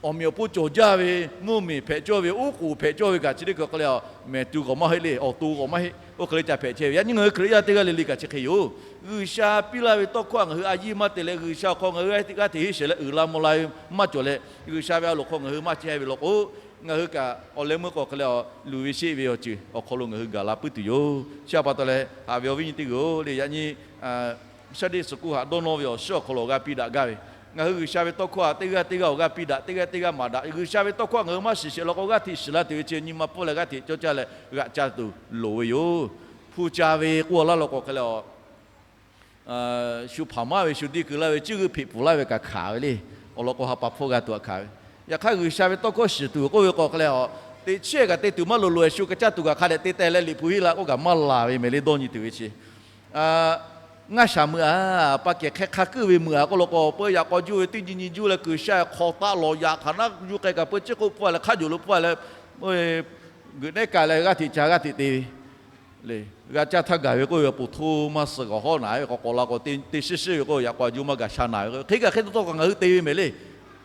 awˬ meꞈ awˬ hponˇ cawˬ jaˇ ve mvuhˇmiˬ hpehꞈ cawˇ ve, oˉ k'oˍ hpehꞈ cawˇ ve kaꞈ chi teˇ hkui hk'e le, mehˍ tuˬ k'awꞈ maˇ heˆ le, awˬ to k'awꞈ maˇ heˆ. Oˇ hk'e le ca hpehꞈ chehˇ ve. Yaꞈ nyi ngaˬ hui Hkriꞈ yaˇ teˇ g'aˇ le le kaꞈ chi hk'e yoˬ. G'uiˬsha piˇ laˇ ve tawˇ hkawˇ aꞈ ngaˬ hui a yiˇ maˇ te leh, G'uiˬsha awˬ hk'aw ngaˬ hui g'aˇ hteꞈ hiˉ sheˍ leh uiˍ la mvuh la ve maˇ cawˬ leh, G'uiˬsha ve a loˍ hk'aw ngaˬ hui maˇ chehˇ ve law k'o, ngaˬ hui kaꞈ awˬ leh meuˇ k'o hk'e le, luˬ ve sheˆ ve awˬ ceuˬ awˬ hk'aw lo ngaˬ hui gaˬ la puiˉ tuˬ yoˬ. Chi htaꞈ pa taw leh haꞈ ve awˬ viˉ nyi teˇ g'uiˬ-oˬ le, yaꞈ nyi Sunday school haꞈ dawˇ nawˇ ve awˬ shinˉ awˬ hk'aw lo awˬ g'aˇ piˇ daꞈ gaˇ ve, ngaˬ hui G'uiˬsha ve tawˇ hkawˇ aꞈ teˇ g'aˇ teˇ g'aˇ awˬ g'aˇ piˇ daꞈ, teˇ g'aˇ teˇ g'aˇ maˍ daꞈ. G'uiˬsha ve tawˇ hkawˇ ngaˬ hui maˇ shiˍ sheˍ law k'o, g'aˇ hteꞈ shiˍ la tuˬ ve chi nyi ma pfuhˇ leh g'aˇ hteꞈ cawˇ caˇ leh g'aꞈ ca tuˬ loˍ ve yoˬ. Hpu ca ve k'oˆ laˇ law k'o hk'e le, shu hpaˍ maˇ ve shu diˇ keu laˇ ve, cuˇ g'euˆ hpeꞈ pfuhˍ laˇ ve kaꞈ hkanˍ ve le. Awˬ lawn k'o ha pa hpfuhˇ g'a tuˬ aꞈ hkanˍ ve. Yaꞈ hk'aˇ G'uiˬsha ve tawˇ hkawˇ shiˍ tuˬ k'oˆ ve k'o hk'e le, teꞈ chiˉ kaꞈ te tuˬ maˇ loˍ loꞈ-e, shu ka caˇ tuˬ kaꞈ hk'a dehꞈ te teh leh Liꞈ hpu hiˉ la k'oˆ kaꞈ maˇ laˬ ve mehˍ le, dawˇ nyi tuˬ ve chi ngaˇ shaˍ meuˇ-a, pa kehˬ hk'e hk'a kuiˉ ve meuˇ-a k'oˆ law k'o, peu yaꞈ k'aw juˇ ve teˇ nyi nyi juˇ leh kuiˬ sha hk'aw taˆ lawˬ yaꞈ hk'aˬ naˆ juˇ k'ai kaꞈ peu ciˉ k'oˆ pfuhˇ leh hk'a jawˬ lo pfuhˇ leh, g'uiˬ nehˉ ka leh g'aˇ hteꞈ ca g'aˇ hteꞈ te ve le. G'a caˇ htaˇ gaˬ ve k'oˆ ve awˬ pon hto maˇ suh g'awˬ hawˉ naˍ ve k'awꞈ k'awꞈ la k'o, te shiˉ shiˉ ve k'o, yaꞈ k'aw juˇ maˇ gaˬ sha naˍ ve k'o, hk'e kaꞈ hk'e taw taw kaꞈ ngaˬ hui te ve mehˍ le.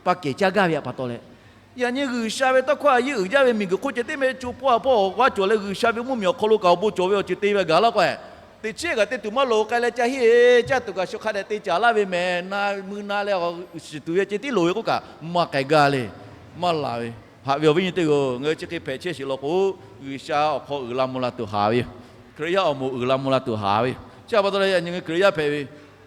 Pa kehˬ caˇ gaˇ ve pa taw leh, yaꞈ nyi G'uiˬsha ve tawˇ hkawˇ a yeˇ uiˍ jaˇ ve miˬguiˬ hk'oˆ ceh tiˉ meh co hpawˇ a hpawˇ g'aˇ cawˬ leh G'uiˬsha ve mvuhˇmiˬ awˬ hk'aw lo kaꞈ awˬ bon cawˬ ve awˬ ceuˬ te ve gaˬ laˇ k'o, teꞈ chiˉ kaꞈ te tuˬ maˇ loˍ k'ai leh ca hiˉ-e caˇ tuˬ kaꞈ shu hk'a dehꞈ te caˍ laˇ ve mehˍ. Na mui na leh shiˍ tuˬ ve ceh tiˉ loˍ ve k'oˆ kaꞈ maˇ k'ai gaˇ le. Maˇ laˬ ve. Haꞈ ve awˬ viˉ nyi teˇ g'uiˬ-oˬ, ngaˬ hui chi hk'e hpehꞈ chehˇ sheˍ law k'o, G'uiˬsha awˬ hk'aw uiˍ la mvuh la tuˬ haˍ ve yoˬ. Hkriꞈ yaˇ awˬ moˍ uiˍ la mvuh la tuˬ haˍ ve yoˬ. Chi pa taw leh yaꞈ nyi ngaˬ hui Hkriꞈ yaˇ hpehꞈ ve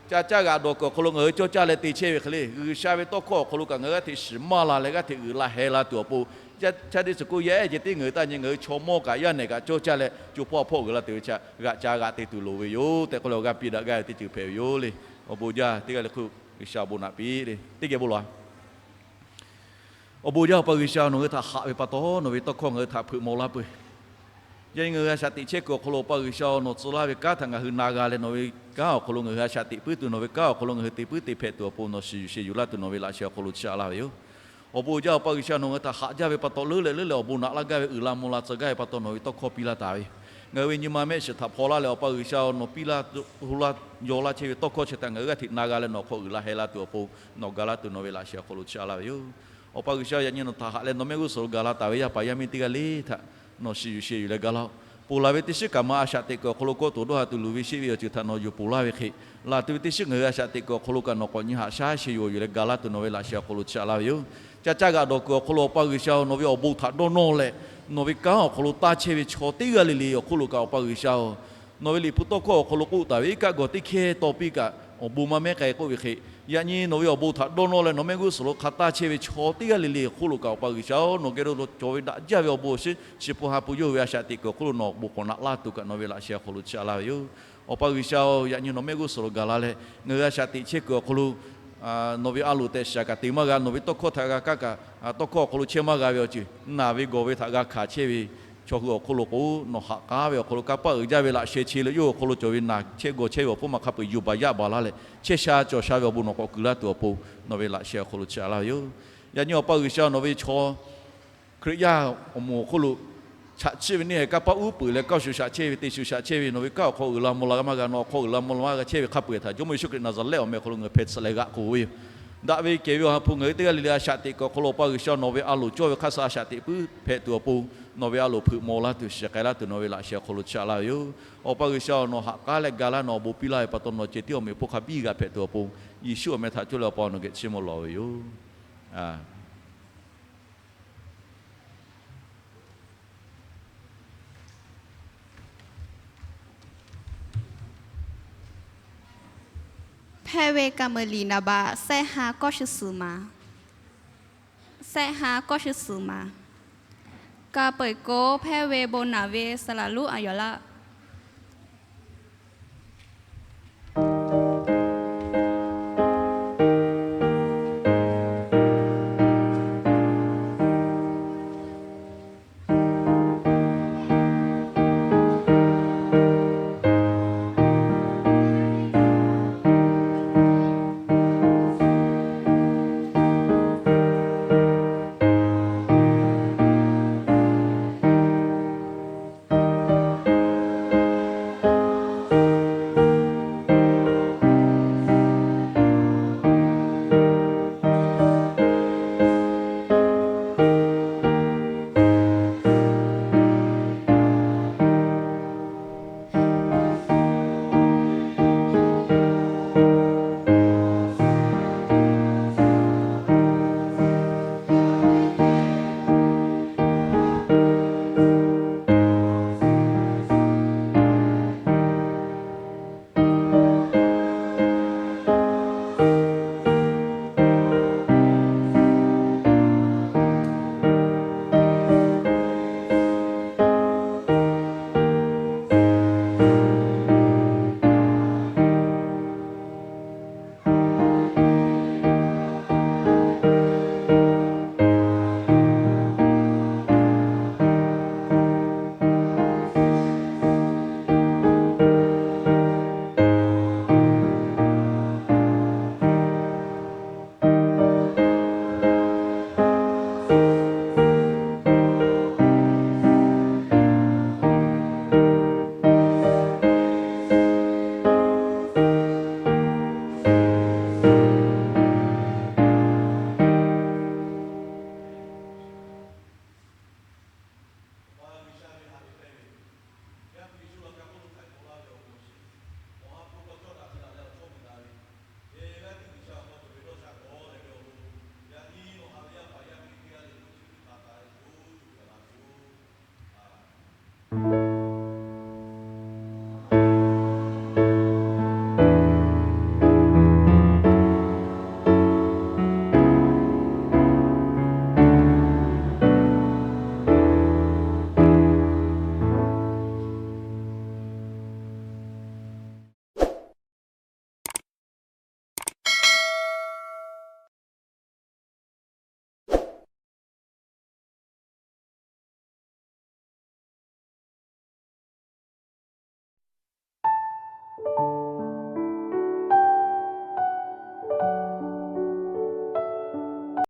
ca caˇ g'aꞈ dawˬ kuiˬ awˬ hk'aw lo ngaˬ hui cawˇ caˇ leh te chehˇ ve hk'e le, G'uiˬsha ve tawˇ hkawˇ awˬ hk'aw lo kaꞈ ngaˬ hui g'aˇ hteꞈ shiˍ maˇ la leh g'aˇ hteꞈ uiˍ la heh la tuˬ awˬ pon, Sunday school yaˇ ehˉ ceh tiˉ ngaˬ hui taˇ nyi, ngaˬ hui chaw mawˇ kaꞈ yaˇ nehˬ kaꞈ cawˇ caˇ leh co hpawˇ a hpawˇ g'uiˬ la tuˬ ve chi g'aꞈ ca g'aꞈ te tuˬ loˍ ve yoˬ tehꞈ k'oˆ leh awˬ g'aˇ piˇ daꞈ gaˇ ve teˇ ceuˬ hpehꞈ ve yoˬ le. Awˬ bon jaˇ teˇ g'aˇ le hk'oˆ G'uiˬsha awˬ bon naꞈ piˇ le. Teˇ geh bon lawˬ-a. Awˬ bon jaˇ Awˬ pa G'uiˬsha, nawˬ hui htaꞈ haꞈ ve pa taw nawˬ ve tawˇ hkawˇ ngaˬ hui htaꞈ hpeuꞈ maw laˇ peuˬ. Yaꞈ nyi ngaˬ hui a shaꞈ teꞈ chehˇ kuiˬ awˬ hk'aw lo Awˬ pa G'uiˬsha, nawˬ tcuh laˇ ve kanˉ htaꞈ ngaˬ hui na g'a leh nawˬ ve kanˉ awˬ hk'aw lo ngaˬ hui a shaꞈ teꞈ puiˉ tuˬ, nawˬ ve kanˉ awˬ hk'aw lo ngaˬ hui te puiˉ te hpehꞈ tuˬ awˬ pon nawˬ shiˍ yuˬ sheˍ yuˬ laˇ tuˬ nawˬ ve laꞈ sheh awˬ hk'aw lo chiˇ aꞈ laˇ ve yoˬ. Awˬ bon jaˇ Awˬ pa G'uiˬsha, nawˬ hui htaꞈ haꞈ jaˇ ve pa taw leuˉ leh leuˉ leh awˬ bon naꞈ laˇ gaˇ ve uiˍ la mvuh la tcuh gaˇ ve pa taw nawˬ ve tawˇ hkawˇ piˇ laˇ taˍ ve yoˬ. Ngaˬ hui ve nyi ma mehˆ shiˍ htaꞈ hpaw laˇ leh Awˬ pa G'uiˬsha, nawˬ piˇ laˇ, hu laˇ, yaw laˇ chehˇ ve tawˇ hkawˇ chi htaꞈ ngaˬ hui g'aˇ hteꞈ na g'a leh nawˬ hk'aw uiˍ la heh la tuˬ awˬ pon nawˬ ga laˇ tuˬ nawˬ ve laꞈ sheh awˬ hk'aw lo chiˇ aꞈ laˇ ve yoˬ. Awˬ pa G'uiˬsha, yaꞈ nyi nawˬ htaꞈ haꞈ leh nawˬ mehˆ g'uˇ suhˍ lo gaˬ la taˍ ve yaˇ paˍ yaˇ miˇ teˇ g'aˇ le htaꞈ nawˬ shiˍ yuˬ sheˍ yuˬ leh ga laˇ-oˆ. Ponˬ laˬ ve teˇ shiˉ kaꞈ ma a shaꞈ teꞈ kuiˬ awˬ hk'aw lo kawˆ tuˬ dawˇ ha tuˬ luˬ ve sheˆ ve awˬ ceuˬ htaꞈ nawˬ yuˬ ponˬ laˇ ve hk'e, laˬ tuˬ ve teˇ shiˉ ngaˬ hui a shaꞈ teꞈ kuiˬ awˬ hk'aw lo kaꞈ nawˬ k'awꞈ nyi haꞈ shaˉ sheˍ yuˬ yuˬ leh ga laˇ tuˬ nawˬ ve laꞈ sheh awˬ hk'aw lo chiˇ aꞈ laˇ ve yoˬ. Ca caˇ g'aꞈ dawˬ kuiˬ awˬ hk'aw lo Awˬ pa G'uiˬsha, nawˬ ve awˬ bon htaꞈ dawˇ nawˇ leh nawˬ ve kanˉ awˬ hk'aw lo taˇ chehˇ ve chaw teˇ g'aˇ le le awˬ hk'oˆ lo kaꞈ Awˬ pa G'uiˬsha-oˬ, nawˬ ve Liꞈ hpu tawˇ hkawˇ awˬ hk'aw lo k'oˆ taˍ ve iˉ kaˆ gawˬ teˇ hkehˇ taw piˇ kaꞈ awˬ bon maˇ mehˉ k'ai k'oˆ ve hk'e, yaꞈ nyi nawˬ ve awˬ bon htaꞈ dawˇ nawˇ leh nawˬ mehˆ g'uˇ suhˍ lo hk'a taˇ chehˇ ve chaw teˇ g'aˇ le le awˬ hk'oˆ lo kaꞈ Awˬ pa G'uiˬsha-oˬ, nawˬ geh lo cawˬ ve daꞈ jaˇ ve awˬ bon awˬ shinˉ chi hpu ha hpu yawˇ hui ve a shaꞈ teꞈ kuiˬ awˬ hk'oˆ lo nawˬ awˬ bon k'awꞈ naꞈ laˇ tuˬ kaꞈ nawˬ ve laꞈ sheh awˬ hk'aw lo chiˇ aꞈ laˇ ve yoˬ. Awˬ pa G'uiˬsha-oˬ, yaꞈ nyi nawˬ mehˆ g'uˇ suhˍ lo gaˬ la leh ngaˬ hui a shaꞈ teꞈ chehˇ kuiˬ awˬ hk'aw lo nawˬ ve a loˍ tehꞈ shiˍ kaꞈ te maˇ g'a, nawˬ ve tawˇ hkawˇ htaꞈ g'a kaˇ kaꞈ tawˇ hkawˇ awˬ hk'aw lo chehˇ maˇ g'a ve awˬ ceuˬ, naˬ ve gawˬ ve htaꞈ g'a hkanˍ chehˇ ve chaw hui awˬ hk'oˆ lo k'o, nawˬ haꞈ k'aˉ ve awˬ hk'aw lo kanˇ paˆ uiˍ jaˇ ve laꞈ sheh chi leh yawˇ hui awˬ hk'aw lo cawˬ ve naˬ chehˇ gawˬ chehˇ ve awˬ pon maˇ hk'a peu-eˬ yuˬ baˬ yaˇ baˬ laˇ leh chehˇ sha cawˬ sha ve awˬ bon nawˬ k'awꞈ kuˬ laˇ tuˬ awˬ pon nawˬ ve laꞈ sheh awˬ hk'aw lo chiˇ aꞈ laˇ ve yoˬ. Yaꞈ nyi Awˬ pa G'uiˬsha, nawˬ ve chaw Hkriꞈ yaˇ awˬ moˍ awˬ hk'oˆ lo chaꞈ chiˆ ve neˇ haiˬ kanˇ paˆ uˉ peunˍ leh kaˇ shuˍ shaꞈ chehˇ ve, te shuˍ shaꞈ chehˇ ve, nawˬ ve kanˉ awˬ hk'aw uiˍ la mvuh la maˇ g'a, nawˬ awˬ hk'aw uiˍ la mvuh la maˇ g'a chehˇ ve hk'a peu-eˬ htaꞈ Jawˇmawˇ Yeˍsuˆ Hkriꞈ Naˍzaˍrehˆ awˬ meh awˬ hk'aw lo ngaˬ hui hpeh tsuhꞈ leh g'aꞈ k'oˬ ve yoˬ. Daꞈ ve kehˬ ve awˬ ha hpu ngaˬ hui teˇ g'aˇ le le a shaꞈ teꞈ kuiˬ awˬ hk'aw lo Awˬ pa G'uiˬsha, nawˬ ve a loˍ cawˇ ve hk'aˇ suh a shaꞈ teꞈ puiˉ hpehꞈ tuˬ awˬ pon nawˬ ve a loˍ hpeuꞈ maw laˇ tuˬ, shiˍ k'ai laˇ tuˬ nawˬ ve laꞈ sheh awˬ hk'aw lo chiˇ aꞈ laˇ ve yoˬ. Awˬ pa G'uiˬsha-oˬ, nawˬ haꞈ k'aˉ leh ga laˇ, nawˬ awˬ bon piˇ laˇ ve pa taw nawˬ ceh tiˉ awˬ meꞈ awˬ hponˇ hk'a biˇ g'a hpehꞈ tuˬ awˬ pon Yeˍsuˆ awˬ meh htaꞈ cawˇ leh Awˬ pa nawˬ geh chiˇ mvuh lawˬ ve yoˬ. Hpehˇ ve kaˍ meuˍ liꞈ naˍ baꞈ sehˆ ha kawˇ shu suhˍ maˍ. Sehˆ ha kawˇ shu suhˍ maˍ. Ka peu eˬ k'o hpehˇ ve bon naˍ ve saˍ laˍ lonˉ a yawˬ laˇ.